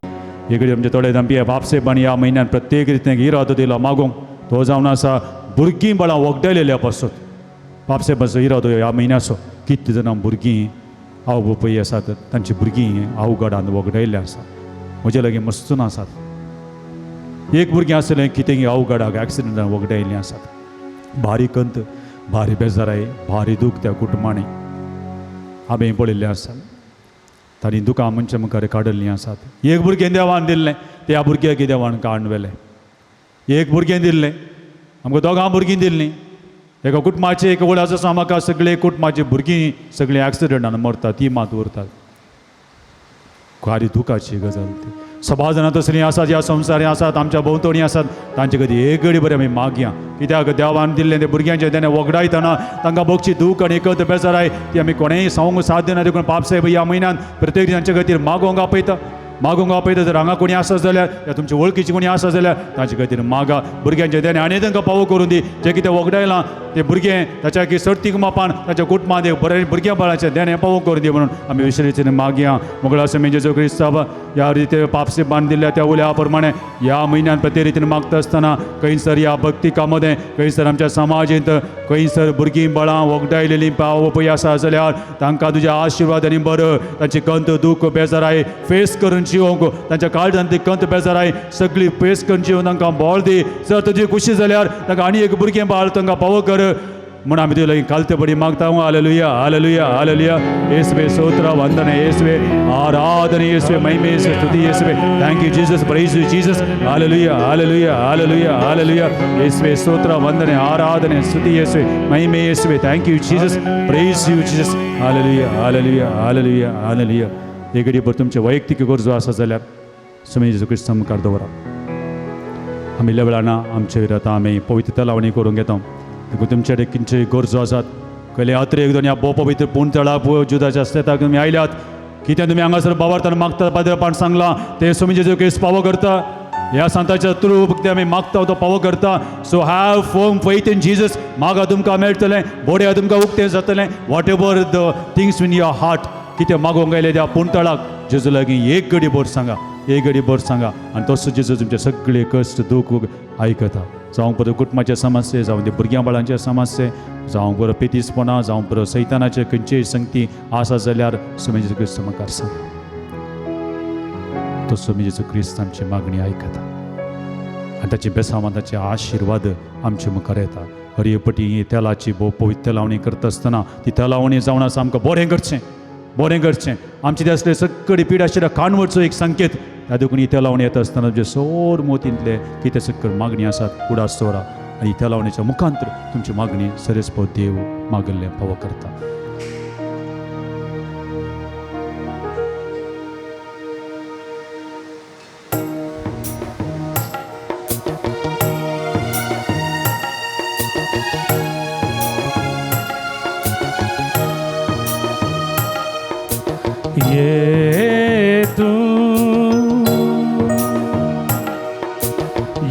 इकडे आमचे थोडे धांपी बापसेबांनी ह्या म्हयन्यान प्रत्येक रितीन इरादो दिलो मागूंक, तो जावन आसा भुरगीं बाळां वगडायलेल्या पासत. बापसेबाचो इरादो ह्या म्हयन्याचो, कितली जाणां भुरगीं आवय बापूय आसात तांची भुरगीं अवघडान वगडायल्लीं आसा. म्हजे लागीं मस्तून आसात. एक भुरगें आसलें कितें अवघडाक एक्सिडंटान वगडायल्लीं आसात. भारी कंत, भारी बेजाराय, भारी दूख त्या कुटुंबांनी हांवें पळयल्लें आसा. तांणी दुकां मनशां मुखार काडिल्लीं आसात. एक भुरगें देवान दिल्लें, त्या भुरग्याक देवान काडून व्हेलें. एक भुरगें दिल्लें आमकां, दोगां भुरगीं दिल्लीं एका कुटुंबाचे. एक वड आसा म्हाका, सगळे कुटुंबाची भुरगीं सगळीं एक्सिडंटान मरतात, ती मात उरतात. भारी दुखाची गजाल ती. सभा जाणां तसलीं आसात ह्या संवसारी आसात, आमच्या भोंवतणी आसात. तांचे खातीर एक घडी बरें आमी मागया, कित्याक देवान दिल्लें तें भुरग्यांचें तेणें वगडायतना तांकां भोगची दूख आनी एकत बेजाराय ती आमी कोणेंय सांगूंक साध्य ना. देखून पापसाहेब ह्या म्हयन्यान प्रत्येक तांचे खातीर मागोवंक आपयता, मागूंक आपयता. जर हांगा कोणी आसा जाल्यार या तुमचे वळखीची कोणी आसा जाल्यार तांचे खातीर मागा. भुरग्यांचें देणें आनी तांकां पावो करून दी. जें कितें वगडायलां तें भुरगें ताच्या की सर्तीक मापान ताच्या कुटुंबांत एक बरें भुरग्यां बाळाचें देणें पावो करून दी म्हणून आमी विश्वासेन मागया. मोगळा समी जेजू क्रिस्ताब, ह्या रिते पापसे बांदिल्ल्या त्या उल्या प्रमाणे ह्या म्हयन्यान प्रत्येक रितीन मागता आसतना खंयसर ह्या भक्तिका मदें, खंयसर आमच्या समाजेंत खंयसर भुरगीं बाळां वगडायलेलीं पाव पळय आसा जाल्यार तांकां तुज्या आशिर्वाद आनी बरं तांची कंत दूख बेजाराय फेस करून जिवंक, तांच्या काळजान ती कंत बेजाराय सगळी फेस करून जिवन तांकां बळ दी. जर तुजी खुशी जाल्यार तांकां आनी एक भुरगें बाळ तांकां पावो कर म्हण आमी तुज्या लागीं कालते मागता. Hallelujah, hallelujah, hallelujah. येसवे स्तोत्र, वंदन येसवे, आराधन येसवे, महिमे येसवे, स्तुती येसवे. Thank you Jesus, praise you Jesus. Hallelujah, hallelujah, hallelujah, hallelujah. येसवे स्तोत्र, वंदन, आराधन, स्तुती येसवे, महिमे येसवे. Thank you Jesus, praise you Jesus. Hallelujah, hallelujah, hallelujah, hallelujah. एक घडी भर तुमचे वैयक्तीक गरजो आसा जाल्यार स्वामी जेजू क्रिस्त मुखार दवरा. आमी इल्ल्या वेळान आमचे विरांत आमी पवित्र लावणी करूंक घेता. देखून तुमचे कडेन किंचे गरजो आसात, खंयले अत्रेक दोन ह्या भोव पवित्र पूण तळा जुदाच्या आसता तुमी आयल्यात, कितें तुमी हांगासर बाबार्थान मागता, पाद्रपान सांगलां ते स्वामी जेजू क्रिस्त पावो करता. ह्या सांताच्या थ्रू ते आमी मागता तो पावो करता. So have firm faith in Jesus. मागा, तुमकां मेळटलें. बोड्या, तुमकां उक्तें जातलें. Whatever the things in your heart, कितें मागोवंक आयलें त्या पुणतळाक जेजू लागीं एक घडी भर सांगा, एक घडी भर सांगा आनी तसो जेजू तुमचे सगळे कश्ट दूख आयकता. जावं बरो कुटुंबाचे समस्ये, जावं ते भुरग्यां बाळांचे समस्ये, जावं बरो पेतीसपणां, जावं बरो सैतानाचे खंयचेय संगती आसा जाल्यार स्वामी जेजू क्रिस्त मुखार सांग. तसो जेजू क्रिस्त आमची मागणी आयकता आनी ताची बेसांव, ताचे आशिर्वाद आमचे मुखार येता. हरये पटी ही तेलाची भोव पवित्र लावणी करता आसतना ती तेलावणी जावन आसा आमकां बरें करचें, बरें करचें. आमचे ते असले सगळी पीड आशिल्ल्या कानवडचो एक संकेत. ह्या देखून ही तेलावणी येता आसतना तुमचे सोर मोतींतले कितें सकल मागणी आसात उडास दवरा आनी तेलावणीच्या मुखांतर तुमची मागणी सरेस्पो देव मागल्लें फावो करता. ये तू,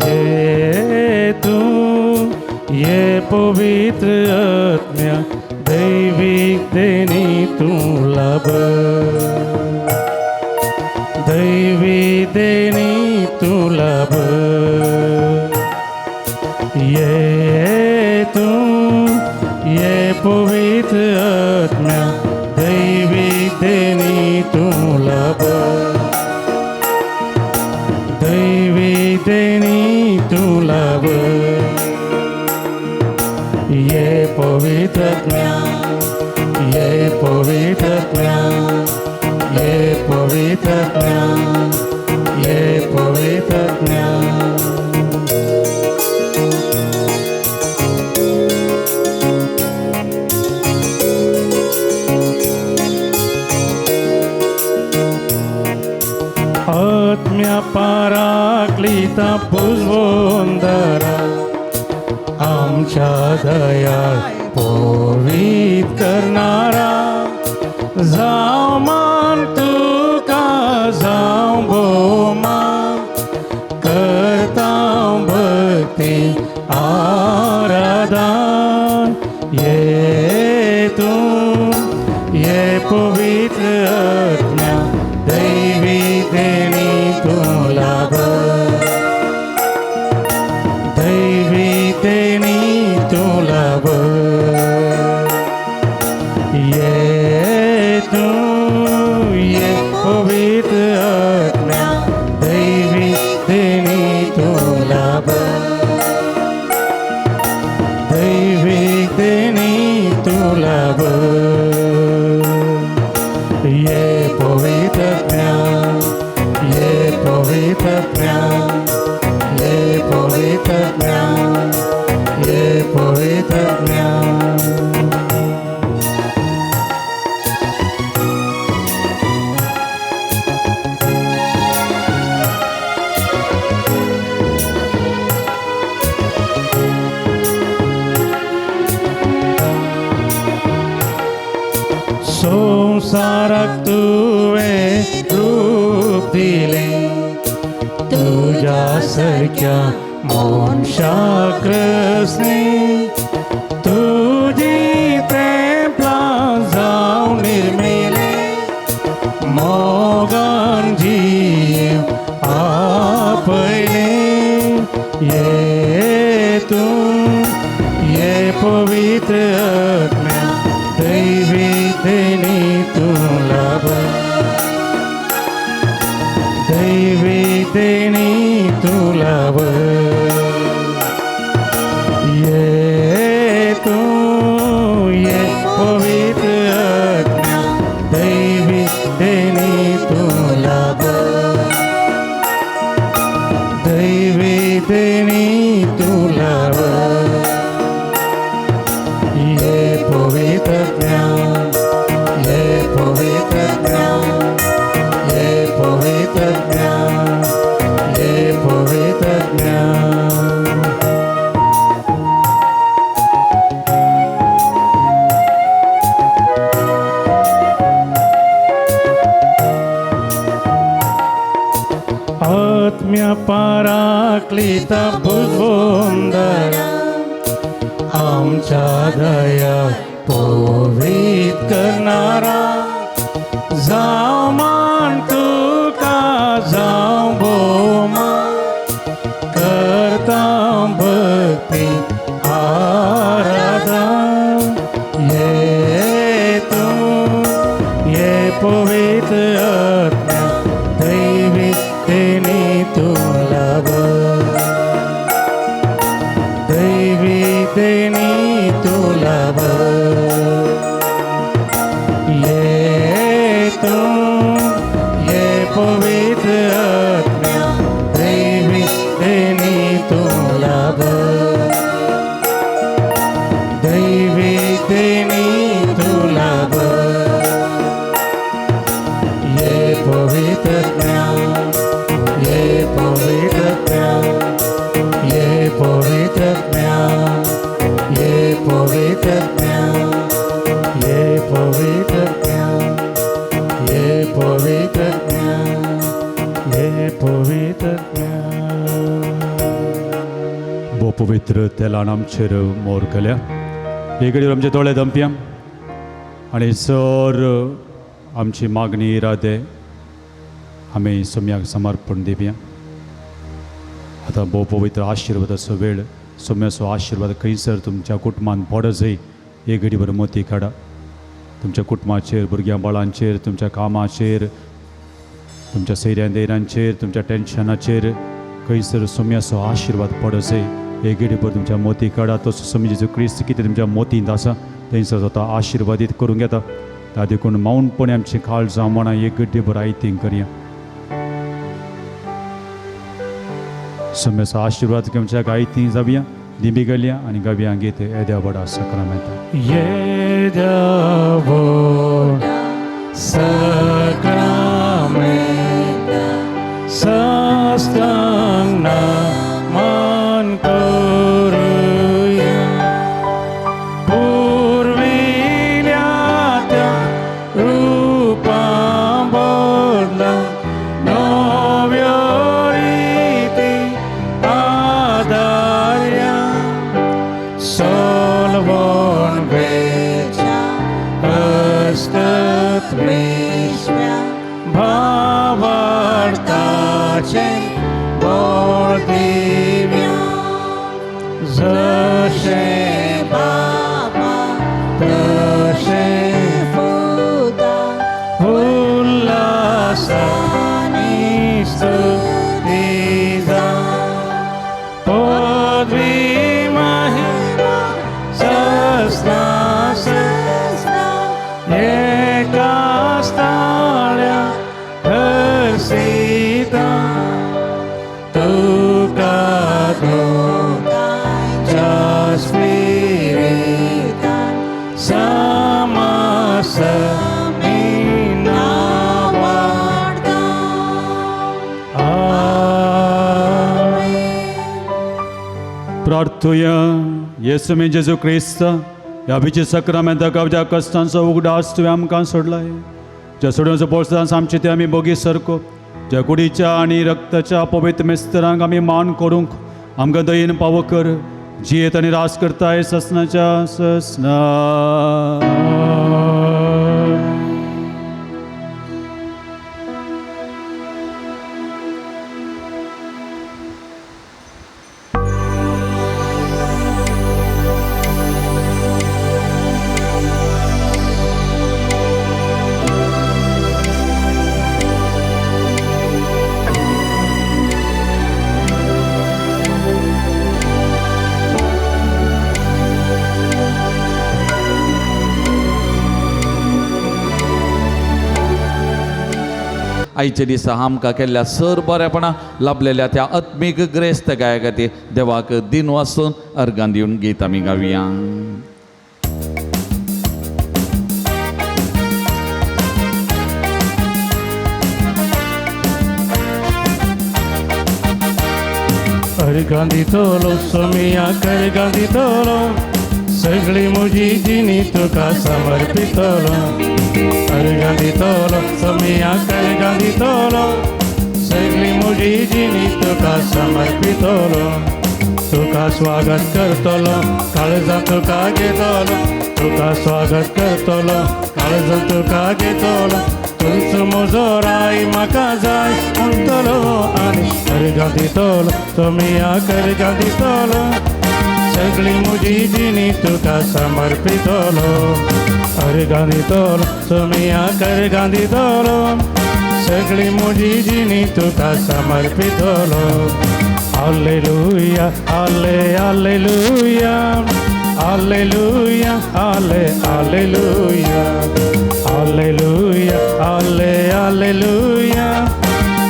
ये तू, ये पवित्र आत्म्या दैवी देणी तू लाभ, दैवी देणी तू लाभ. ये तू, ये पवित्र आत्म्या दैवी देणी तू लाभ, दैवी देणी तू लाभ. ये पवित्र आत्म्या, ये पवित्र आत्म्या, ये पवित्र आत्म्या, ये पवित्र आत्म्या. आत्म्या पाराक्लिता पुजवंदरा आमच्या दया पवित करणारा, जाव मान तुका जाव भोवमान करता भक्ती आराधन. ये तू, ये पवित्र आत्म्या दैवी देणी तू लाभ, दैवी देणी तू लाभ. ये तू, ये पवित्र आत्म्या दैवी देणी तू लाभ, दैवी देणी तू लाभ. ये पवित्र आत्म्या, ये पवित्र आत्म्या, ये पवित्र आत्म्या, ये पवित्र आत्म्या. संसाराक तुवें रूप दिलें तुज्या सारक्या मनशाक रचने, तुजी तेंपलां जावन निर्मिलें मोगान जीव आपयलें. ये तूं, ये पवित्र आत्म्या दैवी देणी तू लाभ, दैवी देणी तू लाभ. ये तू, ये पवित्र आत्म्या दैवी देणी तू लाभ, दैवी देणी तू लाभ. ये पवित्र आत्म्या, ये पवित्र आत्म्या, ये पवित्र आत्म्या, ये पवित्र आत्म्या. आत्म्या पाराक्लिता भुजवंदरा आमच्या दया पवित करणारा, जाव मान तुका जाव भोवमान करता भक्ती आराधन. ये तू, ये पवित्र आत्म्या दैवी तूं ये पवित्र आत्म्या दैवी देणी तूं लाभ दैवी देणी तूं लाभ ये पवित्र ज्ञान ये पवित्र ज्ञान ये पवित्र ज्ञान ये पवित्र ज्ञान ये पवित्र ज्ञान ये पवित्र ज्ञान ये पवित्र ज्ञान. भोव पवित्र तेलान आमचेर मोर केल्या. हे घडयेर आमचे दोळे दंपया आनी सर आमची मागणी इरादे आमी सोम्याक समर्पण दिवया. आतां भोव पवित्र आशिर्वादाचो वेळ. सोम्याचो आशिर्वाद खंयसर तुमच्या कुटुंबान पडत जाय हे घडीभर मोती काडा. तुमच्या कुटुंबाचेर, भुरग्यां बाळांचेर, तुमच्या कामाचेर, तुमच्या सैऱ्यां दैरांचेर, तुमच्या टेन्शनाचेर खंयसर सोम्याचो आशिर्वाद पडत जाय हे घडीभर तुमच्या मोती काडा. तो सोमी जेजू क्रिस्त कितें तुमच्या मोतींत आसा थंयसर तो आशिर्वादीत करूंक येता. ता देखून मौनपणे आमची काळजां मनां एक गड्डीभर आयतींग करया. सोम्याचो आशिर्वाद घेवच्या आयतीं जावया दिंबी गलया आनी गावया घेत येद्या व्हडा सक्रामेंता. येद्या व्हडा सक्रामेंता साष्टांग मान करुया. पुर्विल्या त्या रुपां बदला नव्यो रिती आदार्या सोलवण वेच्या हस्तत विश्व्या भावार्थाचे बळ दिव्या. जशें बापा तशें पुता उल्हासानी स्तुती जा. पदवी महिमा सस्ना एका स्थाळ्या हर्षिता तुका दोगांच्या स्पिरितान समासमी नावाडता. आमेन. प्रार्थुया. येसू मी जेजू क्रिस्त ह्या भिची सक्रामेंता गांवच्या कश्टांचो उगडास तुवें आमकां सोडलाय. ज्या सोडण्याचो बोल्सांत आमचे ते आमी बोगी सरको ज्या कुडीच्या आनी रक्ताच्या पवित्र मेस्तरांक आमी मान करूंक आमकां दयेन पावो कर. जियेत आनी रास करताय ससनाच्या ससना. आयच्या दिसा आमकां केल्ल्या सर बरेपणा लाभलेल्या त्या आत्मीक ग्रेस्त गाया खातीर देवाक दिन वासून अर्गां दिवन गीत आमी गावया. अर्गां दितलो सोमिया अर्गां दितलो सगळी म्हजी जिणी तुका समर्पितलो. अर्गां दितलो सोमिया अर्गां दितलो सगळी म्हजी जिणी तुका समर्पितलो. तुका स्वागत करतलो काळजां तुका घेतलो तुका स्वागत करतलो काळजां तुका घेतलो. तुमचो म्हजो राय म्हाका जाय म्हणटलो आनी अर्गां दितलो सोमिया अर्गां दितलो सगळी म्हजी जिणी तुका समर्पितलो. अर्गां दितलो सोमिया अर्गां दितलो सगळी म्हजी जिणी तुका समर्पितलो. हालेलुया हाले हालेलुया हालेलुया हाले हालेलुया. Alleluia, आले आलेलुया,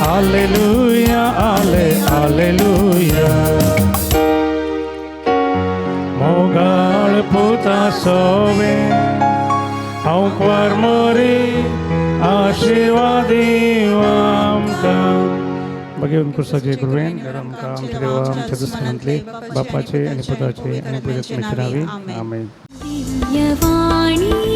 आलेलुया, आले आलेलुया. मोगाळ पुता सोवे हांव क्वार मोरी आशिर्वाद आमकां. भगवंत कृष्णाचे कृपेन आमकां आमच्या देवा आमच्या दुस्मनांतले बापाचे आनी पुताचे आनी पवित्र आत्म्याचे नांवे आमेन. दिव्यवाणी.